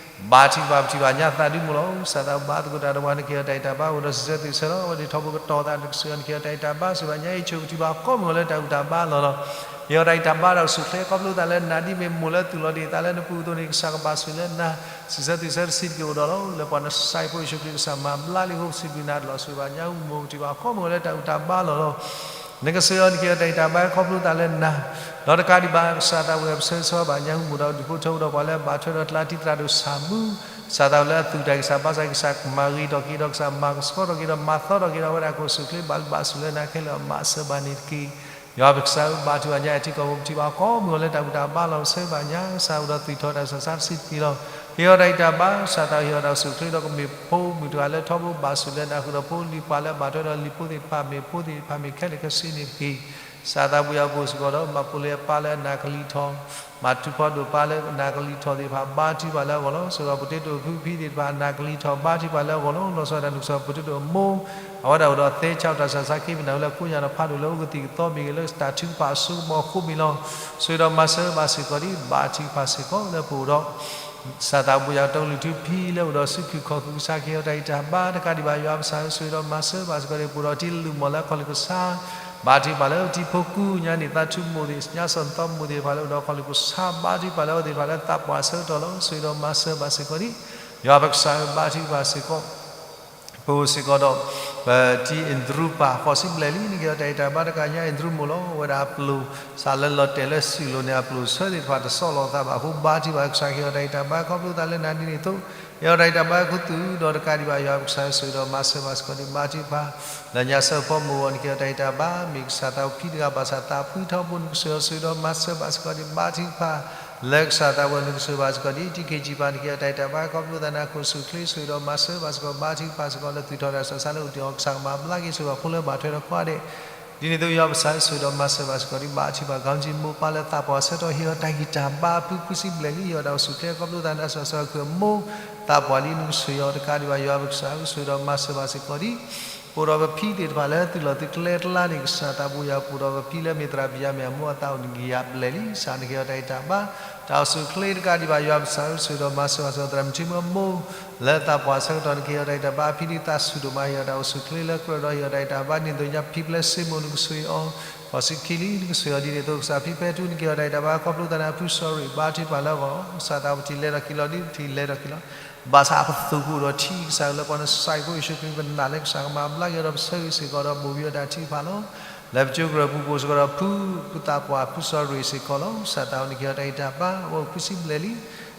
ဘါထုကဖၣ် ပထံၣ်ဘၣ်ညါသးဒုမုၢ်လီၤ. ကစၢ်သးဘိဘါသကိးတၢ်ဒီးပှၤ နကဟ့ၣ်အီၤတၢ်ဂံၢ်တၢ်ဘါ အိၣ်ဒီးစံးဆၢသ့ၣ်ဆၢလီၤ. အဝဲသ့ၣ်ထီဘိကတီၤသး နကဆိၣ်ဂ့ၤအီၤ နကဟ့ၣ်အီၤတၢ်ဂံၢ်တၢ်ဘါ ဆိၣ်ဂ့ၤဘၣ်ညါအံၤ ဆိၣ်ဂ့ၤပထံၣ်ဘၣ်ကိးမုၢ်အီၤလၢတၢ်ဘူၣ်တၢ်ဘါလီၢ်လီၤ. ဟ့ၣ်အီၤတၢ်ဂံၢ်တၢ်ဘါဒီးကဆိၣ်ချ့ ခီဖျိသးလၢနၤ ဒ်မ့ၢ်မိၢ်လၢသူၣ်လီၤဒ့ၣ်သးလၢနပူၤအသိးန့ၣ် ကစၢ်ကဘၣ်ဆိၣ်ဂ့ၤလၢနၤ စံးဆၢသ့ၣ်ဆၢတဆံးတက့ၢ်အိၣ်ဒီးလီၤ. လၢပှၤနစၢ်ဖိယ့ၣ်ၡူးခရံာ် ကစၢ်မၤဘျါလံအဃိ ပစံးဘျုးနၤတဘျီ ဆိၣ်ဂ့ၤဘၣ်ညါဟူမူ ပထံၣ်ဘၣ်ကိးမုၢ်အီၤလၢတၢ်ဘူၣ်တၢ်ဘါလီၢ်လီၤ. နကဆိၣ်ဂ့ၤအီၤ နကဟ့ၣ်အီၤတၢ်ဂံၢ်တၢ်ဘါ ခီဖျိသးလၢနၤ ဒီးတကးဒံးဘၣ် ကစၢ်သးဝံၣ်အပဆၢဂ့ၤဆၢဝါဘၣ်ညါဟူမူဒီး ဒူၣ်ဖိထၢဖိဒီးပှၤလၢအဘၣ်ထွဲဒီးကျါ တံၤသရၣ်ဒိၣ်ဆၣ်မူ ကစၢ်သးဝံၣ်လၢအသူၣ်တၢ်ဂံၢ်စၢ်ဘါစၢ် ကစၢ်မၤဂ့ၤထီၣ်က့ၤဒီး ကစၢ်မၤကဆှီထီၣ်က့ၤဒီး မၤသီထီၣ်က့ၤဒီး အဝဲဒၣ်ကအိၣ်ဆူၣ်ချ့ ဘၣ်ဘျုးဘၣ်ဆိၣ်ဂ့ၤလၢနၤခဲလၢာ် မၤစၢၤဘၣ်န့ၣ်တက့ၢ်. ယွၤပကစၢ်ဧၢ ဘါထုကဖၣ်ညါ အထံကီၢ်ပူၤ ပထံၣ်ဘၣ်ကိးမုၢ်အီၤလၢတၢ်ဘူၣ်တၢ်ဘါလီၢ် ပဆၢဂ့ၤဘၣ်ညါ ကစၢ်အိၣ်ဒီးသူၣ်ထီၣ်တၢ်ဆူးတၢ်ဆါတဆံးတက့ၢ်လီၤ. ဟ့ၣ်အီၤတၢ်ဂံၢ်တၢ်ဘါ ကစၢ်သးဝံၣ်ဟ့ၣ်အီၤတၢ်ကဆိၣ်ချ့ဒီး ကမ့ၢ်ဖိမုၣ်တဂၤလၢထီဘိဘၣ်ဆိၣ်လၢနၤ ဃုာ်ဒီးဖိ လံၤပှၤလၢအဘၣ်ထွဲဒီးလံၤဖိသ့ၣ်တဖၣ် မ့ၢ်ဖိသ့ၣ်တဖၣ် မ့ၢ်ခဲလၢာ်ခဲဆ့န့ၣ်တက့ၢ်. ကစၢ်သးဝံၣ်အပူၤစ့ၢ်ကီးဒီး မၤပူၤလ့ၤအပၢ်လၢအနၢ်ကလံၤထီၣ် မၤထူဖီဒိၣ်ပၢ်လၢအနၢ်ကလံၤထီၣ်သ့ၣ်တဖၣ် ဘါထုကဖၣ်လၢအဂီၢ်လီၤ. စီၤပၤပတ့တိၢ်ဖုဖံသ့ၣ်တဖၣ် အနၢ်ကလံၤထီၣ် ဘါထုကဖၣ်လၢအဂီၢ်လီၤ. လီၤဆီဒၣ်တၢ် နကစၢ်ပတ့တိၢ်အမိၢ် အဝဲဒၣ်အိၣ်ဒီးသဲဆါတၢ်ဆူးတၢ်ဆါ ခ့ပနၢ်ဝဲလၢကိးညါဒီးဖးဒိၣ်လၢအိၣ်ကသံၣ်ကသီမ့ၢ်ဂ့ၤ လၢတၢ်ထုကဖၣ်အစိကမီၤအဃိမ့ၢ်လီၤ. ဆိၣ်ဂ့ၤဒီးမၤစၢၤဘၣ်စ့ၢ်ကီးဒံး ဘါထုကဖၣ်စ့ၢ်ကီးလၢပအိၣ်ဒီး ကစၢ်သးပူၤယၤ တကလုာ်ထုဖံလၢအိၣ်ဒီးစုခုၣ်ခီၣ်ခုၣ် ကစၢ်ကဟ့ၣ်အီၤတၢ်ဂံၢ်တၢ်ဘါ တကးဒံးဘၣ် ယွၤပကစၢ်ဧၢ ဆိၣ်ဂ့ၤဒီးမၤစၢၤဘၣ်စ့ၢ်ကီးဒံး ပအိၣ်ဒီးတံၤသကိးမိၢ်လၢအခီၣ်လိာ်ကဆါ ဘါထုကဖၣ်လၢထံဖိကိးညါန့ၣ် သးထူမိၢ်သ့ၣ် ညါစီၢ်သီမိၢ်သ့ၣ်တဖၣ်လၢအိၣ်ဒီးအခီၣ်လိာ်ကဆါ ဘါထုကဖၣ်လၢအဝဲသ့ၣ်တဖၣ်လၢသးပှၢ်ဆၢကတီၢ်လီၤ. ဆိၣ်ဂ့ၤဒီးမၤစၢၤဘၣ်စ့ၢ်ကီးဒံး ယွၤပကစၢ်ဧၢ ဘါထုကဖၣ်စ့ၢ်ကီး ပအိၣ်စ့ၢ်ကီးဒီး ပတံၤအ့ၣ်ဒြူပၢ် ဃိးဆံဘျဲၣ်လံ နကဟ့ၣ်အီၤတၢ်ဂံၢ်တၢ်ဘါ တကးညါ အ့ၣ်ဒြူမိၢ်လီၤ. အဝဲဒၣ်အပျိၢ် စးလၢလီၤတဲာ်လၢစုလိၤန့ၣ် အပျိၢ်ဆၢသ့ၣ်တဖၣ်တဆီၣ်လီၤသးဘၣ်အဃိ ဘါထုကဖၣ် ကစၢ်ကဟ့ၣ်အီၤတၢ်ဂံၢ်တၢ်ဘါ ခီဖျိသးလၢနၤဒ်န့ၣ်အသိး ဟ့ၣ်အီၤတၢ်ဂံၢ်တၢ်ဘါခူသူၣ်ဒီးတကးဒံးဘၣ် ယွၤပကစၢ်ဧၢ ဆိၣ်ဂ့ၤဒီးမၤစၢၤဘၣ်စ့ၢ်ကီးဒံး ဘါထုကဖၣ် လၢညါစၢဖီမိၢ်ဂီၢ် နကဟ့ၣ်အီၤတၢ်ဂံၢ်တၢ်ဘါ မ့ၢ်ကစၢ်သးဖံတဂၤဘၣ်ဆၣ်သးဖှံထီဘိ နကဆိၣ်ဂ့ၤအီၤ ဆိၣ်ဂ့ၤဒီးမၤစၢၤဘၣ်စ့ၢ်ကီးဒံး ဘါထုကဖၣ် လၢကစၢ်သးဝံၣ် နကဆိၣ်ဂ့ၤဘၣ်စ့ၢ်ကီးဒံး တံၤခ့ၣ်ကၠံၣ်ပၤ နကဟ့ၣ်အီၤတၢ်ဂံၢ်တၢ်ဘါ ခီဖျိသးန့ၣ် ကအိၣ်ဆူၣ်ချ့ ဆိၣ်ဂ့ၤဒီးမၤစၢၤဘၣ်စ့ၢ်ကီး ဘါထုကဖၣ်စ့ၢ်ကီး လၢသူၣ်ထီၣ်တၢ်ဆူးတၢ်ဆါလၢအိၣ်တ့ၢ်အီၤ ကစၢ်ကမၤဘျါက့ၤ ဆိၣ်ဂ့ၤအဖိလၢဘၣ်ထွဲဒီးကိးဂၤဒဲး ဒ်န့ၣ်အသိး ယွၤပကစၢ်ဧၢ ဆိၣ်ဂ့ၤဒီးမၤစၢၤဘၣ်စ့ၢ်ကီးဒံး ဘါထုကဖၣ် ကီၤကၠံမိၢ်ပၢ်လၢသးပှၢ်ဆၢကတီၢ် ဟ့ၣ်အီၤတၢ်ဂံၢ်တၢ်ဘါ ဖုဃုဆံဘျဲၣ်လံ ဟ့ၣ်အီၤတၢ်အိၣ်ဆူၣ်ချ့ ခီဖျိသးန့ၣ် ဆူးဆူၣ်ခုးအမိၢ် သးပှၢ်လံ နကဆိၣ်ဂ့ၤအီၤတကးဒံးဘၣ် ယွၤပကစၢ်ဧၢ ဆိၣ်ဂ့ၤဒီးမၤစၢၤဘၣ်စ့ၢ်ကီးဒံး အိၣ်ဒီးပဖံသ့ၣ်တဖၣ်လၢသုလီၢ်သုကျဲတလါန့ၣ် ကစၢ်သးဘိယွၤ အိၣ်ဒီးပဖံလၢမ့ၢ်သရၣ်ပယၤမ့ၢ်အမိၢ်အသးအိၣ်န့ၣ် ကယၤဘျဲၣ်လံ ကစၢ်နကဟ့ၣ်အီၤတၢ်ဂံၢ်တၢ်ဘါ, တၢ်အိၣ်ဆူၣ်အိၣ်ချ့တကးဒံးဘၣ် ယွၤပကစၢ်ဧၢ ဆိၣ်ဂ့ၤဒီးမၤစၢၤဘၣ်စ့ၢ်ကီး သရၣ်မုၣ်ထံမုၣ်အမိၢ် လၢသးပှၢ်ဆၢကတီၢ် နကဟ့ၣ်အီၤတၢ်ဂံၢ်တၢ်ဘါ အဖံဒ်သးဆူၣ်ဒိၣ်မး ဟ့ၣ်အီၤတၢ်အိၣ်ဆူၣ်အိၣ်ချ့လၢကြၢးဒီး ဟ့ၣ်အီၤတၢ်ဂံၢ်တၢ်ဘါ ဒ်သိးညါဖံပျဲစ့မိၢ် နကဆိၣ်ဂ့ၤအီၤ ခီၣ်ဆံခံလံ နကဆိၣ်ဂ့ၤအီၤဒ်န့ၣ်အသိး ကစၢ်ဖံပဲထူ နကဟ့ၣ်အီၤတၢ်ဂံၢ်တၢ်ဘါ ခီဖျိသးန့ၣ် အဖုစီၤရ့ၣ် ဘါထုကဖၣ်လၢအဂီၢ် ကစၢ်သးပထံၣ်လဲၤထီၣ်က့ၤလီၤဒ်ပထံၣ်လဲၤထီၣ်က့ၤလီၤ ဘၣ်ဆၣ်အပသူၣ်ကအိၣ်ဒီးထံ ကစၢ်လၢပှၤနစၢ်ယ့ၣ်ဖိယ့ၣ်ၡူးခရံာ် ပနာ်လၢကစၢ်ကမၤဘျါက့ၤအီၤဒီး ပဆၢဂ့ၤစ့ၢ်ကီးဒီး မိၢ်ဝံၤအီၤတၢ်ထုကဖၣ်လီၤ. လၢပကၠိကရၢၢ်ပူၤ ပအိၣ်စ့ၢ်ကီးဒီးဖု ဖုသးပှၢ် ဖုစီၤရ့ၣ်စ့ၢ်ကီးလီၤ. ကစၢ်သးဝဲ နကဟ့ၣ်အီၤတၢ်ဂံၢ်တၢ်ဘါ အဝဲအိၣ်ခွံဆံဘျဲၣ်လံ.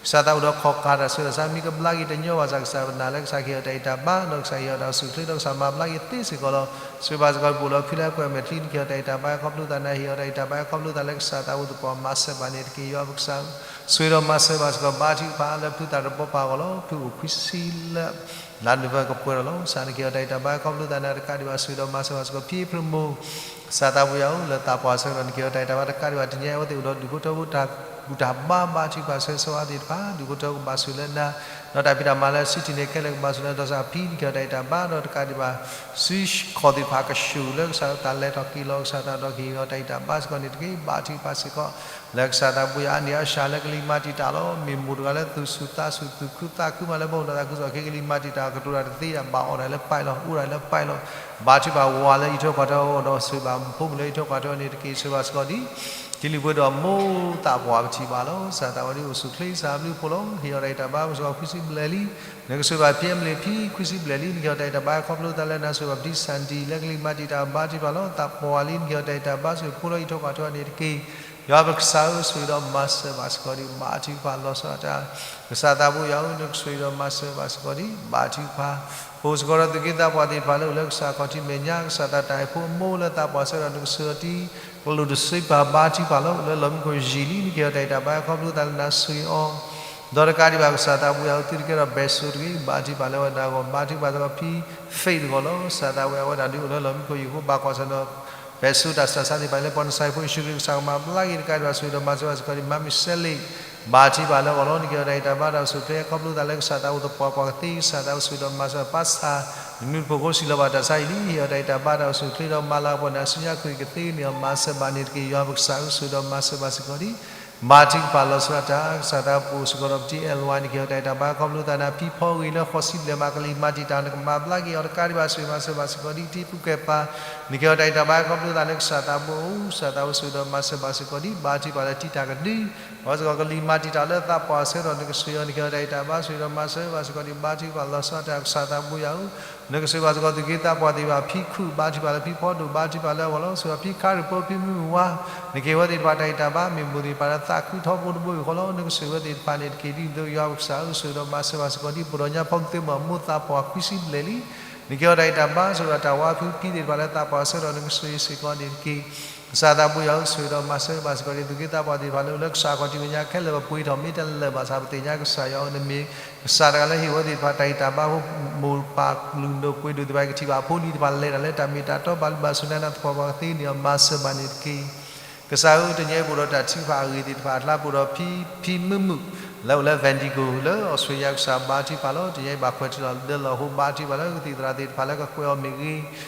ကစၢ်သးအိၣ်ဒီးခီၣ်ကၢ်တၢ်ဆူးတၢ်ဆါ မ့ၢ်ကဘျါက့ၤတညီဘၣ်ဆၣ် ကစၢ်ပနာ်လၢကစၢ်ကဟ့ၣ်အီၤတၢ်ဂံၢ်တၢ်ဘါ ဒီးကစၢ်ဟ့ၣ်အီၤတၢ်အိၣ်ဆူၣ်အိၣ်ချ့ ဒီးကစၢ်မၤဘျါက့ၤသ့စ့ၢ်ကီးလီၤ. ဆိၣ်ဂ့ၤဘၣ်စ့ၢ်ကီး ပအိၣ်လၢခံလၢအကွဲၢ်မဲာ်ချံ နကဟ့ၣ်အီၤတၢ်ဂံၢ်တၢ်ဘါ ခီဖျိသးန့ၣ် ဟ့ၣ်အီၤတၢ်ဂံၢ်တၢ်ဘါ ခီဖျိသးလၢကစၢ်သးအိၣ်သပှၢ် မၤစၢၤဘၣ်န့ၣ်တက့ၢ် ယွၤပကစၢ်ဧၢ. ဆိၣ်ဂ့ၤဒီးမၤစၢၤဘၣ်စ့ၢ်ကီး ဘါထုကဖၣ်လၢဖုသးတဘီပၢ်အဂီၢ်လီၤ. ဖုအိၣ်ခွံဆံလၢ လါနိၣ်ဝ့ဘၢၣ်ကပှဲၤထီၣ်လီၤ. ကစၢ်နကဟ့ၣ်အီၤတၢ်ဂံၢ်တၢ်ဘါ ခီဖျိသးန့ၣ်တကးဒံးဘၣ် ဆိၣ်ဂ့ၤဒီးမၤစၢၤဘၣ်စ့ၢ်ကီး ဖံအ့ဖြ့ၣ်မိၢ် ကစၢ်သးဘိယွၤဧၢ လၢသးပှၢ်ဆၢကတီၢ် နကဟ့ၣ်အီၤတၢ်ဂံၢ်တၢ်ဘါ တကးဒံးဘၣ် တနံၤအံၤ အဝဲသ့ၣ်အိၣ်ဒီးဒူၣ်ဖိထၢဖိတၢ်ဘူၣ်တၢ်ဘါ ဘါထုကဖၣ်ဆၢဂ့ၤဆၢဝါသ့ၣ်တဖၣ် ဒူၣ်ဖိထၢဖိကဘၣ်ဆိၣ်လၢနၤ ဒီးတၢ်ဖံးတၢ်မၤလၢအဆံးထံးန့ၣ်ခဲလၢာ်ကဘၣ်ဆိၣ်လၢနၤ ဒီးကစၢ်ဖံနကဟ့ၣ်အီၤတၢ်ဂံၢ်တၢ်ဘါ ဒီးတကးဒံးဘၣ် စုခီၣ်သ့ၣ်တဖၣ်ကဆူၣ်လၢကစၢ်တၢ်လဲၤထီၣ်က့ၤလီၤ ကစၢ်တၢ်ဒီးကဟ့ၣ်အီၤတၢ်ဂံၢ်တၢ်ဘါစ့ၢ်ကီးန့ၣ်တက့ၢ် ဘါထုကဖၣ်စ့ၢ်ကီး လၢကစၢ်သးဘိယွၤ အါန့ၢ်အါဆှးလၢကလံၤမၤတံာ်တာ်လီၤ. မ့ၢ်မိၢ်တဂၤလၢသူၣ်ဆူၣ်သးဆူၣ် သူၣ်ခုသးခုမးလၢပှၤအိၣ်ဒီးသးခုကစီၣ်ခဲကလံၤမၤတံာ်တာ် ကတိၤတၢ်တသ့ဒၣ် ဘၣ်အီၣ်တၢ်လၢပၢ်လီၤ အိၣ်ဒၣ်လၢပၢ်လီၤ ဘါထုကဖၣ်ဝၤလၢအံးထွဲကွၢ်ထွဲအီၤဒီး ဆိၣ်ဂ့ၤဘၣ်ဖိမုၣ်လၢအံးထွဲကွၢ်ထွဲအီၤန့ၣ်တက့ၢ် ဆိၣ်ဂ့ၤဘၣ်စ့ၢ်ကီးဒ် ထံလုၢ်ပှဲၤဒီးမိၢ်သးပှၢ်ပထံၣ်ဘၣ်လီၤ. ကစၢ်သးဝဲဒၣ်အိၣ်ဆူၣ်ချ့ကစၢ်အဘျုးအဖှိၣ်လီၤ. ဟ့ၣ်အီၤတၢ်ဂံၢ်တၢ်ဘါ ပှၤစ့ၢ်ကီးခွံဆံဘျဲၣ်လံ နကဆိၣ်ဂ့ၤဘၣ်ဖံအမလ့ၣ်ဖံခွံဆံဘျဲၣ်လံ နကဟ့ၣ်အီၤတၢ်ဂံၢ်တၢ်ဘါ ခီဖျိသးလၢနၤ ဆိၣ်ဂ့ၤဘၣ်ပထံၣ်စၣ်ဒံၣ် လၢကလံၤမၤတံာ်တာ်ဘါထုကဖၣ်လီၤ. သးပှၢ်လံ နကဟ့ၣ်အီၤတၢ်ဂံၢ်တၢ်ဘါ ဆိၣ်ဂ့ၤဖိလၢအံးထွဲကွၢ်ထွဲအီၤန့ၣ်တက့ၢ် ယွၤပကစၢ်ဧၢ ဆိၣ်ဂ့ၤဒီးမၤစၢၤဘၣ်စ့ၢ်ကီးဒ် ဘါထုကဖၣ်လီၤဆီဒၣ်တၢ် ကစၢ်သးဘိယွၤဧၢ နကဆိၣ်ဂ့ၤဒီးမၤစၢၤဘၣ်စ့ၢ်ကီးဒ် ဘါထုကဖၣ် ပအိၣ်စ့ၢ်ကီးဒီးသူၣ်က့သးပှၢ်သ့ၣ်တဖၣ်လၢအိၣ်လၢကစၢ်ခီၣ်ထံးမဲာ်ညါ ကစၢ်သးတၢ်အဲၣ်ဖိအမိၢ်လၢသးပှၢ်ဆၢကတီၢ် နကဆိၣ်ဂ့ၤအီၤဒ် ကလူးတစ့ပၤ ဘါထုကဖၣ်လီၤ အိၣ်လၢလီၢ်မံခိၣ်ယံာ်လံ နကဟ့ၣ်အီၤတၢ်ဂံၢ်တၢ်ဘါ ခီဖျိသးလၢနၤဆိၣ်ဂ့ၤအီၤ ဒီးတကးဒံးဘၣ် ကစၢ်သးဘိယွၤဧၢ သုတကဲထီၣ်ဘဲၣ်စိတဂ့ၤ ဘါထုကဖၣ်လၢအဝဲဒၣ်အဂီၢ် ဘါထုကဖၣ်စ့ၢ်ကီးဖံ faith အဂီၢ်လီၤ. ကစၢ်သးဝဲအဝဲဒၣ်ဒုးအိၣ်လၢလီၢ်မံခိၣ်ယံာ်အဃိ ဘၣ်ကွၢ်ဆၢၣ်နီၤ ဘဲၣ်စိတၢ်ဆူးတၢ်ဆါသ့ၣ်တဖၣ်လၢပှၤနစၢ်ယ့ၣ်ဖိယ့ၣ်ၡူးခရံာ် ကစၢ်ကမၤဘျါက့ၤ တကးဒံးဘၣ် ဆိၣ်ဂ့ၤဒီးမၤစၢၤဘၣ်စ့ၢ်ကီးဒ် မၤမုၢ်စဲလ့ၣ် ဘါထုကဖၣ်လၢအဂီၢ်လီၤ. နကဟ့ၣ်အီၤတၢ်ဂံၢ်တၢ်ဘါ တၢ်အိၣ်ဆူၣ်အိၣ်ချ့ ခီဖျိသးလၢကစၢ်သးအိၣ်သပှၢ်ပှၤကသ့ ကစၢ်သးအိၣ်ဆိၣ်ဂ့ၤဒီးမၤစၢၤ ပၢ်ဆၣ် နမ့ၢ်ဖိဃိစံးလီၤဘၣ်တၢ်ဆါအံၤလံ ဟ့ၣ်အီၤတၢ်ဂံၢ်တၢ်ဘါ တၢ်အိၣ်ဆူၣ်အိၣ်ချ့ဒီးမၤလၤကပီၤန့ၣ် အစုညါခရံာ်ကသ့န့ၢ်အီၤ မၤစၢၤဘၣ်န့ၣ်တက့ၢ် ယွၤပကစၢ်ဧၢ ဆိၣ်ဂ့ၤဒီးမၤစၢၤဘၣ်စ့ၢ်ကီးဒ် ဘါထုကဖၣ်လီၤဆီဒၣ်တၢ် ကစၢ်သးပအိၣ်စ့ၢ်ကီးဒီးပတံၤအဲၣ်လဝါ နကဟ့ၣ်အီၤတၢ်ဂံၢ်တၢ်ဘါ ခီဖျိသးန့ၣ် အဖံဖီဂ့ၤလၢဃိးဆံဘျဲၣ်မး ကလံၤမၤတံာ်တာ် နကမၤဘျါက့ၤအီၤ တကးဒံးဘၣ် ဆိၣ်ဂ့ၤမၤစၢၤဘၣ်စ့ၢ်ကီးဒ် တံၤပူၤကဲၣ်ပၤ နကဟ့ၣ်အီၤတၢ်ဂံၢ်တၢ်ဘါ ခီဖျိသးလၢကစၢ်သးဘိအိၣ် ကစၢ်သးဘိ ဆိၣ်ဂ့ၤဒီးမၤစၢၤဘၣ်စ့ၢ်ကီးဒ် ဘါထုကဖၣ်လၢတံၤတၢ်ကဒု ပဝဲစ့ၢ်ကီးကလံၤမၤတံာ်တာ်လၢသးပှၢ်ဆၢကတီၢ် နကဆိၣ်ဂ့ၤအီၤ နကဟ့ၣ်အီၤတၢ်ဂံၢ်တၢ်ဘါ ဆိၣ်ဂ့ၤဒီးမၤစၢၤဘၣ်စ့ၢ်ကီးဒ် ဘါထုကဖၣ်လီၤဆီဒၣ်တၢ် ကစၢ်သးဘိယွၤဧၢ နကဆိၣ်ဂ့ၤဘၣ်စ့ၢ်ကီးသူၣ်က့သးပှၢ်သ့ၣ်တဖၣ် ဖံခူၣ် ဘါထုကဖၣ်လၢဖံဖီဒိၣ် ဘါထုကဖၣ်လၢအဂီၢ်လီၤ ဆိၣ်ဂ့ၤဘၣ်ဖံခါရံၣ်ဖိ ဖံမုၢ်ဝါ နကဟ့ၣ်ဝဲသ့ၣ်တဖၣ်တၢ်ဂံၢ်တၢ်ဘါ မ့ၢ်မိၢ်သ့ၣ်တဖၣ်လၢသးခုထီဘိတဘိအံၤအဃိလီၤ နကဆိၣ်ဂ့ၤဝဲသ့ၣ်တဖၣ်န့ၣ်တက့ၢ် ဒ်သိးယွၤပကစၢ်ဧၢ ဆိၣ်ဂ့ၤဒီးမၤစၢၤဘၣ်စ့ၢ်ကီးဒ် ပဒီးညါဖီကသ့မီၢ် မိၢ်သးပှၢ်ခွံဆံဘျဲၣ်လံ နကဟ့ၣ်အီၤတၢ်ဂံၢ်တၢ်ဘါ ဆိၣ်ဂ့ၤဒီးတၢ်ဝါဖုဖံသ့ၣ်တဖၣ်လၢသးပှၢ်ဆၢကတီၢ် နကဆိၣ်ဂ့ၤစ့ၢ်ကီးန့ၣ်တက့ၢ် ကစၢ်သးဘိယွၤဧၢ ဆိၣ်ဂ့ၤဒီးမၤစၢၤဘၣ်စ့ၢ်ကီးဒ် သူၣ်က့သးပှၢ်သ့ၣ်တဖၣ်လၢအိၣ်လၢကစၢ်ခီၣ်ထံးမဲာ်ညါခဲလၢာ် ပပှ့ၤထီၣ်မ့ၢ်တလၢာ်ဘၣ်ဆၣ် ပသ့ၣ်ညါကစၢ်ယွၤဧၢ နမ့ၢ်ကစၢ်တဂၤလၢဟ့ၣ်ဝဲသ့ၣ်တဖၣ်တၢ်ဂံၢ်တၢ်ဘါအဃိ မိၢ်ပၢ်လုၢ်ဒိၣ်ပှ့ၤဒိၣ်သ့ၣ်တဖၣ် ကထံၣ်ဘၣ်ဖိလံၤတဖၣ် လဲၤတၢ်လၢတၢ်မ့ၢ်တၢ်တီ ဘၣ်လုၢ်ဘၣ်စူၣ် နၤသပှၢ်ပှၢ်ကသ့န့ၢ်အီၤ မၤစၢၤဘၣ်န့ၣ်တက့ၢ် ကစၢ်ဧၢ တနံၤအံၤပအိၣ်ဒီးတၢ်ထုကဖၣ်အဂ့ၢ်သ့ၣ်တဖၣ်အကျါ ပအိၣ်ဒီးဖံ ဖံမုၢ်မုၢ် လၢအိၣ်လၢ Vancouver လၢ Australia ကစၢ်ဘါထုကဖၣ်လီၤ တနံၤအံၤဘၣ်ခွဲးထုးလီၤဒၢလီၤအဃိ ဘါထုကဖၣ်လၢကသံၣ်သရၣ်သ့ၣ်တဖၣ်လၢကကွဲးအီၤမ့ၢ်ဂ့ၤ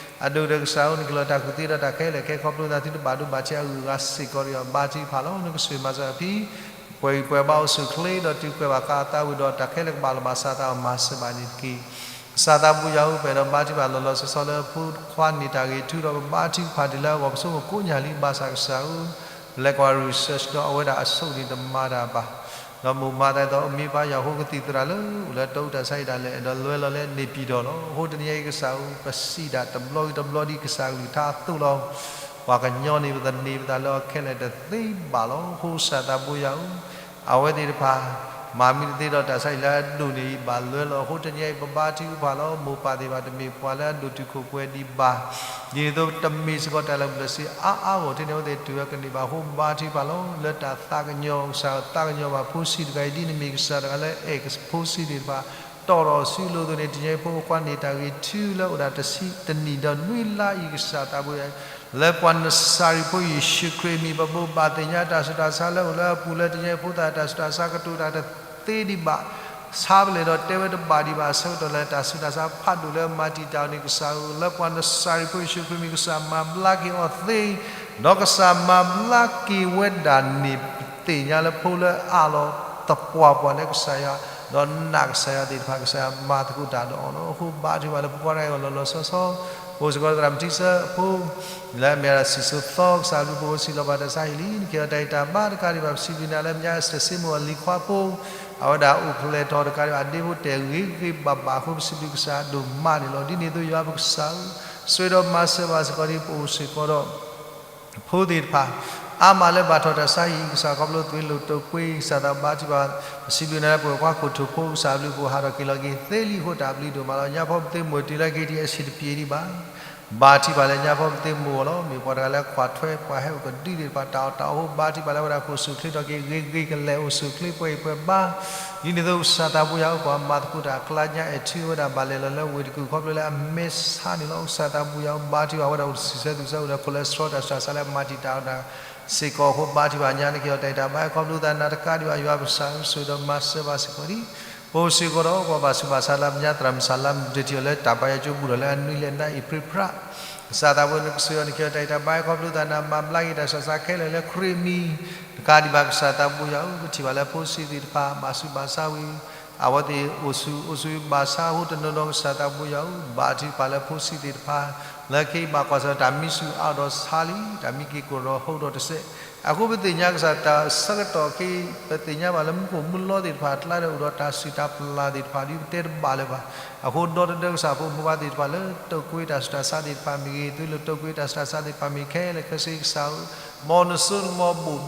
အဒိၣ်ကတၢၢ်ကစၢ်ဧၢ နကလီၤတၢ်ကူၣ်သ့ဒီးတၢ်ခဲလၢာ်ခဲဆ့ ခီဖျိသးသုတဘၣ်ဒိဘၣ်ထံးအဂုၤအဂၤစ့ၢ်ကီးဒီး ဘါထုကဖၣ်လီၤ နကဆိၣ်ဂ့ၤမၤစၢၤအဖံ ပှဲၤဂံၢ်ပှဲၤဘါအိၣ်ဆူၣ်အိၣ်ချ့ဒီးတုၤကွဲးဘၣ်ဃးအသးဝံၤဒီး တၢ်ခဲလၢာ်ကဘၣ်လီၤဘၣ်စးအသးအီၤ မၤစၢၤဘၣ်န့ၣ်တက့ၢ် ကစၢ်သးဘိယွၤဧၢ ပအဲၣ်ဒိးဘါထုကဖၣ်လီၤလီၤဆီဆီလၢဖိခွါန့ၢ်တၢ်ဂ့ၤထုဒီး ပဘါထုကဖၣ်တုၤလၢအဂီၢ် ပဆိကမိၣ်ကိးညၣ်လံ ဘၣ်ဆၣ်ကစၢ်ဧၢ ပလဲၤကွၢ် research ဒီးအဝဲဒၣ်အဆိကတၢၢ်န့ၣ်တမၤတၢ်ဘၣ် ဒီးမိၢ်မၤသးဒ်သိး မ့ၢ်ဘၣ်ယွၤအဃိကသံၣ်သရၣ်လၢ အိၣ်လၢတၢ်အိၣ်တၢ်ဆါအံၤဒၣ်လဲာ် အဲၣ်ဒိးလဲၤလီၤလၢန့ၣ်ပံၤဒီးလီၤ အဃိတနံၤအံၤကစၢ်ဧၢ ပစံးဒၣ်တဘျီဂ့ၤတဘျီဒ်ကစၢ်ကလုၢ်ကထါအသိးလီၤ ပှၤကညီန့ၣ်ပသန့ၤပသးလၢအခဲလၢာ်တသ့ဘၣ်လီၤ အဃိကစၢ်သးဘိယွၤဧၢ အဝဲသ့ၣ်တဖၣ် မၤမံတသ့ဒီးတၢ်ဆါအံၤလၢအဒိၣ်န့ၣ်အံၤဘၣ်လွဲလီၤ အဃိတနံၤအံၤပဘါထုကဖၣ်လီၤ မိၢ်ပၢ်သ့ၣ်တဖၣ်တမ့ၢ်ပှၤလၢအဒိၣ်တုာ်ခိၣ်ပှဲၤဒံးဘၣ် ဒ်န့ၣ်အသိးတမ့ၢ်စ့ၢ်ကီးတၢ်လၢာ်ဘူၣ်လၢာ်စ့အါအါအဂီၢ်ထဲန့ၣ် အဝဲသ့ၣ်တုၤဝဲကန့ၢ်ဘၣ်အဃိ ဘါထုကဖၣ်လီၤ လၢတၢ်သးကညီၤ ကစၢ်သးကညီၤဘၣ်ဖိဆံးတဂၤအံၤ ဒ်နမ့ၢ်ကစၢ်တဂၤလၢအဲၣ်ဖိဆံးသ့ၣ်တဖၣ် တီၢ်ထီၣ်အစုအလိၤအသိးန့ၣ် တနံၤအံၤဖိခွါန့ၢ်တၢ်ဂ့ၤထုလၢအိၣ်ဒၣ်တဆံတနံၣ်ဒီးနွံလါအံၤ ကစၢ်သးဘိယွၤ လၢပှၤနစၤရ့းဖိယ့ၣ်ၡူးခရံာ်အမံၤ ပဘိးဘၣ်သ့ၣ်ညါတၢ်ဆူးတၢ်ဆါလၢအိၣ်လၢအပူၤလၢတနံၤအံၤဖိသၣ်တၢ်ဆူးတၢ်ဆါကတိၤတၢ်တသ့ဒံးဘၣ် ဆါပလဲၤဒီးတဲဝဲတဘၣ်ဒံးဘၣ်အဆၢကတီၢ်လၢ တၢ်ဆူးတၢ်ဆါဖးဒိၣ်လၢမၤတံာ်တာ်အီၤန့ၣ် ကစၢ်ဧၢ, လၢပှၤနစၤရ့းဖိယ့ၣ်ၡူးခရံာ်မံၤ ကစၢ်မၤဘျါက့ၤအီၤသ့, ဒီးကစၢ်မၤဘျါက့ၤဝဲဒၣ်န့ၣ် ပသ့ၣ်ညါလၢဖိလၢအအၣ်လီၤသပှၢ်ပှၢ်လၢကစၢ်ယွၤ, ဒီးနာ်ကစၢ်ယွၤသ့ၣ်တဖၣ် ကစၢ်ယွၤမၤသကိးတၢ်ဒီးအီၤလီၤ. အဃိဘါထုကဖၣ်လၢပကွၢ်တၢ်အံၤအီၤ လီၤလီၤဆီဆီ, ပအိၣ်စ့ၢ်ကီးသရၣ်မုၣ်ထံဆၢဖိ လၢအမ့ၢ်ဝဲဒၣ်စံၣ်စိၤသီ ကစၢ်အဘျုးပအိၣ်စံၣ်လီၤဘၣ်တၢ်ဆါဟံၣ်လံ, နကဟ့ၣ်အီၤတၢ်ဂံၢ်တၢ်ဘါတကးဒံးဘၣ် ပစံးဘျုးနၤလၢ မၠါအ့စတၢၢ်စ့မိၣ်အလံၤခွါဖိ, အဝဲဒၣ်အိၣ်ဖျဲၣ်ထီၣ်တကးဒံးဘၣ် ဒ့ဖိတဲာ်ဂ့ၤဂ့ၤဘၣ်ဘၣ်အဃိ ပစံးဘျုးကစၢ်ဒိၣ်မးန့ၣ်လီၤ. ဒ်န့ၣ်အသိးယွၤပကစၢ်ဧၢ, ဆိၣ်ဂ့ၤဒီးမၤစၢၤဘၣ်စ့ၢ်ကီးဒ်ပအိၣ်စ့ၢ်ကီးဒီး ဖိသ့ၣ်တဖၣ် အါမးလၢဘၣ်ထီၣ်တၢ်ဆါဟံၣ် ကစၢ်ခီဖျိသွံၣ်လိာ်တိာ်ကွံာ် ကစၢ်သးဘါထုကဖၣ်, ပစံးဘျုးနၤလၢပဝဲၢ်ခွါခိၣ်ထူၣ်ဖိ ကစၢ်အဘျုးပဟးထီၣ်က့ၤလီၤက့ၤသ့လံအဃိ တၢ်ဘျုးဒိၣ်မးလီၤ. ညါဖီပသ့ၣ်မိၢ်တုၤလၢ KTSC တပျ့ၤဒံးဘၣ် ဘါထုကဖၣ်လၢညါဖီပသ့ၣ်မိၢ်အီၤလီၤ. မ့ၢ်ပှၤတဂၤလၢကွၢ်ထွဲ ပှၤဟဲအိၣ်ကဒုသ့ၣ်တဖၣ် တၢ်အီၣ်တၢ်အီအဃိ ဘါထုကဖၣ်လၢဝဲဒၣ် ကအိၣ်ဆူၣ်အိၣ်ချ့ထီၣ်က့ၤဂ့ၤဂ့ၤ ကလဲၤအိၣ်ဆူၣ်အိၣ်ချ့ပှဲၤဂံၢ်ပှဲၤဘါ, ဒ်န့ၣ်အသိး ကစၢ်သးပူၤယွၤဧၢ ပှၤမၤသကိးတၢ်အကျါညါ အဲၣ်ထံဝဲဒၣ်ဘၣ်လဲၤလီၤလၢဝ့ၢ်တကူၣ်ခီဖျိလၢအမဲာ်ဆါန့ၣ်လီၤ. ကစၢ်သးပူၤယွၤဧၢ ဘါထုကဖၣ်ဝဲဒၣ် အိၣ်တဆံဆၢသူၣ်ဆၢအိၣ်ဒီး cholesterol တၢ်ဆူးတၢ်ဆါလၢအမၤတံာ်တာ်အီၤတၢ်စ့ၢ်ကီးအဃိ ဘါထုကဖၣ်ညါ နကဟ့ၣ်အီၤတၢ်ဂံၢ်တၢ်ဘါ ခီဖျိသးနၤတကးဒံးဘၣ် ယွၤပကစၢ်ဧၢ ဆိၣ်ဂ့ၤဒီးမၤစၢၤဘၣ်စ့ၢ်ကီးဒံး ပအိၣ်စ့ၢ်ကီးဒီး ပှၤဘၣ်ဆူးဘၣ်ဆါလၢအမဲာ်ညါ သရၣ်မုၣ်စၢ်လၢမုၢ်တထံၣ်အီၤလၢ တၢ်ဘါယွၤကၠိပူၤဒီး လၢအနွံလဲၢ်နၢ်အ့ဖြ့ၣ်ဖြး ကစၢ်သးပူၤ နကဆိၣ်ဂ့ၤအီၤ နကဟ့ၣ်အီၤတၢ်ဂံၢ်တၢ်ဘါ ခီဖျိသးနၤ မၤဘျါက့ၤတၢ်ဆူးတၢ်ဆါခဲလၢာ်လၢခရံာ်မံၤ တကးဒံးဘၣ် ကစၢ်သးပူၤယွၤဧၢ ပထံၣ်ဘၣ်လၢဖိဆံးသ့ၣ်တဖၣ် ဘၣ်ဆူးဘၣ်ဆါဝံၤ အဝဲသ့ၣ်အိၣ်ဆူၣ်အိၣ်ဆူၣ်ဘၣ်ဆါအဃိ တနီၤနီၤ ကစၢ်သးပူၤယွၤဧၢ ဘါထုကဖၣ်လၢဖိဆံးသ့ၣ်တဖၣ် လၢခဲအံၤဘၣ်ကွၢ်ဆၢၣ်တၢ်မံဆူၣ်အါဒီးဆါလံ တၢ်မံက့ၤကိၢ်ဒီးဟိဒီးတစဲး အဃိပသ့ၣ်ညါကစၢ်တၢ်ဆၢကတီၢ်ခဲအံၤ ပသ့ၣ်ညါဘၣ်လၢမူခိၣ်မူလီသ့ၣ်တဖၣ်အကျါဒီး အိၣ်ဒီးတၢ်ဆူးတၢ်ပျၢ်သ့ၣ်တဖၣ်ဒီး ပတဲတဘၣ်လၢၤဘၣ်. အဃိဒီတဒၢကစၢ်ဖိမုၣ်ဖိခွါသ့ၣ်တဖၣ်လၢ တိာ်ကွံာ်တၢ်ဆူးတၢ်ဆါသ့ၣ်တဖၣ်မ့ၢ်ဂ့ၤ သုးလိာ်တိာ်ကွံာ်တၢ်ဆူးတၢ်ဆါသ့ၣ်တဖၣ်မ့ၢ်ဂ့ၤ ခဲလၢာ်ခဲဆ့ကစၢ်ဧၢ မ်နစိန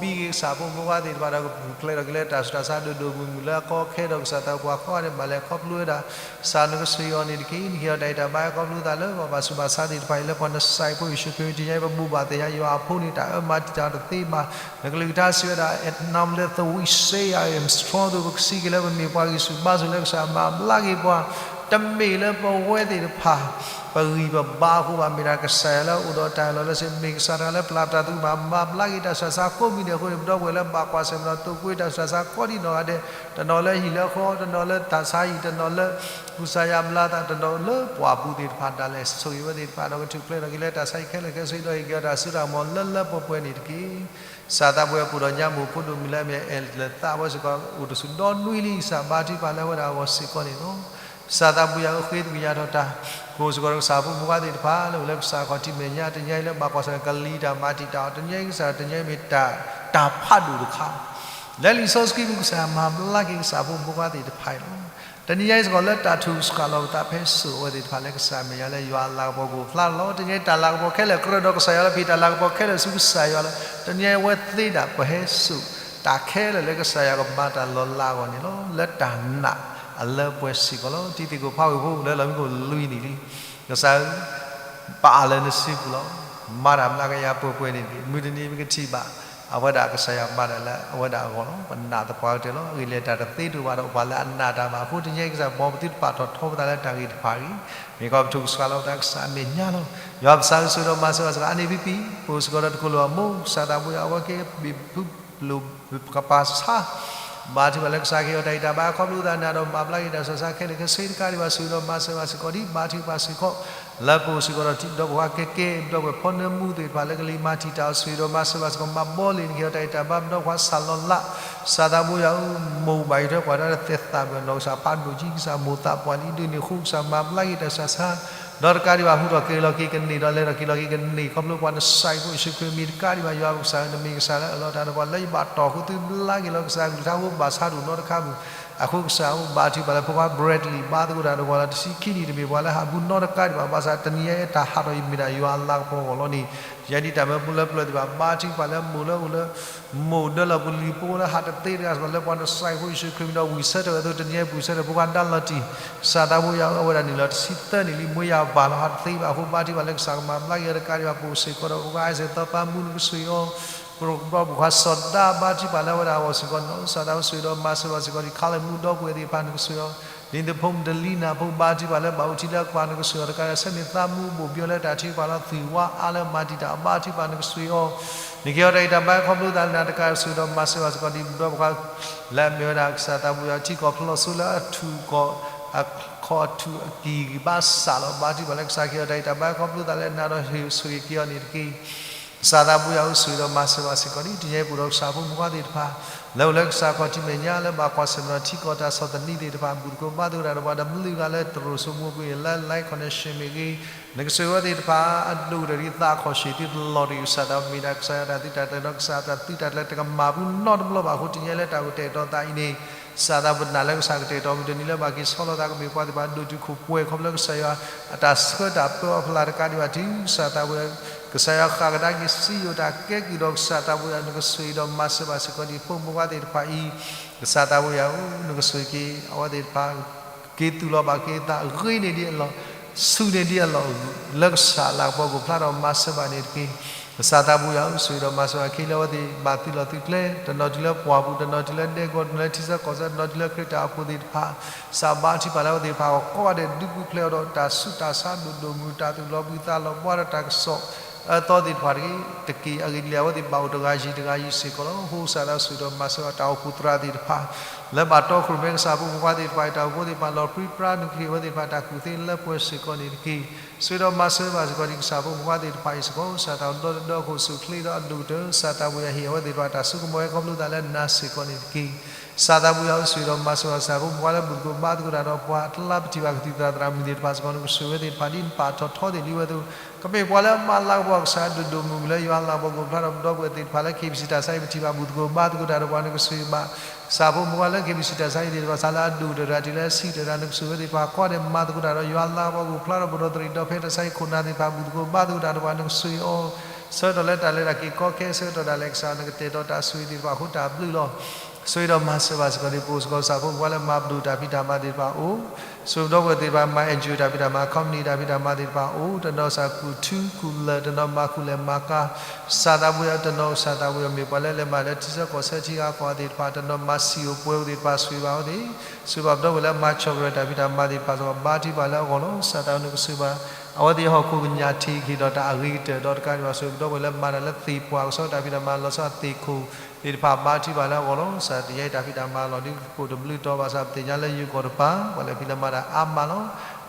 မီၤဘိၣ်ဘံက့ၤကစၢ်ဖိမုၣ်ဖိခွါသ့ၣ်တဖၣ်ဒီး ကပူၤဖျဲးထီၣ်က့ၤလၢတၢ်ဆူးတၢ်ဆါဒိၣ်ဒိၣ်မုၢ်မုၢ်လၢအကီခဲဒီး ကစၢ်သးပှၤကိးဂၤဒဲးဘၣ်လဲၤခီဖျိဝဲဒၣ် ကစၢ်နကဆိၣ်ဂ့ၤအီၤန့ၣ်တက့ၢ်. နကဟ့ၣ်အီၤတၢ်ဂံၢ်တၢ်ဘါ ခီဖျိသးလၢ ပှၤဘၣ်ဆူးဘၣ်ဆါသ့ၣ်တဖၣ်အံၤ လၢပှၤနစၢ်ဖိယ့ၣ်ၡူးခရံာ် တနံၤအံၤ ပဘူၣ်ဘၣ်သ့ၣ်ညါယွၤအဖိန့ၣ် တၢ်အၢမၤတံာ်တာ်တသ့ဘၣ်. နကလုၢ်ကထါစံးဝဲဒၣ် acknowledge that we say I am strong သိးပကစံးက့ၤလၢပမ့ၢ်ပှၤဂံၢ်ဆူၣ်ဘါဆူၣ်လၢကစၢ်မၤဘျါက့ၤပှၤ တမ့ၢ်လၢပဝဲသ့ၣ်တဖၣ် ပဂံၢ်ပဘါအဃိဘၣ် မ့ၢ်ဒၣ်ကစၢ်ယွၤလၢအအိၣ်ဒီးတၢ်အၢၣ်လီၤလၢစ့ၢ် မ့ၢ်ကစၢ်တဂၤလၢပျၢ်တၢ်သးဘၣ် မၤဘျါက့ၤတၢ်ဆူးတၢ်ဆါကိးမံၤဒဲးအဃိန့ၣ် ပဒီပုၢ်ဝဲၢ်လၢဘၣ်ကွၢ်ဆၢၣ်မဲာ်ဒီး တိာ်ကွံာ်တၢ်ဆူးတၢ်ဆါကိးဒံးနီၢ်ဂၤဒဲး တနီၤလၢဟံၣ်လၢဃီ တနီၤလၢသးဆါဟံၣ် တနီၤလၢ ကူစါယါဘျါသး တနီၤလၢပှၢ်ပူၤသ့ၣ်တဖၣ် ဒၣ်လဲာ်ဆိၣ်ဂ့ၤဝဲသ့ၣ်တဖၣ်ဒီး ကထူၣ်ဖျဲးထီၣ်က့ၤလၢတၢ်ဆါဟံၣ်ခဲလၢာ်ခဲဆ့ဒီး ဟ့ၣ်က့ၤအီၤတၢ်စိတၢ်ကမီၤလၢလၢပှဲၤပှဲၤန့ၣ်တက့ၢ်. ကစၢ်သးပှၢ်ပူၤဒီးညါမိၢ်ဖိဒိၣ်မုၢ်လၢအမ့ၢ်အဲၣ်လၢသးဝဲစ့ၢ်ကီး အိၣ်တဆူၣ်ဒီနွံလံ ကစၢ်ဘါထုကဖၣ်လၢအဝဲဒၣ်အဂီၢ်စ့ၢ်ကီးန့ၣ်လီၤ. ကစၢ်သးပှၢ်ယွၤဧၢ ဃ့သကွံာ်ညါထီၣ်တၢ် ကအိၣ်စ့ၢ်ကီးဒီးကစၢ်ဖိမုၣ်ဖိခွါသ့ၣ်တဖၣ် လၢအိၣ်လၢကစၢ်ခီၣ်ထံးမဲာ်ညါ တနံၤအံၤလၢဘၣ်ကွၢ်ဆၢၣ်မဲာ် ကလံၤတၢ်မၤတံာ်တာ်အီၤ တနံၤအံၤကစၢ် တနံၤအံၤမ့ၢ်တၢ် တၢ်ဖးဒိၣ်တခါ လၢလံာ်စီဆှံပူၤ ကစၢ်ယွၤမၤဘျါက့ၤကစၢ်ဖိမုၣ်ဖိခွါသ့ၣ်တဖၣ်အံၤလီၤ. တနံၤညါအံၤစ့ၢ်ကီးလၢတၢ်ထုကဖၣ်လီၤပသးဖဲစိာ်အဝဲသ့ၣ်တဖၣ်လၢကစၢ်မဲာ်ညါလၢယွၤအလၤကပီၤကအိၣ်ဖျါလီၤ. တနံၤညါအံၤတၢ်လၤကပီၤခဲလၢာ်ကြၢးဒီးကစၢ်ယွၤလၢဖံးတၢ်လၤကပီၤခဲလၢာ်ဆူကစၢ်ယွၤလီၤ. တနံၤညါအံၤအဝဲသ့ဒၣ်ပဟဲစိာ်တၢ်ခဲလၢာ်လၢကစၢ်ယွၤကမၤတၢ်လီၤလးအဂီၢ်န့ၣ်လီၤ. လၢတၢ်နာ်အလၢပှဲၤစ့ၢ်ကီးလီၤ. တံၤသကိးဖးဝ့ၢ်ဖိလၢလီၤမံခိၣ်လွံၢ်နံၣ်လံ ကစၢ်ဧၢ ပအၢၣ်လီၤနစုပူၤလီၤ. မၤတၢ်မျးကယၤပှဲၤပှဲၤန့ၣ်တက့ၢ်. မုၢ်တနံၤပကထံၣ်ဘၣ် အဝဲဒၣ်ကစၢ်ယွၤမၤတၢ်လၢအဝဲဒၣ်အဂီၢ်လီၤ. ပနာ်သပှၢ်ကတၢၢ်လီၤ. အဂ့ၢ်လဲၤတၢ်တသ့တအိၣ်ဘၣ်ဒီး ပှၤလၢအနာ်တၢ်ဘၣ်အဃိ တနံၤညါအံၤကစၢ် မ်ပသုတပာ်ထီၣ်ထီပသးလၢတၢ်ဂ့ၤတဖၣ်အံၤ မ့ၢ်ကီးပထုးကဆှးလီၤပသးကစၢ်အမဲာ်ညါလီၤ. ယွၤပကစၢ်ဧၢ ဆိၣ်ဂ့ၤဒီးမၤစၢၤဘၣ်စ့ၢ်ကီး အါန့ၢ်ပံပံၤ ပအိၣ်စ့ၢ်ကီးဒီးတကိၢ်လိာ်အမိၢ် ကစၢ်သးဘိယွၤအဝဲက့ၤဘ့ၣ်ဖု ပျိာ်ကပၤဆါ ဘါထုကဖၣ်လၢကစၢ်ကဟ့ၣ်အီၤတၢ်ဂံၢ်တၢ်ဘါ ခီဖျိသးနၤဒီး မၤဘျါက့ၤတၢ်ဆူးတၢ်ဆါခဲလၢာ်ခဲဆ့တကးဒံးဘၣ် ဆိၣ်ဂ့ၤဒီးမၤစၢၤဘၣ်စ့ၢ်ကီးဒ် ဘါထုကဖၣ်စ့ၢ်ကီး လၢပအိၣ်စ့ၢ်ကီးဒီး ဒီပုၢ်ဝဲၢ်ကဲကဲ ဒီပုၢ်ဝဲၢ်ဖီနၢမူသ့ၣ်တဖၣ်လၢကလံၤမၤတံာ်တာ်အီၤ ဆိၣ်ဂ့ၤဒီးမၤစၢၤဘၣ်စ့ၢ်ကီး မၤဘီလ့ၣ် နကဟ့ၣ်အီၤတၢ်ဂံၢ်တၢ်ဘါ ပဒီပုၢ်ဝဲၢ်စၢ်လီၤလး ကစၢ်သးဘိယွၤဧၢ မိၢ်ဘၣ်ယွၤထွဲကွၢ်တၢ်လၢသဲးသး ပနီၢ်ကစၢ်ဖးဒိၣ်ကံ ကစၢ်မိၢ်သးပှၢ်လံ ဒ်န့ၣ်အဃိ ကစၢ်မၤဘျါက့ၤတၢ်ဆူးတၢ်ဆါ ဒီးတကးဒံးဘၣ် ဟူးထီၣ်က့ၤလီၤက့ၤကန့ၢ် ဒီးလဲၤထီၣ်က့ၤလီၤက့ၤကန့ၢ် ခီဖျိပှၤနစၢ်ဖိယ့ၣ်ၡူးခရံာ်မံၤ တကးဒံးဘၣ် ယွၤပကစၢ်ဧၢ နမ့ၢ်ကစၢ်လၢအလီၤတၢ်ဒီးပှၤလၢယဘၣ်တီၢ်အဃိ သုဘျါက့ၤလီၤ ကစၢ်ကလုၢ်ကထါဖိဘၣ်ဆါတအိၣ်နီတခါပူၤ အဃိကစၢ်ဧၢ ဘါထုကဖၣ်လၢဖိခွါ Bradley ဘါသကိးတၢ်ဒီးပှၤလၢတဆံခံနံၣ် တမ့ၢ်ပှၤလၢဟးဘူးနီတကးဒံးဘၣ် ဘၣ်ဆၣ်တနံၤအံၤတၢ်ဟးထီၣ်အံၤမ့ၢ်ဒၣ်ယွၤအလၤကပီၤအဂီၢ်လီၤန့ၣ် ယဲဒ်တၢ်မၢဖိလၢပျၢၤသ့ၣ်တဖၣ် ဘါထုကဖၣ်လၢမိၢ်လၢအိၣ်လၢ မိၢ်ဒၢလီၤပူၤလံၤဖိလၢဟးတသ့တဂၤစ့ၢ်ကီး လၢပှၤနစၢ်ဖိယ့ၣ်ၡူးခရံာ်မံၤဒီး ဝံၣ်ဆၢထၢၣ်အသိး တနံၤအံၤဝံၣ်ဆၢထၢၣ်အသိး ပှၤဒါလီၤတံၢ် ကစၢ်သးဘိယွၤဧၢ အဝဲဒၣ်နုာ်လီၤတဆံသၢနံၣ်လံ မွေးရာပါ လီၤဟးတသ့ဘၣ်အဃိ ဘါထုကဖၣ်လၢကစၢ်ကမၤဘျါက့ၤအီၤတကးဒံးဘၣ် ပအိၣ်စ့ၢ်ကီးဒီး ဖိခွါ Isaac သီပၤမူ နကဆိၣ်ဂ့ၤအီၤ ပဒီပုၢ်ဝဲၢ်ခွါစီၤဒါ ဘါထုကဖၣ်လၢအဝဲဒၣ်အဂီၢ်စ့ၢ်ကီးန့ၣ်လီၤ. ကစၢ်သးဘိဆိၣ်ဂ့ၤဒီးမၤစၢၤဘၣ်စ့ၢ်ကီး ဒ်ခါလၢမူဒီပုၢ်ဝဲၢ်သ့ၣ်တဖၣ် နကဆိၣ်ဂ့ၤအီၤ ဒ်သိးဖိမုၣ်တလံနၤဖိဘါထုကဖၣ်လၢဘၣ်အိၣ်ထံလၢအကွၢ်နကစၢ်အီၤတကးဒံး ဆၢမုၢ်သးမူဘိၣ်ဘျီလၢတၢ်ထုကဖၣ်လီၤ သွံၣ်ဝါအါလၢမၤတံာ်တာ်အီၤ ဘါထုကဖၣ်နကစၢ်အီၤ, နကဟ့ၣ်အီၤတၢ်အံးတၢ်ဘါခီဖျိသးလၢနၤတကးဒံး ဆိၣ်ဂ့ၤဒီးမၤစၢၤဘၣ်စ့ၢ်ကီးဒ်ပဒီပပှၤ လၢအမ့ၢ်ဝဲဒၣ်ကစၢ်သးပူၤယၤ ထံကီၢ်ဖျိးစိလၢအထူၣ်ကီၢ် အခီၣ်ထူၣ်အကံၢ်ဘါစၢ်လီၤ ဘါထုကဖၣ်လၢကစၢ် ကဟ့ၣ်အီၤတၢ်အံးတၢ်ဘါခီဖျိသးလၢနၤဒီးဟ့ၣ်ဆိၣ်ဂ့ၤက့ၤအီၤန့ၣ်တက့ၢ်. ကစၢ်သးပူၤယၤအိၣ်ဆိၣ်ဂ့ၤဒီးမၤစၢၤဘၣ်စ့ၢ်ကီးဒ်တနံၤအံၤ ပအိၣ်ဒီးကစၢ်ဖိမုၣ်ခွါသ့ၣ်တဖၣ် လၢအိၣ်လၢကစၢ်ခီၣ်ထံးမဲာ်ညါလၢဘၣ်ကွၢ်ဆၢၣ်မဲာ်ဒီးထံကီၢ်တၢ်ဆီၣ်သနံးသ့ၣ်တဖၣ် ဘူၣ်သကိးဘါသကိးတၢ်ဒီးပှၤတဘျုးဂၤလၢတရူးစိမိအပူၤအံၤ လၢ live connection မ့ၢ်ဂ့ၤ နကစၢ်ဝဲသ့ၣ်တဖၣ် အဒိၣ်ကတၢၢ်ဒ်သးခီၣ်ဆံးသုတလီၤတဂ့ၤ ကစၢ်သးမ့ၢ်ဒၣ်ကစၢ်ယွၤတၢ်သုးတၢ်ကျဲၤဒီး ကစၢ်ယွၤတၢ်သုးတၢ်ကျဲၤတကမၣ်ပူၤနီတဘျီဘၣ်အဃိ တနံၤအံၤလၢတၢ်အိၣ်တဲာ်တီသးအံၤန့ၣ် ကစၢ်သးပနာ်လၢကစၢ်ကတဲာ်တီမုၢ်တနံၤလၢဘၣ်က့ၤဆီလီၤသးကမ့ၢ်ပှၤသ့ၣ်တဖၣ်ဒိၣ်တုာ်ခိၣ်ပှဲၤ ခီဖျိကစၢ်ယွၤအတၢ်ဆှၢတၢ်ပၢအဖျါတကးဒံးဘၣ်တုၤ ကစၢ်သးပူၤ ကစၢ်ယွၤဃၣ်ကဒါက့ၤစံယိၣ်တၢ်ကဲကုၢ်ဒီးကစၢ်သးပူၤယၤ နကစၢ်ဒီးမၤစၢၤဘၣ်စ့ၢ်ကီးဒ်ဖိမုၣ်ခွါသ့ၣ်တဖၣ်အံၤ ကစၢ်သးပူၤယၤဧၢ နကစၢ်က့ၤအဝဲသ့ၣ်တဖၣ် က့ၤသူၣ်လီၤဘၣ်က့ၤသးဂ့ၤန့ၢ်ဒ်အလီၢ် ဆူၣ်န့ၢ်ဒ်အလီၢ် လၢကစၢ်လၤကပီၤကအိၣ်ဖျါဒီးမၤစၢၤဘၣ်န့ၣ်တက့ၢ်. ကစၢ်သးပူၤယၤဧၢ ဆိၣ်ဂ့ၤဒီးမၤစၢၤဘၣ်ခ့လၢအဝဲသ့ၣ်ဘၣ်သုးလီၢ်သုးကျဲ တနီၤတုၤလၢပှၢ်ပူၤ တနီၤတုၤလၢဒဲကဝီၤ တနီၤလၢထံဆၢကီၢ်ဆၢ တနီၤတုၤလၢခရံာ်တၢ်အိၣ်ဖှိၣ်သ့ၣ်တဖၣ် ကစၢ်ဘါထုကဖၣ်လၢအဝဲသ့ၣ်တဖၣ်အဂီၢ် ကိးဂၤဒဲးဒုးပူၤဖျဲးအီၤဒီးတၢ်ဆူးတၢ်ဆါဒိၣ်ဒိၣ်မုၢ် တၢ်သူၣ်လီၤဘှံးသးလီၤဘှါဒီးတၢ်ကစီၣ်အၢသီသ့ၣ်တဖၣ်တက့ၢ် တက့ၢ်အဂ့ၢ်ဒ်လဲၣ် အဝဲသ့ၣ်ဘၣ်အိၣ်တဂၤယံၤတဂၤယံၤစ့ၢ်ကီးလီၤ. အဃိကစၢ်သးဆိၣ်ဂ့ၤဒီးမၤစၢၤဘၣ်တၢ်အိၣ်ဖှိၣ်သရၣ်သ့ၣ်တဖၣ် လၢဘၣ်တီခိၣ်ရိၣ်မဲကစၢ်ဖိမုၣ်ခွါသ့ၣ်တဖၣ်အံၤ တၢ်အိၣ်ဖှိၣ်သ့ၣ်တဖၣ်လီၤပြံပြါ နကဟ့ၣ်အဝဲသ့ၣ်တဖၣ်တၢ်ကူၣ်သ့လၢပှဲၤစ့ၢ်ကီးန့ၣ်တက့ၢ်. ဆိၣ်ဂ့ၤဒီးမၤစၢၤဘၣ်စ့ၢ်ကီးဒ်ကစၢ်ဖိမုၣ်ခွါသ့ၣ်တဖၣ်အံၤစ့ၢ်ကီး ကစၢ်သးဒီတဒၢခိၣ်ဆူၣ်ချ့ဒီးအဒိၣ်ကတၢၢ် ကစၢ်သးပူၤယၤဟ့ၣ်အဝဲသ့ၣ်တဖၣ်တၢ်ဆိကမိၣ်ဝဲခီဖျိသးလၢနၤစ့ၢ်ကီးန့ၣ်တက့ၢ်. ကစၢ်သးပူၤယၤဧၢ ဆိၣ်ဂ့ၤဒီးမၤစၢၤဘၣ်ကစၢ်ဖိမုၣ်ခွါလၢဘူၣ်သကိးဘါသကိးတၢ်ဒီးပှၤ တလါပထံၣ်ဘၣ်ကသံၣ်သရၣ်သရၣ်မုၣ်သ့ၣ်တဖၣ်စ့ၢ်ကီး နကဆိၣ်ဂ့ၤဝဲသ့ၣ်တဖၣ်ဒ်နပာ်ထီၣ်ထီသ့ၣ်လံဝဲအသိး ကမ့ၢ်ပှၤလၢအမၤလၤကပီၤကစၢ်ဒိၣ်ဒိၣ်မုၢ်မုၢ်လၢယွၤလၤကပီၤကအိၣ်ဖျါဒီးပဒီပုၢ်ဝဲၢ်သ့ၣ်တဖၣ်လၢ KBC တၢ်ဆါအံၤ ပထံၣ်ဘၣ်ဘူၣ်သကိးဘါသကိးတၢ်ဒီးပှၤ နကဆိၣ်ဂ့ၤဘၣ် ကစၢ်ဖိမုၣ်ခွါလၢ KBC တၢ်ဆါအံၤသ့ၣ်တဖၣ် စးလၢအဒိၣ်တရၣ်တုၤလၢအဆံးတရၣ် နကဆိၣ်ဂ့ၤဝဲသ့ၣ်တဖၣ် ကိးဂၤဒဲးမၤသကိးတၢ်ဒီးယွၤလၤကပီၤကအိၣ်ဖျါဒီး ပဒီသရံးဒီဖဲတၢ်ဆါအံၤခိၣ်နၢ်သ့ၣ်တဖၣ် ဘူၣ်သကိးဘါသကိးတၢ်ဒီးပှၤ နကဆိၣ်ဂ့ၤအီၤ ဆၢကတီၢ်လၢတၢ်လဲၤတၢ်က့ၤကီခဲ ဆၢကတီၢ်ဒၣ်လဲာ်ကစၢ် နကတဲာ်တီတၢ်ဆိၣ်ဂ့ၤသ့ၣ်တဖၣ်အဃိတၢ်ဘျုးလီၤ. ဆိၣ်ဂ့ၤဒီးမၤစၢၤဘၣ်စ့ၢ်ကီးဒ်ပအိၣ်စ့ၢ်ကီး ကစၢ်ဖိမုၣ်ခွါလၢမၤဘျုးတၢ်ဖံးတၢ်မၤသ့ၣ်တဖၣ်အိၣ် ဆိၣ်ဂ့ၤပဒီပုၢ်ဝဲၢ်သ့ၣ်တဖၣ် မၤ NGO တၢ်ဖံးတၢ်မၤ company တၢ်ဖံးတၢ်မၤသ့ၣ်တဖၣ်အိၣ် တနီၤစးကူၣ်ထူကူၣ်လၢာ် တနီၤမၤကူၣ်လဲၤမၤကၤ ကစၢ်သးပူၤယၤ တနီၤကစၢ်သးပူၤယၤ မ့ၢ်ပှၤလၢလဲၤမၤလၢထံဆၢကီၢ်ဆၢထံဂၤကီၢ်ဂၤသ့ၣ်တဖၣ် တနီၤမၤစံာ်အိၣ်ပှဲၤအိၣ်သ့ၣ်တဖၣ် ဆိၣ်ဂ့ၤဘၣ်အဝဲသ့ၣ် ဆိၣ်ဂ့ၤဘၣ်ပဒီပုၢ်ဝဲၢ်လၢမၤ chocolate တၢ်ဖံးတၢ်မၤသ့ၣ်တဖၣ်စ့ၢ်ကီး ဘါထုကဖၣ်လၢအဂီၢ်လီၤ. ကစၢ်သးနကဆိၣ်ဂ့ၤဘၣ် အဝဲသ့ၣ်ဟီၣ်ခိၣ်ကညးထံးက့ၤဒီးတၢ်အဂ့ၤကတၢၢ်ဒီးတကးဒံးဘၣ် ဆိၣ်ဂ့ၤပဒီပုၢ်ဝဲၢ်လၢမၤတၢ်လၢသ့ၣ်ပှၢ် ကဆီတၢ်ဖံးတၢ်မၤလီၤဆီအသ့ၣ်ခိၣ်သ့ၣ်တဖၣ် ဘါထုကဖၣ်လၢအဂီၢ်လီၤ. ကစၢ်တနံၤအံၤတၢ်ဖံးတၢ်မၤလီၤဒ်ကပိာ်တဘျုးတီၤဘၣ်ဆၣ် ပသ့ၣ်ညါလၢယိၤကီၢ်တပၤ ပှၤလဲၤဖံးလဲၤမၤတၢ်အါမးလီၤ.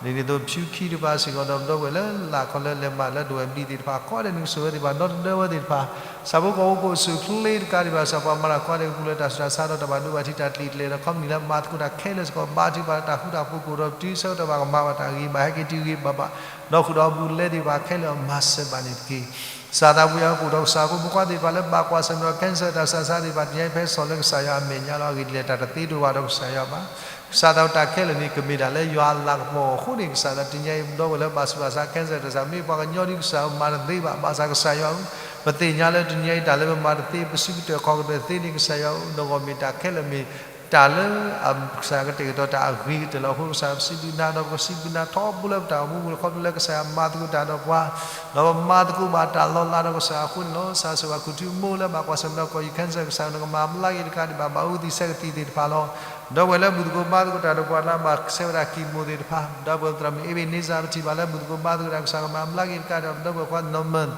ဒ်န့ၣ်အသိး ဖၠူခံတပၤစ့ၢ်ကီးဒီး ပဒီပုၢ်ဝဲၢ်လၢလၤခီလၢလဲၤမၤလၢဒိၣ်ဝဲၢ်ဘံၣ်သ့ၣ်တဖၣ် ကိးဂၤဒဲးနကဆိၣ်ဂ့ၤဝဲသ့ၣ်တဖၣ် ဒီတဒၢဝဲသ့ၣ်တဖၣ် ကစၢ်ဖိကီၢ်ဖိကအိၣ်ဆူၣ်ချ့တကးဒံးဘၣ် ကစၢ်ပှၤမၤတၢ်ကိးဂၤဒဲးကပူၤလၢတၢ်ဆူးတၢ်ဆါဒီးတၢ်ဘၣ်ဒိဘၣ်ထံးတၢ်ကျံၤကျဲၤဒီး company လၢမၤသကိးတၢ်ခဲလၢာ်စ့ၢ်ကီး ဘါထုကဖၣ်လၢတၢ်ဃူတၢ်ဖိးကအိၣ်ဒီးတုၤဆၢကတီၢ်ဘၣ်ကမၤဘၣ်တၢ်ဂ့ၤဘၣ်ဟဲက့ၤတုၤဂ့ၤဘၣ်ဘၣ် ဒီးဃုာ်ဒီးအဘူးအလဲသ့ၣ်တဖၣ်ခဲလၢာ်မၤစၢၤဘၣ်န့ၣ်တက့ၢ်. ကစၢ်သးပူၤယၤ ပအိၣ်ဒီးကစၢ်ဖိမုၣ်ခွါသ့ၣ်တဖၣ်လၢဘၣ်ကွၢ်ဆၢၣ်မဲာ်ဒီး cancer တၢ်ဆူးတၢ်ဆါသ့ၣ်တဖၣ် တနံၤအံၤဖဲစီၤလၢကစၢ်ယွၤအမဲာ်ညါလီၤ. အဂ့ၢ်ဒ်လဲၣ် တၢ်တသ့ဒိၣ်ဘၣ်ဒီးကစၢ်ယွၤဘၣ်. ကစၢ်သးတၢ်ခဲလၢာ်န့ၣ် ကမ့ၢ်တၢ်လၢယွၤလၤကပီၤအဃိန့ၣ် ကစၢ်သးတနံၤအံၤ ပဒီပုၢ်ဝဲၢ်လၢဘၣ်ဆူးဘၣ်ဆါ cancer တၢ်ဆူး မ့ၢ်ပှၤကညီဒ်ကစၢ်မၤတသ့ဘၣ် ဘၣ်ဆၣ်ကစၢ်ယွၤဧၢ ပသ့ၣ်ညါလၢတနံၤအံၤတၢ်လၢပမၤတသ့ ပစုကတၢၢ်ခီၣ်ကတၢၢ်သ့န့ၣ် ကစၢ်ယွၤဧၢ နဂီၢ်မ့ၢ်တၢ်ခဲလၢာ်မ့ၢ် တၢ်လၢကစၢ်ကတဲာ်ကတီၤတၢ်အဂ့ၤကတၢၢ်လီၤ. အဃိကစၢ်ပစံးဘျုးနၤဒီးပကစံးဘျုးနၤထီဘိလၢပတၢ်အိၣ်မူပူၤလီၤ. ခီဖျိလၢကစၢ်ယွၤမၤသကိးတၢ်ဒီးပှၤ ဒီးပမၤသကိးဘၣ်တၢ်လီၤလးဒီးကစၢ်အဃိန့ၣ်လီၤ. ကစၢ်ဆိၣ်ဂ့ၤဘၣ်ခူၣ်ထူမိၢ်လၢဘၣ်ကွၢ်ဆၢၣ်မဲာ်ဒီးကီၢ်ယူၤ cancer ကစၢ်နကမၤဘျါက့ၤတကးဒံးဘၣ် ဘၣ်အူသံဆဲးကသံၣ်သ့ၣ်တဖၣ်လီၤ. ဒီပုၢ်ဝဲၢ်လၢဘူၣ်သကိးဘါသကိးတၢ်ဒီးပှၤလၢအဘၣ်ဆဲးဝဲဒၣ် chemo သ့ၣ်တဖၣ် ဒီပုၢ်ဝဲၢ်သရၣ်မုၣ် အ့ဘ့းန့စၢ် ပထံၣ်ဘၣ်လၢဘူၣ်သကိးဘါသကိးတၢ် ကစၢ်ကမၤဘျါက့ၤတကးဒံးဘၣ် ဒီပုၢ်ဝဲၢ်ခွါနီၢ်မၢၢ်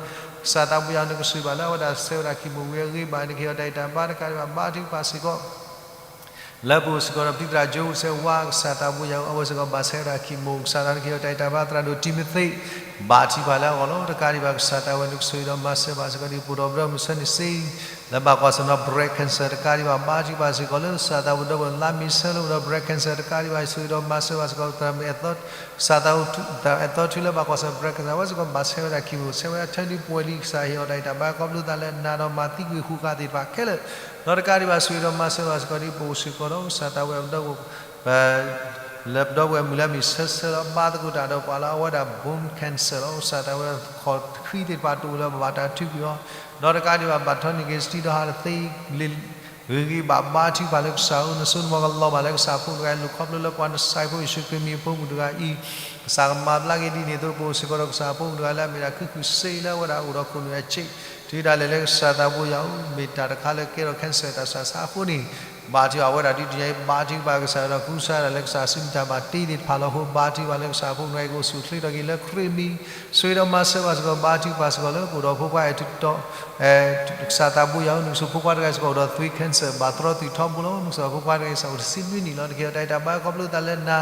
ကစၢ်သးပူၤယၤနကဆိၣ်ဂ့ၤဘၣ်လၢအဝဲဒၣ်ဆဲးဝဲဒၣ် chemo ဝံၤအဂ့ၤဘၣ် နကဟ့ၣ်အီၤတၢ်အံၤတၢ်ဘါတကးဒံးဘၣ် ဘါထုကဖၣ်စ့ၢ်ကီး လၢပအိၣ်စ့ၢ်ကီးဒီးပျံၤသရၣ်ကၠိ စဲးဝါ ကစၢ်သးပူၤယၤ အဝဲစ့ၢ်ကီးဘၣ်ဆဲးဝဲဒၣ် chemo ကစၢ်သးနကဟ့ၣ်အီၤတၢ်အံၤတၢ်ဘါ သရၣ်ဒိၣ်တံၤမသ့း ဘါထုကဖၣ်လၢအဂီၢ်လီၤ. တကးဒံးဘၣ် ကစၢ်သးဝဲနကဆိၣ်ဂ့ၤဒီးမၤစၢၤဘၣ်စ့ၢ်ကီးဒ်ပအိၣ်ဒီးပဒီမုၢ်ဆၢန့ၣ်စ့ၢ် လၢဘၣ်ကွၢ်ဆၢၣ်မဲာ်ဒီး breast cancer တကးဒံးဘၣ် ဘါထုကဖၣ်စ့ၢ်ကီးလၢကစၢ်သးပူၤဒီပုၢ်ဝဲၢ်လၢမ့ၢ်ဆၢလၢအိၣ်ဒီး breast cancer တကးဒံးဘၣ် ဆိၣ်ဂ့ၤဒီးမၤစၢၤဘၣ်စ့ၢ်ကီး သရၣ်မုၣ်အဲၣ်သီ ကစၢ်သးဝဲ အဲၣ်သီထူလၢဘၣ်ကွၢ်ဆၢၣ်မဲာ် breast cancer အဝဲစ့ၢ်ကီးဘၣ်ဆဲးဝဲဒၣ် chemo ဆဲးဝဲဒၣ်ထၢဒုပှဲၤလံ ကစၢ်ဟ့ၣ်အီၤတၢ်အံၤတၢ်ဘါခီဖျိသးလၢနၤဒီးမၤသံကွံာ်ဃုာ်ဃာ်သ့ၣ်တဖၣ်ခဲလၢာ် ဒီးတကးဒံးဘၣ် ဆိၣ်ဂ့ၤဒီးမၤစၢၤဘၣ်စ့ၢ်ကီးဒ်ပအိၣ်စ့ၢ်ကီးဒီး ကစၢ်သးဝဲအဒီပုၢ်ဝဲၢ် လၢပဒီပုၢ်ဝဲၢ်မုၣ်လၢမ့ၢ်ဆၢဆၢလီၤ ဘါသကိးတၢ်ဒီးပှၤလၢအဝဲဒၣ် bone cancer လီၤ. ကစၢ်သးဝဲခီၣ်ဃံသ့ၣ်တဖၣ်တအိၣ်လၢပဘၣ်တၢ်ထုးကွံာ်အီၤ ဒီးတကးဒံးဘၣ် ဘၣ်ထီန့ၢ်က့ၤစတံဒီးဟးတသ့ ဂ့ၤဂ့ၤဘၣ်ဘါထုကဖၣ်လၢကစၢ်ဧၢ နစိနမီၤကလီၤဘၣ်လၢကစၢ်ဖိတဂၤအံၤ လိာ်ခီဖျိလၢပှၤနစဲးဖိယ့ၣ်ၡူးခရံာ်မံၤအဖိမုၣ်တဂၤအံၤ ကစၢ်ကမၤဘျါက့ၤဒ်န့ၣ်အသိး ပအိၣ်စ့ၢ်ကီးဒီးကစၢ်အဖိမုၣ်တဂၤလၢအမ့ၢ်ဒၣ်ခုခုစ့လၢအဝဲဒၣ်အိၣ်ဒီးခိၣ်နူာ်အဆံး တုၤဒၣ်လဲာ်လၢကစၢ်သးပူၤယၤဧၢ မ့ၢ်တၢ်တခါလၢကဲထီၣ် cancer တၢ်ဆူးတၢ်ဆါအဃိန့ၣ် ဘါထုကဖၣ်ဝဲဒၣ်ဒ်တနံၤအံၤ ဘါထုကဖၣ်ကစၢ်ယွၤဒီးကူစါဒၣ်လၢကစၢ်အစုမုၢ်တၢ်ဘၣ်တ့သ့ၣ်တဖၣ်လီၤ. အဃိဘါထုကဖၣ်လၢကစၢ်အဖိမုၣ်ကအိၣ်ဆူၣ်အိၣ်ချ့ထီၣ်က့ၤလၢခရံာ်အမံၤ, ဆိၣ်ဂ့ၤဒီးမၤစၢၤဘၣ်စ့ၢ်ကီး, ဘါထုကဖၣ်စ့ၢ်ကီးလၢပအိၣ်ဒီးဖိခွါအဲၣ်ထူတီ ကစၢ်သးဘိယွၤဧၢ, နကဆိၣ်ဖိခွါတဂၤစ့ၢ်ကီးအိၣ်ဒီးသွံၣ် cancer ဘၣ်တြီသွံၣ်ထီဘိလီၤ. နကစၢ်ဖိခွါတဂၤအံၤစ့ၢ်ကီးအိၣ်တဆံနွံနံၣ်လီၤ. နကဟ့ၣ်အီၤတၢ်အဲၣ်တၢ်ဘါခီဖျိသးလၢနၤ,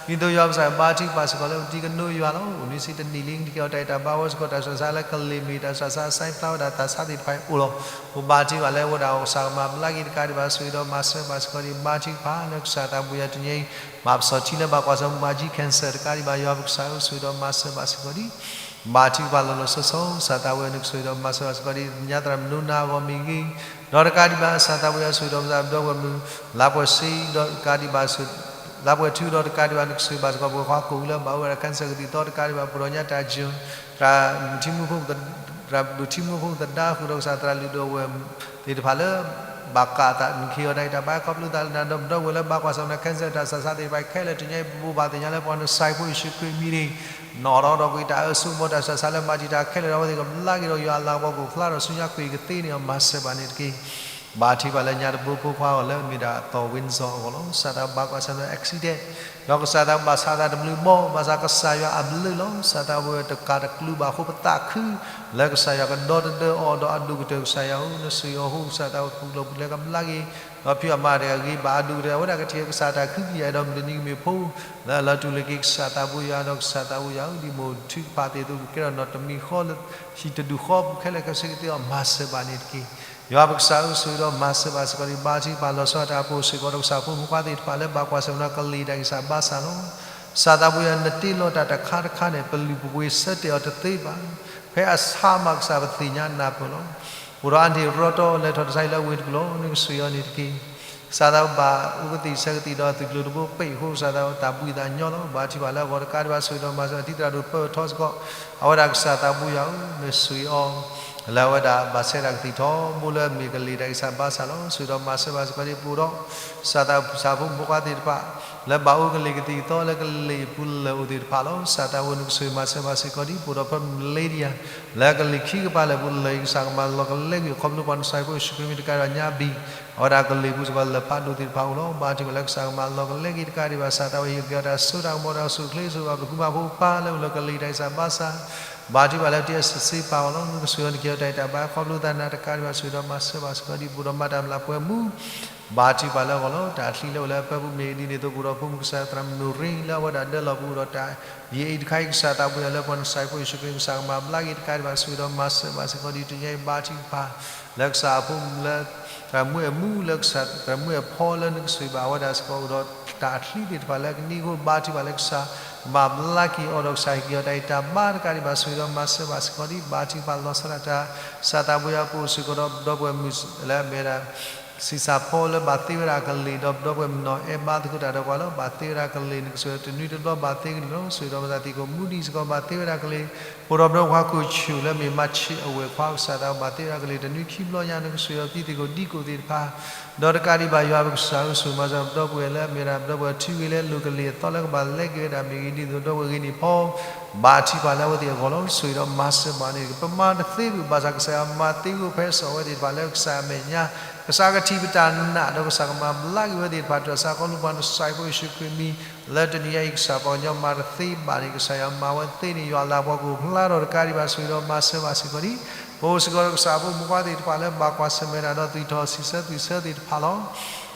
ဒ်သိးယွၤကစၢ်ဘါထုကဖၣ်စ့ၢ်ကီးလၢပတံၤကနိယွၤလီၤ. အိၣ်နွံဆံတနံၣ်လံ နကဟ့ၣ်အီၤတၢ်အဲၣ်တၢ်ဘါဝဲစ့ၢ်ကီး တၢ်ဆူးတၢ်ဆါလၢကလ့ၤမ့ၢ်တၢ်ဆူးတၢ်ဆါအ sign ဖျါဝဲဒၣ်တၢ်ဆါသ့ၣ်တဖၣ်အံၤအိၣ်လီၤ. အဃိဘါထုကဖၣ်လၢအဝဲဒၣ်ကစၢ်ကမၤဘျါက့ၤတကးဒံးဘၣ် ဆိၣ်ဂ့ၤဒီးမၤစၢၤဘၣ်စ့ၢ်ကီးဒံး, ဘါထုကဖၣ်လၢကစၢ်သးဘိယွၤတနံၤအံၤ မၤပစီၤထံလၢဘၣ်ကွၢ်ဆၢၣ်မူဘၣ်ကၠံ cancer တကးဒံးဘၣ် ယွၤပကစၢ်ဧၢ ဆိၣ်ဂ့ၤဒီးမၤစၢၤဘၣ်စ့ၢ်ကီးဒံး ဘါထုကဖၣ်လီၤလီၤဆီဆီ ကစၢ်သးဘိယွၤ နကဆိၣ်ဂ့ၤဒီးမၤစၢၤဘၣ်စ့ၢ်ကီးဒံး ညါသရၣ်မုၣ်နိနၤအဂီၢ်မ့ၢ်ဂ့ၤ, ဒီးတကးဒံးဘၣ် ကစၢ်သးဘိယွၤ ဆိၣ်ဂ့ၤဒီးမၤစၢၤပဒီပုၢ်ဝဲၢ်မုၣ် လါပှဲၤစ့ဒီးတကးဒံးဘၣ် လါပှဲၤထူဒီးတကးဒံးဘၣ် နကဆိၣ်ဂ့ၤဘၣ်စ့ၢ်ကီး ပှၤကွၢ်ကိၣ်လၢဘၣ်အိၣ်ဝဲဒၣ် cancer ကသံၣ်သီတကးဒံးဘၣ် ပဒီးညါတၢ်ယိၤ သရၣ်ဒိၣ်ထံမူဖိ သရၣ်ဒိၣ်ထံမူဖိသဒါဃုာ်ဒီးကစၢ်သရၣ်လုၢ်ဒိၣ်ဝဲၢ်သ့ၣ်တဖၣ်လၢ ဘၣ်ကးအသး နကဟ့ၣ်အီၤတၢ်အဲၣ်တၢ်ဘါခီဖျိသးလၢနၤ ဒီးပဒီပုၢ်ဝဲၢ်လၢဘၣ်ကွၢ်ဆၢၣ်မူ cancer တၢ်ဆူးတၢ်ဆါသ့ၣ်တဖၣ်ခဲလၢာ် တနံၤအံၤ ပဘိးဘၣ်သ့ၣ်ညါလၢပှၤနစၢ်ဖိယ့ၣ်ၡူးခရံာ်အမံၤန့ၣ် နီၣ်ထီၣ်ထီၣ်ကွံာ်တၢ်အၢစိမီၤ တၢ်ဆူးတၢ်ဆါလၢမၤတံာ်တာ်ခဲလၢာ်ဒီး အဝဲသ့ၣ်ကဘျါက့ၤဒီးယွၤအလၤကပီၤကအိၣ်ဖျါဒီးဆူညါကွံာ်ကသ့န့ၢ်အီၤ မၤစၢၤဘၣ်န့ၣ်တက့ၢ်. ဘါထုကဖၣ်လၢညါတဘိဖိခွါအဂီၢ်လၢအမ့ၢ်ဒၣ်အသီၣ်ဝ့ၣ်နစီၣ်အဂီၢ်လီၤ. ကစၢ်သးဘိယွၤ ဘၣ်ကွၢ်ဆၢၣ်မူ accident ဒီးကစၢ်သးဘိယွၤဘၣ်ဆါသးတဘျုးဘီ ဘၣ်ဆၣ်ကစၢ်ယွၤအဘျုးလီၤ. ကစၢ်သးဘိယွၤတကးတကျူၤဘၣ်အဃိ ပသးခု လၢကစၢ်ယွၤကဒီသဒၢအီၤဒီးအဒိၣ်ကတၢၢ် ကစၢ်ယွၤဧၢ နဆိၣ်ဂ့ၤအီၤအဃိ ကစၢ်သးဘိယွၤ ပူၤလီၤပူၤလဲၤကဘျါက့ၤ ဒီးဖံးအီၣ်မၤတၢ်အဂ့ၤ ဘၣ်အဒိၣ်ကတၢၢ် အဝဲဒၣ်ကထံၣ်ကစၢ်တၢ်ခုကယၤဒီး မုၢ်တနံၤကမ့ၢ်ဖိ လၢအလီၤတူာ်လၢက့ၤ ကစၢ်သးဘိယွၤ ဒီးကစၢ်သးဘိယွၤဧၢ ဒ်မိၢ်ထုကဖၣ်သ့ၣ်အသိး ကကဲထီၣ်နီၢ်တမံၤဃီလၢ ဟံၣ်တဒူၣ်ဃီပူၤခဲလၢာ် ကစၢ်ကသ့အီၤ မၤစၢၤဘၣ်န့ၣ်တက့ၢ်. ယွၤပကစၢ်ဧၢ ဆိၣ်ဂ့ၤဒီးမၤစၢၤဘၣ်စ့ၢ်ကီးဒံး ဘါထုကဖၣ်လီၤဆီဒၣ်တၢ်အပူၤစ့ၢ်ကီး ဒီးကစၢ်ဖိမုၣ်ဖိခွါသ့ၣ်တဖၣ်လၢဘၣ်ကွၢ်ဆၢၣ်မူ ကလ့ၤတၢ်ဂံၢ်စၢ်ဘါစၢ်လီၤ. ကစၢ်သးဘိယွၤ နတ့လီၤတၢ်တခါတခါန့ၣ် ပလုၢ်ပပှ့ၤဆၢတဲာ်အီၤတသ့ဘၣ်. ဖဲအဆါမး ကစၢ်ပသ့ၣ်ညါနၢ်ပၢၢ်လီၤ. အိၣ်ဒီးအါန့ၢ်ရီတီလဲၤထီၣ်တၢ်ဆါဟံၣ်လၢအဝ့ၢ်တကလီၢ် နကဆိၣ်ဂ့ၤအီၤန့ၣ်တက့ၢ်. ကစၢ်သးဘိဘၣ်အိၣ်ကသံၣ်ဆၢကသံၣ်ဒီး သုးကျိၤတဘိပ့ၣ်အဃိ ကစၢ်သးဘိတၢ်ဘှံးသးညီလီၤ. ဘါထုကဖၣ်လၢအဂီၢ်တကးဒံးဘၣ် ဆိၣ်ဂ့ၤဒီးမၤစၢၤ ထံသရၣ်ဒိၣ်ပၢထီစ့ၢ်ကီး အဝဲဒၣ်ကစၢ်သးဘိယွၤဧၢ နဆိၣ်ဂ့ၤအီၤ လၢအဝဲဒၣ်ဘၣ်ဆဲးတၢ်ကသံၣ်ထီဘိလၢအမ့ၢ်ကလ့ၤတၢ်ဂံၢ်စၢ်ဘါစၢ်လီၤ. ဆိၣ်ဂ့ၤဒီးမၤစၢၤဘၣ်စ့ၢ်ကီးဒံး ပအိၣ်ဒီး ကစၢ်သးဘိ ကစၢ်ဖိမုၣ်ဖိခွါသ့ၣ်တဖၣ် လၢဘၣ်အိၣ်ကလ့ၤကသံၣ်ကသီလၢကလ့ၤအပူၤလၢာ်အိၣ်သ့ၣ်တဖၣ်လီၤ. ကစၢ်သးဘိ နကဆိၣ်ဂ့ၤမၤစၢၤဘၣ်စ့ၢ်ကီးဒံး ပအိၣ်ဒီးဖဲမလ့ဒံယါ လၢကလ့ၤခံကပၤလၢာ်ပူၤလၢာ်အံၤ ကစၢ်ကမၤလီၤကလဲကွံာ် ခီဖျိပှၤနစၢ်ဖိယ့ၣ်ၡူးခရံာ်မံၤတကးဒံးဘၣ်ညါဘံၣ် အဝဲဒၣ်ကလ့ၤပူၤစ့ၢ်ကီးလၢာ်ဖးဒိၣ်သ့ၣ်တဖၣ်အအိၣ်လီၤ. ဘါထုကဖၣ်လၢကစၢ်ကမၤလီၤကလဲက့ၤတကးဒံးဘၣ် ကစၢ်သးဘိ ဟ့ၣ်က့ၤအီၤတၢ်စိတၢ်ကမီၤတၢ်အိၣ်ဆူၣ်အိၣ်ချ့ ဆိၣ်ဂ့ၤဘၣ်ပှၤဖံးမၤဖိခွါလၢအိၣ်လၢကလ့ၤတၢ်ဂံၢ်စၢ်ဘါစၢ် ဘါထုကဖၣ်လၢတ့အစ့ပာ်အီၤလီၤ. နကဆိၣ်ဂ့ၤအီၤ နကဟ့ၣ်အီၤတၢ်အဲၣ်တၢ်ဘါခီဖျိသးနၤတကးဒံးဘၣ် ဆိၣ်ဂ့ၤဒီးမၤစၢၤဘၣ်စ့ၢ်ကီးဒံး ပအိၣ်ဒီးမၤတၢ်မျၢ်ပှဲၤမူ ဘါထုကဖၣ်လၢအဂီၢ်လီၤ. တၢ်ချံလၢအိၣ်လၢအပၢပူၤမ့ၢ်ဂ့ၤ ဒ်န့ၣ်အသိး ပအိၣ်ဒီးဖိမုၣ်ကစၢ်သရၣ်မုၣ်နိၣ်ရ့ လၢအဝဲဒၣ်ဒၢလီၤပူၤဒီးတၢ် ယံာ်အံၤတခါအံၤ ကစၢ်သးဘိယွၤလၢပှၤနစၢ်ဖိယ့ၣ်ၡူးခရံာ် ကစၢ်ကမၤဘျါက့ၤတကးဒံးဘၣ် ဆိၣ်ဂ့ၤဒီးမၤစၢၤဘၣ်စ့ၢ်ကီးဒံး တနံၤအံၤ ဘါထုကဖၣ် လၢကစၢ်အဖိမုၣ်လၢ သရၣ်မုၣ်အဲၣ်မူလၢကစၢ် သရၣ်မုၣ်အဲၣ်ဖီလၢနကဆိၣ်ဂ့ၤဘၣ်ဝဲဒၣ်စ့ၢ်ကီး အိၣ်ဒီးတၢ်ချံသ့ၣ်တဖၣ်လၢကနံၤအဃိ ဘါထုကဖၣ်လၢကစၢ် ကမၤဘျါက့ၤအီၤဒီးကစၢ်ဟ့ၣ်က့ၤအီၤတၢ်အဲၣ်တၢ်ဘါတကးဒံးဘၣ် ဆိၣ်ဂ့ၤဒီးမၤစၢၤဘၣ်စ့ၢ်ကီးဒံး ဘါထုကဖၣ်လီၤဆီဒၣ်တၢ် ကစၢ်သးဘိယွၤ ပအိၣ်စ့ၢ်ကီးဒီးပဒီပုၢ်ဝဲၢ်မုၣ်လၢအမ့ၢ်ဝဲဒၣ် ဆံးစၢ်ဖီလၢဘၣ်သ့ဝဲဒၣ်ကလ့ၤ ဒီးပဒီပုၢ်ဝဲၢ်မုၣ်နီၢ်အဲၣ်ဘါသကိးတၢ်ဒီးပှၤလီၤ. ဘၣ်သ့ဝဲဒၣ်ကလ့ၤ နကဆိၣ်ဂ့ၤတနွံတဘျီဘၣ်သ့ကလံၤလီၤ. ဆိၣ်ဂ့ၤဒီးမၤစၢၤသံးကိၣ်မူဒံးစ့ၢ်ကီး ဘၣ်သ့ဝဲဒၣ်ကလ့ၤ ပအိၣ်ဒီးပဒီပုၢ်ဝဲၢ်ခွါခိၣ်ဆူၣ်လၢမ့ၢ်မၤဆံးအဝဲၢ်ခွါ ကစၢ်သးဘိ ဘၣ်သ့ဝဲဒၣ်ကလ့ၤတနွံခံဘျီညါ နကဆိၣ်ဂ့ၤအီၤသံးကိၣ်ဒံကိၣ်သ့ၣ်တဖၣ် ဒီးတကးဒံးဘၣ်ယွၤပကစၢ်ဧၢ ဆိၣ်ဂ့ၤမၤစၢၤပဒီပုၢ်ဝဲၢ်လၢအမ့ၢ်ဝဲဒၣ်ပဒီပုၢ်ဝဲၢ်ထံဂ့ၤလၢအလိၤကလ့ၤအသီလၢကဘၣ်လဲက့ၤဝဲဒၣ်မ့ၢ်ဂ့ၤ ဒ်သိးဒီပုၢ်ဝဲၢ်ဂ့ၤန့ၣ်ဖီ ဘါထုကဖၣ်လၢအဝဲသ့ၣ်အဂီၢ်လီၤ. ဆိၣ်ဂ့ၤဒီးမၤစၢၤဘၣ်န့ၣ် ပမၤတသ့ဘၣ် ဘၣ်ဆၣ်ကစၢ်ယွၤမၤသ့အဃိ ဖဲစီၤဝဲသ့ၣ်တဖၣ်လၢကစၢ်အမဲာ်ညါ ကစၢ်ကထံၣ်ပတၢ်နာ်ဒီးကစၢ်ကမၤဘျါက့ၤဝဲသ့ၣ်တဖၣ် တၢ်ဆါခီဖျိပှၤနစၢ်ဖိယ့ၣ်ၡူးခရံာ်မံၤ လၢတနံၤအံၤ ကစၢ်ပှၤကညီမၤတသ့ဘၣ်န့ၣ် ကစၢ်ယွၤမၤဝဲသ့န့ၣ် ယွၤလၤကပီၤကအိၣ်ဖျါထီၣ်တကးဒံးဘၣ် ဆိၣ်ဂ့ၤဒီးမၤစၢၤဘၣ်စ့ၢ်ကီးဒံး ပအိၣ်စ့ၢ်ကီးဒီးကစၢ်ဖိမုၣ်ဖိခွါသ့ၣ်တဖၣ်လၢဘၣ်ကွၢ်ဆၢၣ်မဲာ်တၢ်ဒီးသွံၣ်ထီၣ်စံးဆၢသွံၣ်ဆၢသ့ၣ်တဖၣ်လီၤ.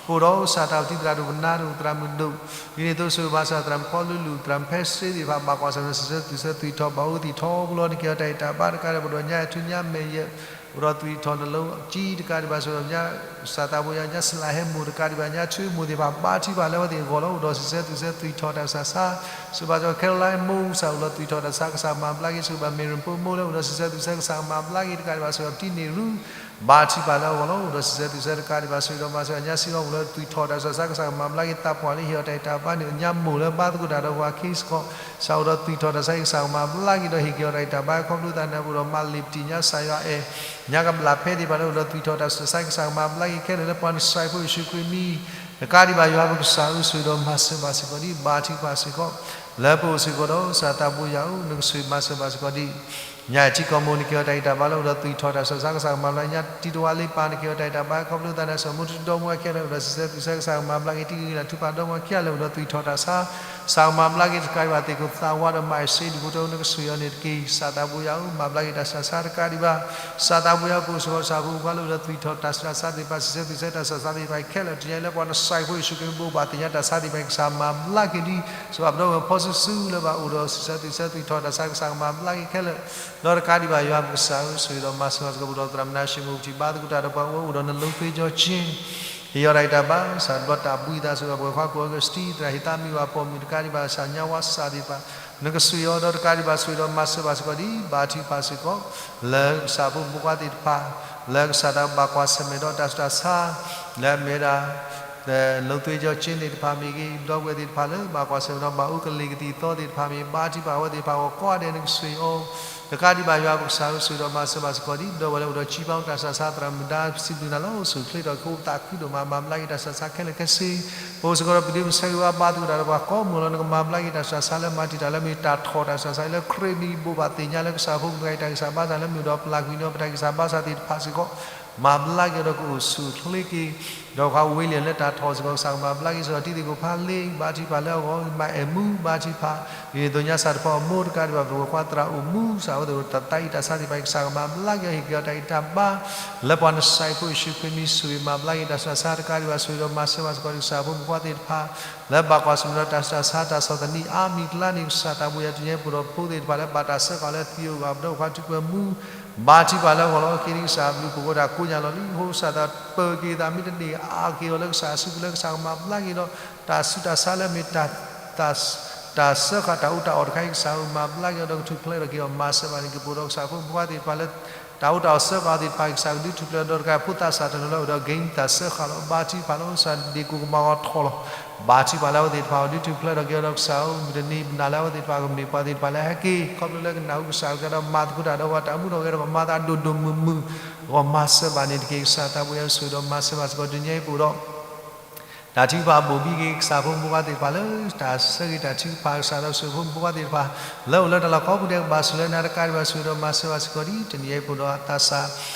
ပအိၣ်ဒီးကစၢ်တၢ်အိၣ်သံးသရၣ်ဒိၣ်ပနၢ်ဒိၣ်သရၣ်မုၣ်ဒိၣ် ဒ်န့ၣ်အသိးဆိၣ်ဂ့ၤမၤစၢၤသရၣ်မုၣ်ဖီလူလူ သရၣ်မုၣ်ဖဲစ့သ့ၣ်တဖၣ် ဘၣ်ကွၢ်ဆၢၣ်မဲာ်စံးဆၢသွံၣ်ဆၢသွံၣ်ထီၣ် ဘၣ်အိၣ်သွံၣ်ထီၣ်ပူၤလီၤ နကဟ့ၣ်အီၤတၢ်အဲၣ်တၢ်ဘါတကးဒံး ပဒိၣ်ညါအဲၣ်ထူညါမဲာ်ယဲၢ် အိၣ်ဒီးသွံၣ်ထီၣ်နလိကၠံတကးဒံးဘၣ် ဆိၣ်ဂ့ၤဒီးညါ ကစၢ်သးဘိယွၤညါ စလၢဟဲမိၢ်တကးဒံးဘၣ် ညါထွံမိၢ်သ့ၣ်တဖၣ် ဘါထုကဖၣ်လၢအဝဲသ့ၣ်အဂီၢ်လီၤ. အိၣ်ဒီးစံးဆၢသွံၣ်ဆၢသွံၣ်ထီၣ်တၢ်ဆါဆါ ဆိၣ်ဂ့ၤဘၣ်စ့ၢ်ကီး Caroline မိၢ် ကစၢ်အိၣ်လီၤသွံၣ်ထီၣ်တၢ်ဆါ ကစၢ်မၤဘျါက့ၤ ဆိၣ်ဂ့ၤဘၣ် Miriam ဖိမိၢ်လၢအိၣ်ဒီးစံးဆၢသွံၣ်ဆၢ ကစၢ်မၤဘျါက့ၤတကးဒံးဘၣ် ဆိၣ်ဂ့ၤဘၣ်ပတံၤန့ၢ်ရူ ဘါထုကဖၣ်လၢအဂီၢ်လီၤ. အိၣ်ဒီးစံးဆၢသွံၣ်ဆၢတကးဒံးဘၣ် ဆိၣ်ဂ့ၤဒီးမၤစၢၤ ညါစံဂီၢ် အိၣ်လၢသွံၣ်ထီၣ်တၢ်ဆါဆါ ကစၢ်ကမၤဘျါက့ၤ သးပှၢ်လၢဟ့ၣ်အီၤတၢ်အဲၣ်တၢ်ဘါန့ၣ် ညါမိၢ်လၢဘါသကိးတၢ်ဒီးပှၤခံစ့ၢ်ကီး ကစၢ်အိၣ်ဒီးသွံၣ်ထီၣ်တၢ်ဆါ ကစၢ်ကမၤဘျါက့ၤဒီးဟ့ၣ်က့ၤအီၤတၢ်အဲၣ်တၢ်ဘါ ခီဖျိသးန့ၣ် ပအိၣ်ဒီးမၤလ့ၤပတံၤညါ ကစၢ်ယွၤအဲၣ် ညါကဘျၣ်ဖဲသ့ၣ်တဖၣ်လၢအိၣ်ဒီးသွံၣ်ထီၣ်တၢ်ဆါဆါ ကစၢ်ကမၤဘျါက့ၤခဲလၢာ်လၢပှၤနစၢ်ဖိယ့ၣ်ၡူးခရံာ်မံၤ တကးဒံးဘၣ် ယွၤပကစၢ်ဧၢ ဆိၣ်ဂ့ၤဒီးမၤစၢၤဘၣ်စ့ၢ်ကီးဒံး ဘါထုကဖၣ်စ့ၢ်ကီး လၢပအိၣ်စ့ၢ်ကီးဒီး ကစၢ်သးဘိယွၤဧၢ နကဆိၣ်ဂ့ၤမၤစၢၤဘၣ်စ့ၢ်ကီးဒံး ညၣ်ထံကီၢ်မိၢ် နက့ၤအီၤတၢ်ဂံၢ်တၢ်ဘါလၢအိၣ်ဒီးသွံၣ်ထီၣ်တၢ်ဆူးတၢ်ဆါ ကစၢ်ကမၤဘျါက့ၤ, ညၣ်တံၤတဝါလ့ပၢ် နက့ၤအီၤတၢ်ဂံၢ်တၢ်ဘါ ခီဖျိသးန့ၣ် စီၤမိၢ်ထူဒီမါဝၤခဲလၢာ် အိၣ်ဒီးစံးဆၢသွံၣ်ဆၢ ကစၢ်ကမၤဘျါက့ၤ, ထံဂ့ၤဂ့ၤလၢ် ထူပၢ်ဒီမါဝၤခဲလၢာ် အိၣ်ဒီးသွံၣ်ထီၣ်တၢ်ဆါ ကစၢ်ကမၤဘျါက့ၤတကးဒံးဘၣ် သ့ၣ်ခိၣ်သးဝါဒီးမၤအ့ၣ်စ့ ဒူၣ်ဖိထၢဖိ နကစၢ်ယွၤန့ၣ်တက့ၢ်. ကစၢ်သးဘိယွၤဧၢ, မၤဘျါက့ၤတၢ်ဆူးတၢ်ဆါတကးဒံးဘၣ်. ကစၢ်သးဘိယွၤဧၢ, ပအိၣ်စ့ၢ်ကီး ကစၢ်ဖိမုၣ်ဖိလၢအိၣ်ဒီးသွံၣ်ထီၣ် တၢ်ဆူးတၢ်ဆါသ့ၣ်တဖၣ်, စံးဆၢသွံၣ်ဆၢတၢ်ဆူးတၢ်ဆါသ့ၣ်တဖၣ်ခဲလၢာ်, တနံၤအံၤလၢပှၤနၣ်ရံၣ်ဖိယ့ၣ်ၡူးခရံာ်အမံၤ ဘိးဘၣ်သ့ၣ်ညါတၢ်ဆါသ့ၣ်တဖၣ် ကစၢ်မၤဘျါက့ၤလံ. စံးဘၣ်ပဒီပုၢ်ဝဲၢ်ဖိစုာ်စုာ်လၢဘၣ်အိၣ်ဒီးစံးဆၢသွံၣ်ဆၢသွံၣ်ထီၣ်တၢ်ဆါ ကစၢ်ကမၤဘျါက့ၤခဲလၢာ် ဒီးတကးဒံးဘၣ် ယွၤပကစၢ်ဧၢ, ဆိၣ်ဂ့ၤဒီးမၤစၢၤဘၣ်စ့ၢ်ကီး ပအိၣ်ဒီးသရၣ်မုၣ်နါၡ့မုၢ်ထံၣ်ဘါသကိးတၢ်ဒီးပှၤအိၣ်ဝဲအိၣ်ဒီးနလိၤသ့ကၠီကၠ့ ဟ့ၣ်အီၤတၢ်ဂံၢ်တၢ်ဘါ, ကစၢ်ဘျီတၢ်ဘှံးသးစ့ၢ်ကီး ပဝဲၢ်ခွါကိးဂၤစတံ သရၣ်ဟ့ၣ်သးမံၤဘၣ်ပိာ်မုၣ်တကးဒံးဘၣ် ကစၢ်ညါဝါစၢ်သ့ၣ်တဖၣ် နကစၢ်ယွၤဒီးတကးဒံးဘၣ် ဆိၣ်ဂ့ၤဒီးမၤစၢၤဘၣ်စ့ၢ်ကီး ဒ်ဘါထုကဖၣ်စ့ၢ်ကီး လၢကစၢ်ဖိမုၣ်ဖိခွါသ့ၣ်တဖၣ် လၢကစၢ်တၢ်ဘၣ်ကွၢ်ဆၢၣ်မဲာ်ဒီးတၢ်ဆူးတၢ်ဆါ လၢအမ့ၢ်ဒၣ် လိၤသ့ကၠီကၠ့န့ၣ်တဖၣ်မ့ၢ်ဂ့ၤ, ဒီပုၢ်ဝဲၢ်သ့ၣ်တဖၣ်လၢဘၣ်ကွၢ်ဆၢၣ်မဲာ်ဒီးဘၣ်အူကလံၤကသံၣ်သီသ့ၣ်တဖၣ်မ့ၢ်ဂ့ၤ, ဘါထုကဖၣ်အဝဲသ့ၣ်တဖၣ်အဂီၢ် ကိးဂၤဒဲးနကစၢ်ယွၤ တကးဒံးဘၣ် ယွၤပကစၢ်ဧၢ, ဆိၣ်ဂ့ၤဒီးမၤစၢၤဘၣ်စ့ၢ်ကီး ဒ်ဒီပုၢ်ဝဲၢ်လၢအိၣ်ဒီး ကၠံဘီ တၢ်ဆူးတၢ်ဆါ သရၣ်မုၣ်ဒါ စံးဘျုးနၤလၢအိၣ်ဆူၣ်အိၣ်ချ့ဒီး ကအိၣ်သးခုဒိၣ်မး မၤဘျါက့ၤတၢ်ဆူးတၢ်ဆါခဲလၢာ်ခဲဆ့, ပအိၣ်စ့ၢ်ကီးဒီး ပဒုးပဆၢဂ့ၤဝဲ ဘါသကိးတၢ်ဒီးပှၤကိးမုၢ်လီၤ, နကမၤဘျါက့ၤတၢ်ဆူးတၢ်ဆါလၢမၤတံာ်တာ်လၢမ့ၢ်တၢ်ထီၣ်တၢ်ဆူးတၢ်ဆါလၢခရံာ်မံၤ ဘိးဘၣ်သ့ၣ်ညါလၢကစၢ်ဖိမုၣ်တဂၤအံၤ တၢ်ဂံၢ်စၢ်ဘါစၢ်လၢမ့ၢ်အိၣ်ဒီးပျၢ်ကွံာ်န့ၣ် ပတၢ်ဂံၢ်စၢ်ဘါစၢ်သ့ၣ်တဖၣ်စ့ၢ်ကီး မၤဘျါက့ၤဒီးကအိၣ်ဆူၣ်အိၣ်ချ့က့ၤ ဒီးပှၤဝ့လံၤလၢတၢ်ထီၣ်စ့ၢ်ကီး ကစၢ်ကမၤဘျါက့ၤစ့ၢ်ကီး တံၤသကိးဖးလ့ ဘါထုကဖၣ်လၢအဂီၢ် မၤအဲၣ်မူ ဘါထုကဖၣ် ဒ်သိးညါစၢ်တဖၣ်အမိၢ်တကးဒံးဘၣ် ပဝဲၢ်ခွါသရၣ်အိၣ်မူ ကစၢ်အဝဲသ့ၣ်တၢ်သးအံၤတၢ်ဆါသ့ၣ်တဖၣ် ကစၢ်ကမၤဘျါက့ၤအီၤ ဟ့ၣ်က့ၤအီၤတၢ်ဂံၢ်တၢ်ဘါ လၢပှၤနၣ်ရံၣ်ဖိယ့ၣ်ၡူးခရံာ်မံၤ ဆိၣ်ဂ့ၤမၤဘျါက့ၤတၢ်ဆူးတၢ်ဆါတကးဒံးဘၣ် ဆိၣ်ဂ့ၤဒီးမၤစၢၤဘၣ်စ့ၢ်ကီး ဒ်ကစၢ်ဖိမုၣ်ဖိခွါသ့ၣ်တဖၣ် လၢဘၣ်ကွၢ်ဆၢၣ်မဲာ်ဒီးတၢ်ဆူးတၢ်ဆါ တၢ်ဆီၣ်သနံးအါမံၤကျါန့ၣ် ကစၢ်သးဘိယွၤ တနံၤအံၤပအိၣ်ဒီးဖိသ့ၣ်တဖၣ်လၢဘၣ်တၢ်စၢဃာ်လၢသံအဂီၢ် ပဒီပုၢ်ဝဲၢ်ခွါထူးပှဲၤမူ ဘါထုကဖၣ်လၢအဂီၢ်လီၤ. ခဲအံၤကစၢ်အဘျုးဖှိၣ်ကိးတၢ်ကိးညါလီၤလံ အဃိကစၢ်သးပၢၤက့ၤသး မ့ၢ်တန့ၢ်အါက့ၤအီၤလၢကစၢ်အစုပူၤလၢကစၢ်ကမၤဘျါက့ၤဒီး တၢ်ဆူးတၢ်ဆါလၢမ့ၢ် တၢ်စၢဃာ်တၢ်အူတၢ်အီၣ်တခါအံၤ ကစၢ်ဧၢ မၤဘျါက့ၤအီၤဒီးကထူၣ်ဖျဲးထီၣ်က့ၤအီၤ မၤစၢၤဘၣ်န့ၣ်က့ၤ ပအိၣ်ဒီးကစၢ်ဖိမုၣ်ဖိခွါသ့ၣ်တဖၣ်လၢ တၢ်အူတၢ်အီၣ်စၢဃာ်အီၤသ့ၣ်တဖၣ် ကစၢ်ကဒုးထူၣ်ဖျဲးဒီးတကး ဖိသးစၢ်တနီၤလၢအိၣ်ဒီး game တၢ်စၢဃာ်လီၤ ဘါထုကဖၣ်လၢကစၢ်ဒ့ၣ်ကိၣ်ကမၤအီၤထီၣ်လီၤ ဘါထုကဖၣ်လၢအဝဲသ့ၣ်တဖၣ် ဒုးထူၣ်ဖျဲးထီၣ်က့ၤအီၤဒီးကစၢ်ဧၢ မုၢ်တနံၤပနာ်လၢအဝဲသ့ၣ်တဖၣ်ကမ့ၢ်ပှၤသ့ၣ်တဖၣ်လၢဟဲက့ၤ ခီဖျိလၢကနၢ်ဟူကစၢ်အကလုၢ်ဒီးမၤသကိးတၢ်ဒီးပှၤတၢ်မူထီၣ်ဂဲၤဒီးပှၤမၤသးဒိၣ်ဒိၣ်မုၢ်မုၢ် အဂီၢ်မၤစၢၤဘၣ်န့ၣ်တက့ၢ်. ကစၢ်သးဘိယွၤဆိၣ်ဂ့ၤဒီးမၤစၢၤဘၣ်စ့ၢ်ကီး တနံၤအံၤပအိၣ်ဒီး တၢ်ထုကဖၣ်ဘိၣ်ဘံက့ၤ ကစၢ်ဖိမုၣ်ဖိခွါသ့ၣ်တဖၣ်လၢ တၢ်ဆၢဂ့ၤတၢ်ထုကဖၣ် ကစၢ်ဒီးဆိၣ်ဂ့ၤဖိမုၣ်ဖိခွါသ့ၣ်တဖၣ် လၢအိၣ်လၢတၢ်လီၢ်ကိးပူၤဒဲး ကဘၣ်ဆိၣ်လၢနၤတကးဒံးဘၣ် ဆိၣ်ဂ့ၤဒီးမၤစၢၤဘၣ်စ့ၢ်ကီး တနံၤအံၤပအိၣ်ဒီးသးစၢ်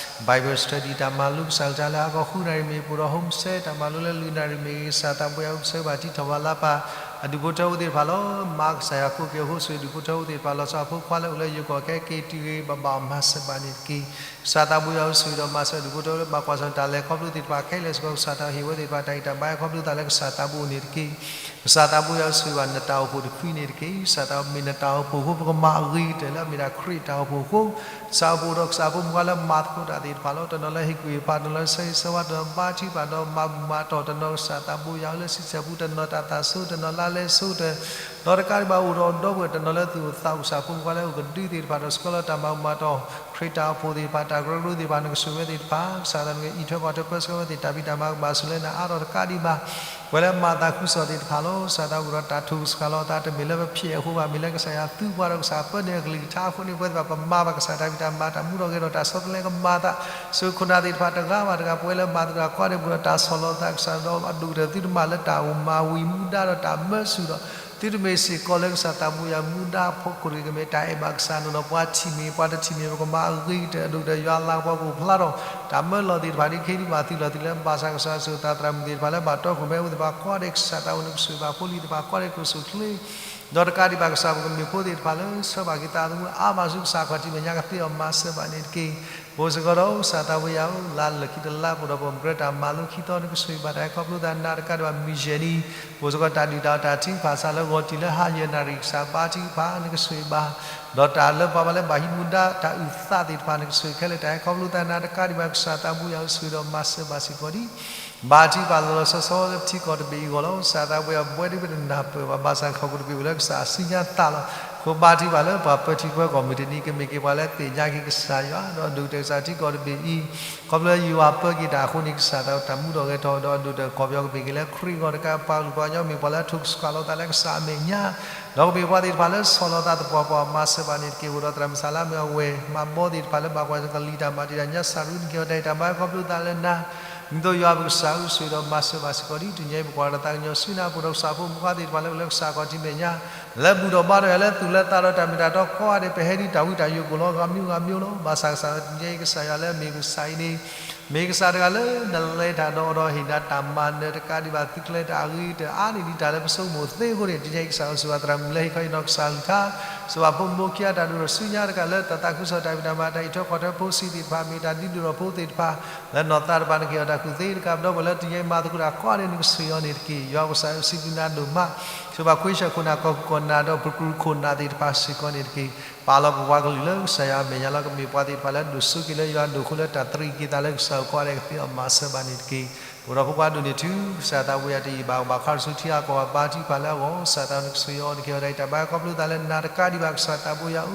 Bible study တၢ်မၤလိကစၢ်အကလုၢ်လၢအဂီၢ်ဃုနၣ်ရံၣ်မ့ၢ် ပအိၣ်ဒီး home study တၢ်မၤလိလၢလွံၢ်နၣ်ရံၣ်မ့ၢ်ဂ့ၤ ကစၢ်သးဘိယွၤအိၣ်ပဆၢဘၣ်တံထီၣ်ဘၣ်လၢပၢ် အဒူၣ်ဖိထၢဖိသ့ၣ်တဖၣ်လီၤ. မၤကစၢ်ယွၤကိးက့ၤအဃိ ဆိၣ်ဂ့ၤဒူၣ်ဖိထၢဖိသ့ၣ်တဖၣ် လီၤဆီဖိခွါလၢအိၣ်လၢယိၤကီၢ်ခဲက့ၤတုၤဂ့ၤ ဘၣ်ဘၣ်အီၤမၤစၢၤဘၣ်န့ၣ်တက့ၢ်. ကစၢ်သးဘိယွၤအိၣ်ဆိၣ်ဂ့ၤဒီးမၤစၢၤဒူၣ်ဖိထၢဖိလၢ ဘၣ်ကွၢ်ဆၢၣ်တၢ်လဲၤခီဖျိသ့ၣ်တဖၣ်ခဲလၢာ်စ့ၢ်ကီး ကစၢ်သးဟ့ၣ်ဝဲသ့ၣ်တဖၣ် တၢ်ဂံၢ်တၢ်ဘါဟဲခီဖျိသးလၢကစၢ်သးဘိန့ၣ်တက့ၢ်. ကစၢ်သးဘိယွၤအိၣ်ဆိၣ်ဂ့ၤဘၣ်နတၢ်အိၣ်ဖှိၣ်တဖုန့ၣ်တက့ၢ်. ကစၢ်သးမ့ၢ်နတၢ်အိၣ်ဖှိၣ်အဃိ ပကမၤအဂ့ၤကတၢၢ်လၢအမ့ၢ်ဒၣ်ခရံာ်တၢ်အိၣ်ဖှိၣ်အဃိ ကစၢ်အိၣ်ဖှိၣ်ဒီးကစၢ်ဖိမုၣ်ဖိခွါလၢမၤသကိးတၢ်သ့ၣ်တဖၣ်လီၤ. တနီၤလၢဟ့ၣ်ကူၣ်ဟ့ၣ်ဖး တနီၤလၢဆၢဂ့ၤဆၢဝါ တနီၤဘါထုကဖၣ် တနီၤမၤဘူၣ်မၤတီၢ် တနီၤကစၢ်သးဘိယွၤလၢစံးဆၢပူၤ တနီၤတၢ်သးဆိ တနီၤလါလဲစိတ ဒီးတကးဒံးဘၣ်အိၣ်ဒီးဒီပုၢ်ဝဲၢ်တနီၤလၢသူၣ်အိၣ်သးအိၣ် ကစၢ်ဖိမုၣ်ဖိခွါလၢအအိၣ်ကဒုသ့ၣ်တဖၣ် ဒီးဆှၢလီၤတၢ်မၤဘူၣ်မၤတီၢ် ခရံာ်တၢ်အိၣ်ဖှိၣ်သ့ၣ်တဖၣ် တၢ်ကရၢကရိသ့ၣ်တဖၣ် နကဆိၣ်ဂ့ၤဝဲသ့ၣ်တဖၣ် ကစၢ်သးနကအံးထွဲကွၢ်ထွဲပၢဆှၢဝဲသ့ၣ် တၢ်ဖံးတၢ်မၤကဘၣ်ဆိၣ်လၢနၤအါထီၣ်တကးဒံးဘၣ် ပှၤလၢမၤသးခုကစီၣ်သ့ၣ်တဖၣ်လီၤ. ကစၢ်သးအိၣ်ဒီးတၢ်ထူၣ်စှၤလီၤအသး တမ့ၢ်လၢပဖျဲးအဃိဘၣ် မ့ၢ်လၢကစၢ်ယွၤသူပှၤဒီးကစၢ်ပၢန့ၢ်အကလုၢ်ကထါအဃိန့ၣ် ပဝဲသ့ၣ်တဖၣ်ပမၤဘၣ်ကစၢ်တၢ်ဖံးတၢ်မၤ တၢ်မူထီၣ်ဂဲၤထီၣ် တၢ်ဆီတလဲကမၤသး စူၢ်ခိၣ်နၢ်သ့ၣ်တဖၣ်တဂၤဘၣ်တဂၤ ပဝဲလၢမၤသကိးတၢ်ကိးဂၤဒဲး ပအိၣ်ဒီးတၢ်ဆီၣ်လီၤသး ကစၢ်ဒီးအဒိၣ်ကတၢၢ်သုတမၤလၢတၢ်အိၣ်မၤဝံၤမူဒါဒီးတၢ်မၢဆူၣ်ဒီး သုတမ့ၢ်စ့ၢ်ကီးလၢကစၢ်သးဘိယွၤမူဒါအဖီခိၣ်တဂ့ၤ ကမ့ၢ်တၢ်အဲၣ်ဘၣ်ကစၢ်နီၢ်နီၢ် ပှၤထံၣ်မ့ၢ် ပှၤတထံၣ်မ့ၢ် ပကမၤအဂ့ၤကတၢၢ် အဒိၣ်ကတၢၢ်ယွၤလၤကပီၤကအိၣ်ဖျါထီၣ် တၢ်မၢလီၤသ့ၣ်တဖၣ်ဒ်ခဲအံၤဒံးဘၣ်သုလီၤ သုလၢဘၣ်ဆၣ်ကစၢ်ယွၤဆိၣ်ဂ့ၤသးသမူသ့ၣ်တဖၣ်လၢဘၣ်တီခိၣ်ရိၣ်မဲအအိၣ်သ့ၣ်တဖၣ်ကိးဂၤဒဲး ကစၢ်သးအိၣ် နကဆိၣ်ဂ့ၤဘၣ်ဖိလံၤသ့ၣ်တဖၣ်ကိးဂၤဒဲး ကအိၣ်ဆူၣ်အိၣ်ချ့ ဒီးတကးဒံးဘၣ်ကစၢ်ပကမ့ၢ်ဖိသ့ၣ်တဖၣ်လၢ ဆှၢဘၣ်က့ၤသးသမူအါမးဆူ ကစၢ်ခီၣ်ထံးမဲာ်ညါကသ့အီၤမၤစၢၤဘၣ်န့ၣ်တက့ၢ်. ပအိၣ်စ့ၢ်ကီးဒီးကစၢ်သးဘိယွၤဧၢ လါလၢာ်ခံတလါ ပအိၣ်ဒီးပမ့ၢ်ကြၢးတၢ်မၤလိခံသီ နကဆိၣ်ဂ့ၤဘၣ်တၢ်ဟဲခီဖျိသးနၤတကးဒံးဘၣ် မုၢ်ယဲၢ်နံၤ ပအိၣ်စ့ၢ်ကီးတၢ်ဒုၣ်တၢ်အီၣ်တၢ်ထံကဖၣ်စးလၢဂီၤတံၢ်လၢဟါယဲၢ်နၣ်ရံၣ် ကစၢ်ဘါထုကဖၣ် နကဆိၣ်ဂ့ၤဘၣ် ဒီးတၢ်လၢပှၤဘၣ်လၢဘၣ်ဟံးမူဒါတၢ်အုၣ်သးသ့ၣ်တဖၣ် နကဆိၣ်ဂ့ၤခဲလၢာ် တၢ်ဟဲခီဖျိသးနၤတကးဒံးဘၣ် ကစၢ်သးဘိယွၤဧၢ ဆိၣ်ဂ့ၤဒီးမၤစၢၤဘၣ်စ့ၢ်ကီးဒံး ဘါထုကဖၣ်လီၤလီၤဆီဆီလၢပထံကီၢ်တဘ့ၣ်အံၤအဂီၢ်လီၤ. ကစၢ်သးဘိယွၤ ပဝဲဒၣ်ပတနၢ်ပၢၢ်ဘၣ် ဘၣ်ဆၣ်ဟီၣ်ခိၣ်တဘ့ၣ်အိၣ်လၢကစၢ်အစုညါသးလီၤ. အဃိဘါထုကဖၣ်လၢပှၤပၢထံပၢကီၢ် မုၢ်တနံၤ ကမ့ၢ်က့ၤပှၤလၢသ့ၣ်ညါက့ၤကစၢ်ယွၤ ဒီးဒိၣ်ကတၢၢ်ကစၢ်ထံကီၢ်တဘ့ၣ်အံၤ ခီဖျိလၢယွၤပၢက့ၤတၢ်အဃိန့ၣ် ကစၢ်သးတၢ်မူထီၣ်ဂဲၤထီၣ် ဒီးဒိၣ်ကတၢၢ်ကီၢ်ပယီၤကမ့ၢ်က့ၤလၢခရံာ်အဂီၢ်တကး ပှၤကလုာ်ပှၤကညီမ့ၢ်ပှၤလၢအထူၣ်ကဆှၣ်လီၤသး လၢကစၢ်အမဲာ်ညါ ဒီးကမ့ၢ်ပှၤသ့ၣ်တဖၣ်လၢဆီၣ်လီၤသးသပှၢ်ပှၢ် မၤစၢၤဘၣ်န့ၣ်တက့ၢ်. အိၣ်ဒီးသရၣ်မုၣ်စၢ်လါမ့ၢ်အဝဲၢ် မၤဘီသ့ၣ်တဖၣ်လၢဘၣ်ကွၢ်ဆၢၣ်ကလံၤတၢ်မၤတံာ်တာ်ညါ စၢ်ရူ နက့ၤအီၤတၢ်ဂံၢ်တၢ်ဘါ ခီဖျိသးလၢနၤ ဒ်သိးယွၤပကစၢ်ဧၢ ဆိၣ်ဂ့ၤဒီးမၤစၢၤဘၣ်စ့ၢ်ကီးဒံး တနံၤအံၤ ပကွၢ်ဒီးသးကညီၤဆူနၤ ပအိၣ်ဒီးကစၢ်ဖိမုၣ်ဖိခွါသ့ၣ်တဖၣ်လၢအိၣ်လၢကစၢ်ခီၣ်ထံးမဲာ်ညါ လၢဘူၣ်ထီၣ်ဘါထီၣ်ယွၤလၢသူၣ်လၢသးဒီးတၢ်မ့ၢ်တၢ်တီကိးဂၤဒဲး ပဟဲဒ်တၢ်ဝံတၢ်ယိာ်ကိၣ်လီၤဂၤမံၤဂၤမံၤလီၤ. ဘၣ်ဆၣ်ကစၢ်တနံၤအံၤ ကစၢ်ယွၤလၢအမ့ၢ်ပကစၢ်အံၤန့ၣ် မ့ၢ်ကစၢ်တဂၤလၢနလဲၤတၢ်ဒီးအီၤဒီးဟ့ၣ်နၤတၢ်မၤနၢၤတကးဒံးဘၣ် သုကျဲတၢ်အဂ့ၤ တအါန့ၢ်ဒံးတၢ်လၢပဆိကမိၣ်သ့အဃိန့ၣ် တနံၤအံၤ ကစၢ်ယွၤဆိၣ်ဂ့ၤသရၣ်မုၣ်လၢဟ့ၣ်ခီဟ့ၣ်နီၤကစၢ်အကလုၢ်ကထါ စၢၤဘၣ်ဖိမုၣ်ဖိခံဂၤတၢ်ဒိၣ်ထီၣ်ဆူညါတက့ၢ် လၢတၢ်သးခုကစီၣ်တၢ်ဖံးတၢ်မၤ တၢ်အံးထွဲကွၢ်ထွဲဖိဆံးသ့ၣ်တဖၣ် မ့ၢ်တၢ်ဒုးဒိၣ်ထီၣ်ဖိသ့ၣ်တဖၣ် လၢနီၢ်သးတဖၣ်န့ၣ်က့ၤအီၤတၢ်ကူၣ်သ့တကး ပဒီပုၢ်ဝဲၢ်လၢတနံၤအံၤမၤသကိးတၢ်ကိးဂၤဒဲးန့ၣ် ကဆိၣ်ဂ့ၤအီၤန့ၣ်တက့ၢ်. ယွၤကစၢ်ယွၤပစံးဘျုးနၤဒိၣ်မး ဆိၣ်ဘၣ်ခွ့ဆၢ်ခိၣ်နၢ် ကီၢ်ခိၣ်ကီၢ်နၢ်ဒီးပကရူၢ်ခိၣ်နၢ်သ့ၣ်တဖၣ်စ့ၢ်ကီးန့ၣ်တက့ၢ်. ပာ်လီၤပပှၤကလုာ်လၢကစၢ်ယွၤအမဲာ်ညါလီၤ ကမ့ၢ်ပှၤသ့ၣ်တဖၣ်လၢဒိၣ်စိက့ၤလၢယွၤအဒိၣ်အဃိ လၢတၢ်သရံးက့ၤသးလၢကစၢ်အအိၣ်ကိးဂၤဒဲး ကသ့အီၤမၤစၢၤဘၣ်န့ၣ်တက့ၢ်. ပအိၣ်ဒီးဖိခွါဒိၣ်န့ၢ်ထူ ကစၢ်သးဘိယွၤတယံာ်ဘၣ်ကဘၣ်ခီတဆူထံဂၤကီၢ်ဂၤ ဘါထုကဖၣ်လၢအဂီၢ် ကစၢ်သးဘိယွၤနကဆိၣ်ဂ့ၤအီၤ နကဟ့ၣ်အီၤတၢ်အံးတၢ်ဘါ ခီဖျိသးလၢနၤတကးဒံးဘၣ် ကစၢ်သးဘိယွၤဧၢ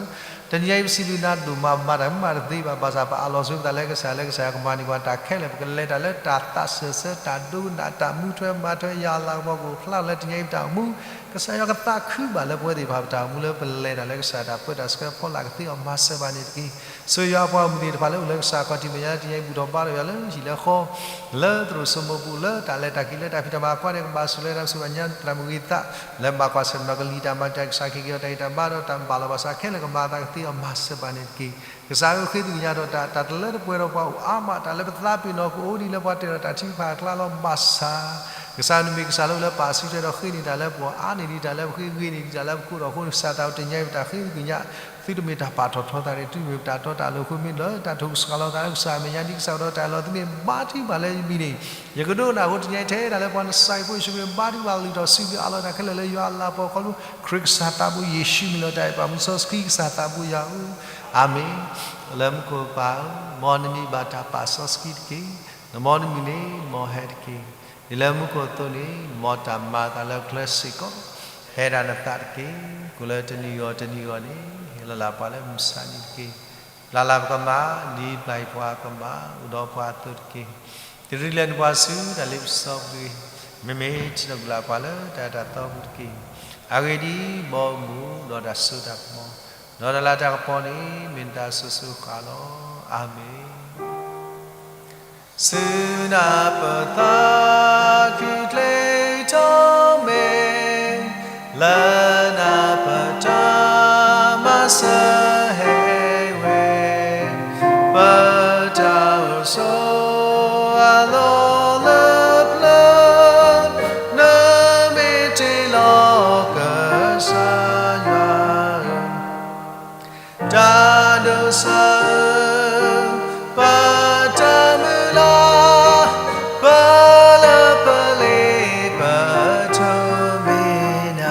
တနံၤအံၤပစံးဘျုးနၤဒိၣ်မး မၤတၢ်မၤတသ့ဘၣ် ဘၣ်ဆၣ်ပအးလီၤဆိပသးလၢကစၢ် လၢကစၢ်ယွၤကမၤန့ၢ်ပှၤတၢ်ခဲလၢာ် ပကလဲၤတၢ်လၢတၢ်သးစၢၢ်ဆၢ တၢ်ဒိကနၣ် တၢ်မူထွဲမၤထွဲ ယၤလၤကပီၤကအိၣ်ဖျါထီၣ်လၢတနံၤအံၤပတၢ်အိၣ်မူ ကစၢ်ယွၤကသးခုဘၣ်လၢပဝဲသ့ၣ်တဖၣ်ပတၢ်အိၣ်မူလၢပလဲၤတၢ်လၢကစၢ်တၢ်ပၢတၢ်ဆှၢဖီလာ် ကသ့အီၤမၤစၢၤဘၣ်န့ၣ်တက့ၢ်. ဆိၣ်ဂ့ၤယွၤအပှၤဂီၢ်မုၢ်သ့ၣ်တဖၣ်လၢအိၣ်လၢကစၢ်ခီၣ်ထံးမဲာ်ညါလၢတနံၤအံၤဘူၣ်ထီၣ်ဘါထီၣ်ယွၤလၢဟံၣ်လၢဃီ လၢသရိာ်စိမိပူၤ လၢတၢ်လဲၤတၢ်က့ၤလၢတၢ်ဖံးတၢ်မၤအကျါန့ၣ် ကဘၣ်ဆိၣ်လၢတၢ်ဆိၣ်ဘၣ်ညါသရၣ်မုၣ်ဂ့ၤသး လၢဘၣ်ကွၢ်ဆၢၣ်မဲာ်နီၢ်ကလံၤတၢ်မၤတၢ်ကစၢ် ကဟ့ၣ်က့ၤအီၤတၢ်အံးတၢ်ဘါဒီးတၢ်ဘၣ်လီၤဘၣ်စးခဲလၢာ် ကမၤအသးကသ့အီၤမၤစၢၤဘၣ်န့ၣ်တက့ၢ်. ကစၢ်ဧၢ ဃ့သကွံၢ်ညါဒီးတၢ် တၢ်တလၢတပှဲၤဒီးပှၤအိၣ်အါမး တၢ်လၢပသးပ့ၤနီၣ်ကအိၣ်ဒံးလၢပှၤတ့ၢ်ဒီးတၢ်ထုကဖၣ်အကျါလီၤ ဘၣ်ဆၣ် ကစၢ်နမ့ၢ်ကစၢ်လၢအိၣ်လၢပၢ်အစုထွဲဒီးဃ့န့ၢ်တၢ်လၢပှၤအါန့ၢ်ဒံးတၢ်လၢပဃ့ ဂ့ၤန့ၢ်ဒံးတၢ်လၢပခိၣ်ဒီးအဃိန့ၣ် ကစၢ်သးဘိတနံၤအံၤပတၢ်ဃ့သကွံၢ်ညါ သုတမ့ၢ်တၢ်ပာ်ထီၣ်ထီသးန့ၣ် သုမ့ၢ်ပတၢ်တီတၢ်လိၤအဃိ မ့ၢ်လၢတၢ်ထိၣ်ကစှၤလီၤသးလၢကစၢ်အမဲာ်ညါဒ်ကစၢ်ဒီးတၢ်အၢၣ်လီၤ သုမ့ၢ်ဘါထုကဖၣ်လၢယမံၤန့ၣ် ယကဒိကနၣ်အဃိ တနံၤအံၤထဲဒၣ်လၢပှၤနစၢ်အံၤဖိယ့ၣ်ၡူးခရံာ် ဘါထုကဖၣ်လုၢ်ထီၣ်စံးဘျုးအးလီၤတၢ်ခဲလၢာ် လၢယွၤအလၤကပီၤခီဖျိ ခရံာ်ကစၢ်သးဘိယ့ၣ်ၡူးမံၤလီၤတၢ်အဲၣ်ပာ်မူစီဆှံ ကစၢ်သးဘိယွၤဧၢ အၤမ့ၣ်. လၢမူခိၣ်ပၢ်ဧၢ, မ်နမံၤဘၣ်တၢ်ပာ်စီဆှံတက့ၢ်. နမ်နမံၤန့ၣ် မ်ဟဲတက့ၢ်. ဒ်လၢမူခိၣ်အသိးန့ၣ် မ်တၢ်မၤအသးလၢကျဲစ့ၢ်ကီး, ဟဲဒၣ်နသးတက့ၢ်. ကိၣ်လၢတနံၤဂီၢ်တနံၤဂီၢ်န့ၣ် ဟ့ၣ်လီၤလၢပှၤလၢမုၢ်ဆါနံၤတက့ၢ်. ပျၢ်လၢပကမၣ် ဒ်ပျၢ်ယပှၤကမၣ် အိၣ်ဒီးပှၤအသိးတက့ၢ်. တရံးလၢနပှၤဆူတၢ်လ့ပစီပူၤ, မ့မ့ၢ်ထံၣ်လိာ်ပလၢပှၤလၢတၢ်အဲၣ်တၢ်သီပူၤတက့ၢ်. အဂ့ၢ်ဒ်အံၤ, မ်အမူဒီးတၢ်စိတၢ်ကမီၤ, ဒီးတၢ်လၤတၢ်ကပီၤန့ၣ် မ့ၢ်နတၢ်စိၤစိၤဃၣ်ဃၣ်လီၤ. အၤမ့ၣ်. ဆူနၢ်ပၢၢ်သးခုကျဲထီၣ်မဲာ်, လၢနၢ်ပၢၢ်တၢ်မၤစၢၤဟဲဝဲ, ပတၢ်အိၣ်ဆိးအလီၢ်လၢပျၢၤ, နမ့ၢ်တ့လီၤကစၢ်ယွၤဧၢ တၢ်ဒိးစၢၤ ပတၢ်မုၢ်လၢ်, ပလၢပလ့ပထိးမ့ၢ်နၤ.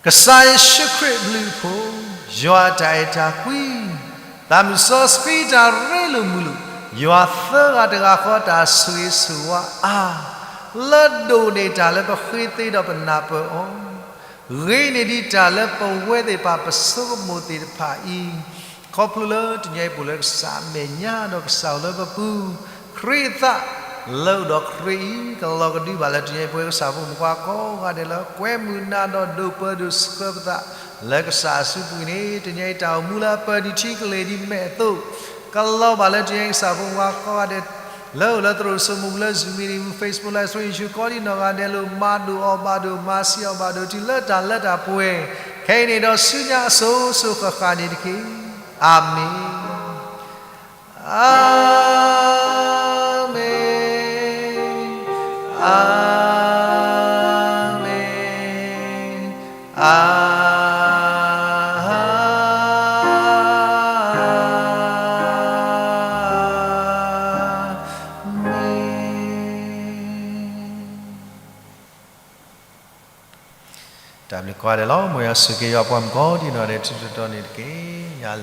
ကစၢ်ယ့ၣ်ၡူးခရံာ်အဘျုးအဖှိၣ်, ယွၤအတၢ်အဲၣ်တၢ်ကွံ, သးမုၣ်စီဆှံတၢ်ရ့လိာ်မုာ်လိာ်, ယွၤသၢဂၤတဂၤဃီတၢ်ဆိၣ်ဂ့ၤဆိၣ်ဝါအါ, လၢဒိၣ်န့ၢ်တၢ်လၢပဃ့သ့ဒီးပနၢ်ပၢၢ်အီၤ, ဂ့ၤန့ၢ်ဒံးတၢ်လၢပဝဲသ့ၣ်တဖၣ်ပဆိကမိၣ်သ့ၣ်တဖၣ်အံၤ, ခီဖျိလၢတနံၤအံၤပအိၣ်လၢကစၢ်အမဲာ်ညါဒီးကစၢ်အိၣ်လၢပပူၤ, ခရံာ်အသး လၢအိၣ်ဒီးခရံာ်အံၤ ကလီၤကဒုဘၣ်လၢတနံၤအံၤပဝဲကစၢ်ဖိမုၣ်ဖိခွါကိးဂၤဒဲးလၢ ကွဲမုာ်နၤဒီးဒိးပၢၤဒိးဆှၢပသး လၢကစၢ်အစုပူၤန့ၣ် တနံၤအံၤတၢ်အိၣ်မူလၢအပၢၤဒံးထံကလဲၤဒံးမဲာ်အသိး ကလီၤဘၣ်လၢတနံၤအံၤကစၢ်ဖိမုၣ်ဖိခွါကိးဂၤဒဲး လၢအိၣ်လၢသရိာ်စိမိၤလၢ Zoom meeting, Facebook live stream ယ့ၣ်ၡူးကိးဒံနီၢ်ဂၤဒဲးလိာ် မၤဒိၣ်အီၤဘၣ်ဒိၣ် မၤဆံးအီၤဘၣ်ဒိၣ် တုၤလၢတၢ်လၢတၢ်ပှဲၤ ခဲအံၤန့ၣ်ဒီးဆူညါအစိၤစိၤဃၣ်ဃၣ်န့ၣ်တက့ၢ်. အၤမ့ၣ်. အၤမ့ၣ်, အၤမ့ၣ်, အၤမ့ၣ်. တၢ်ဘျုးကိးဂၤဒဲးလီၤ. မ်ယွၤဆိၣ်ဂ့ၤယွၤပှၤမုၣ်ကိးဒံနီၢ်ဂၤဒဲး ထူးထူးတီၤတီၤန့ၣ်တက့ၢ်. ယၤလၢ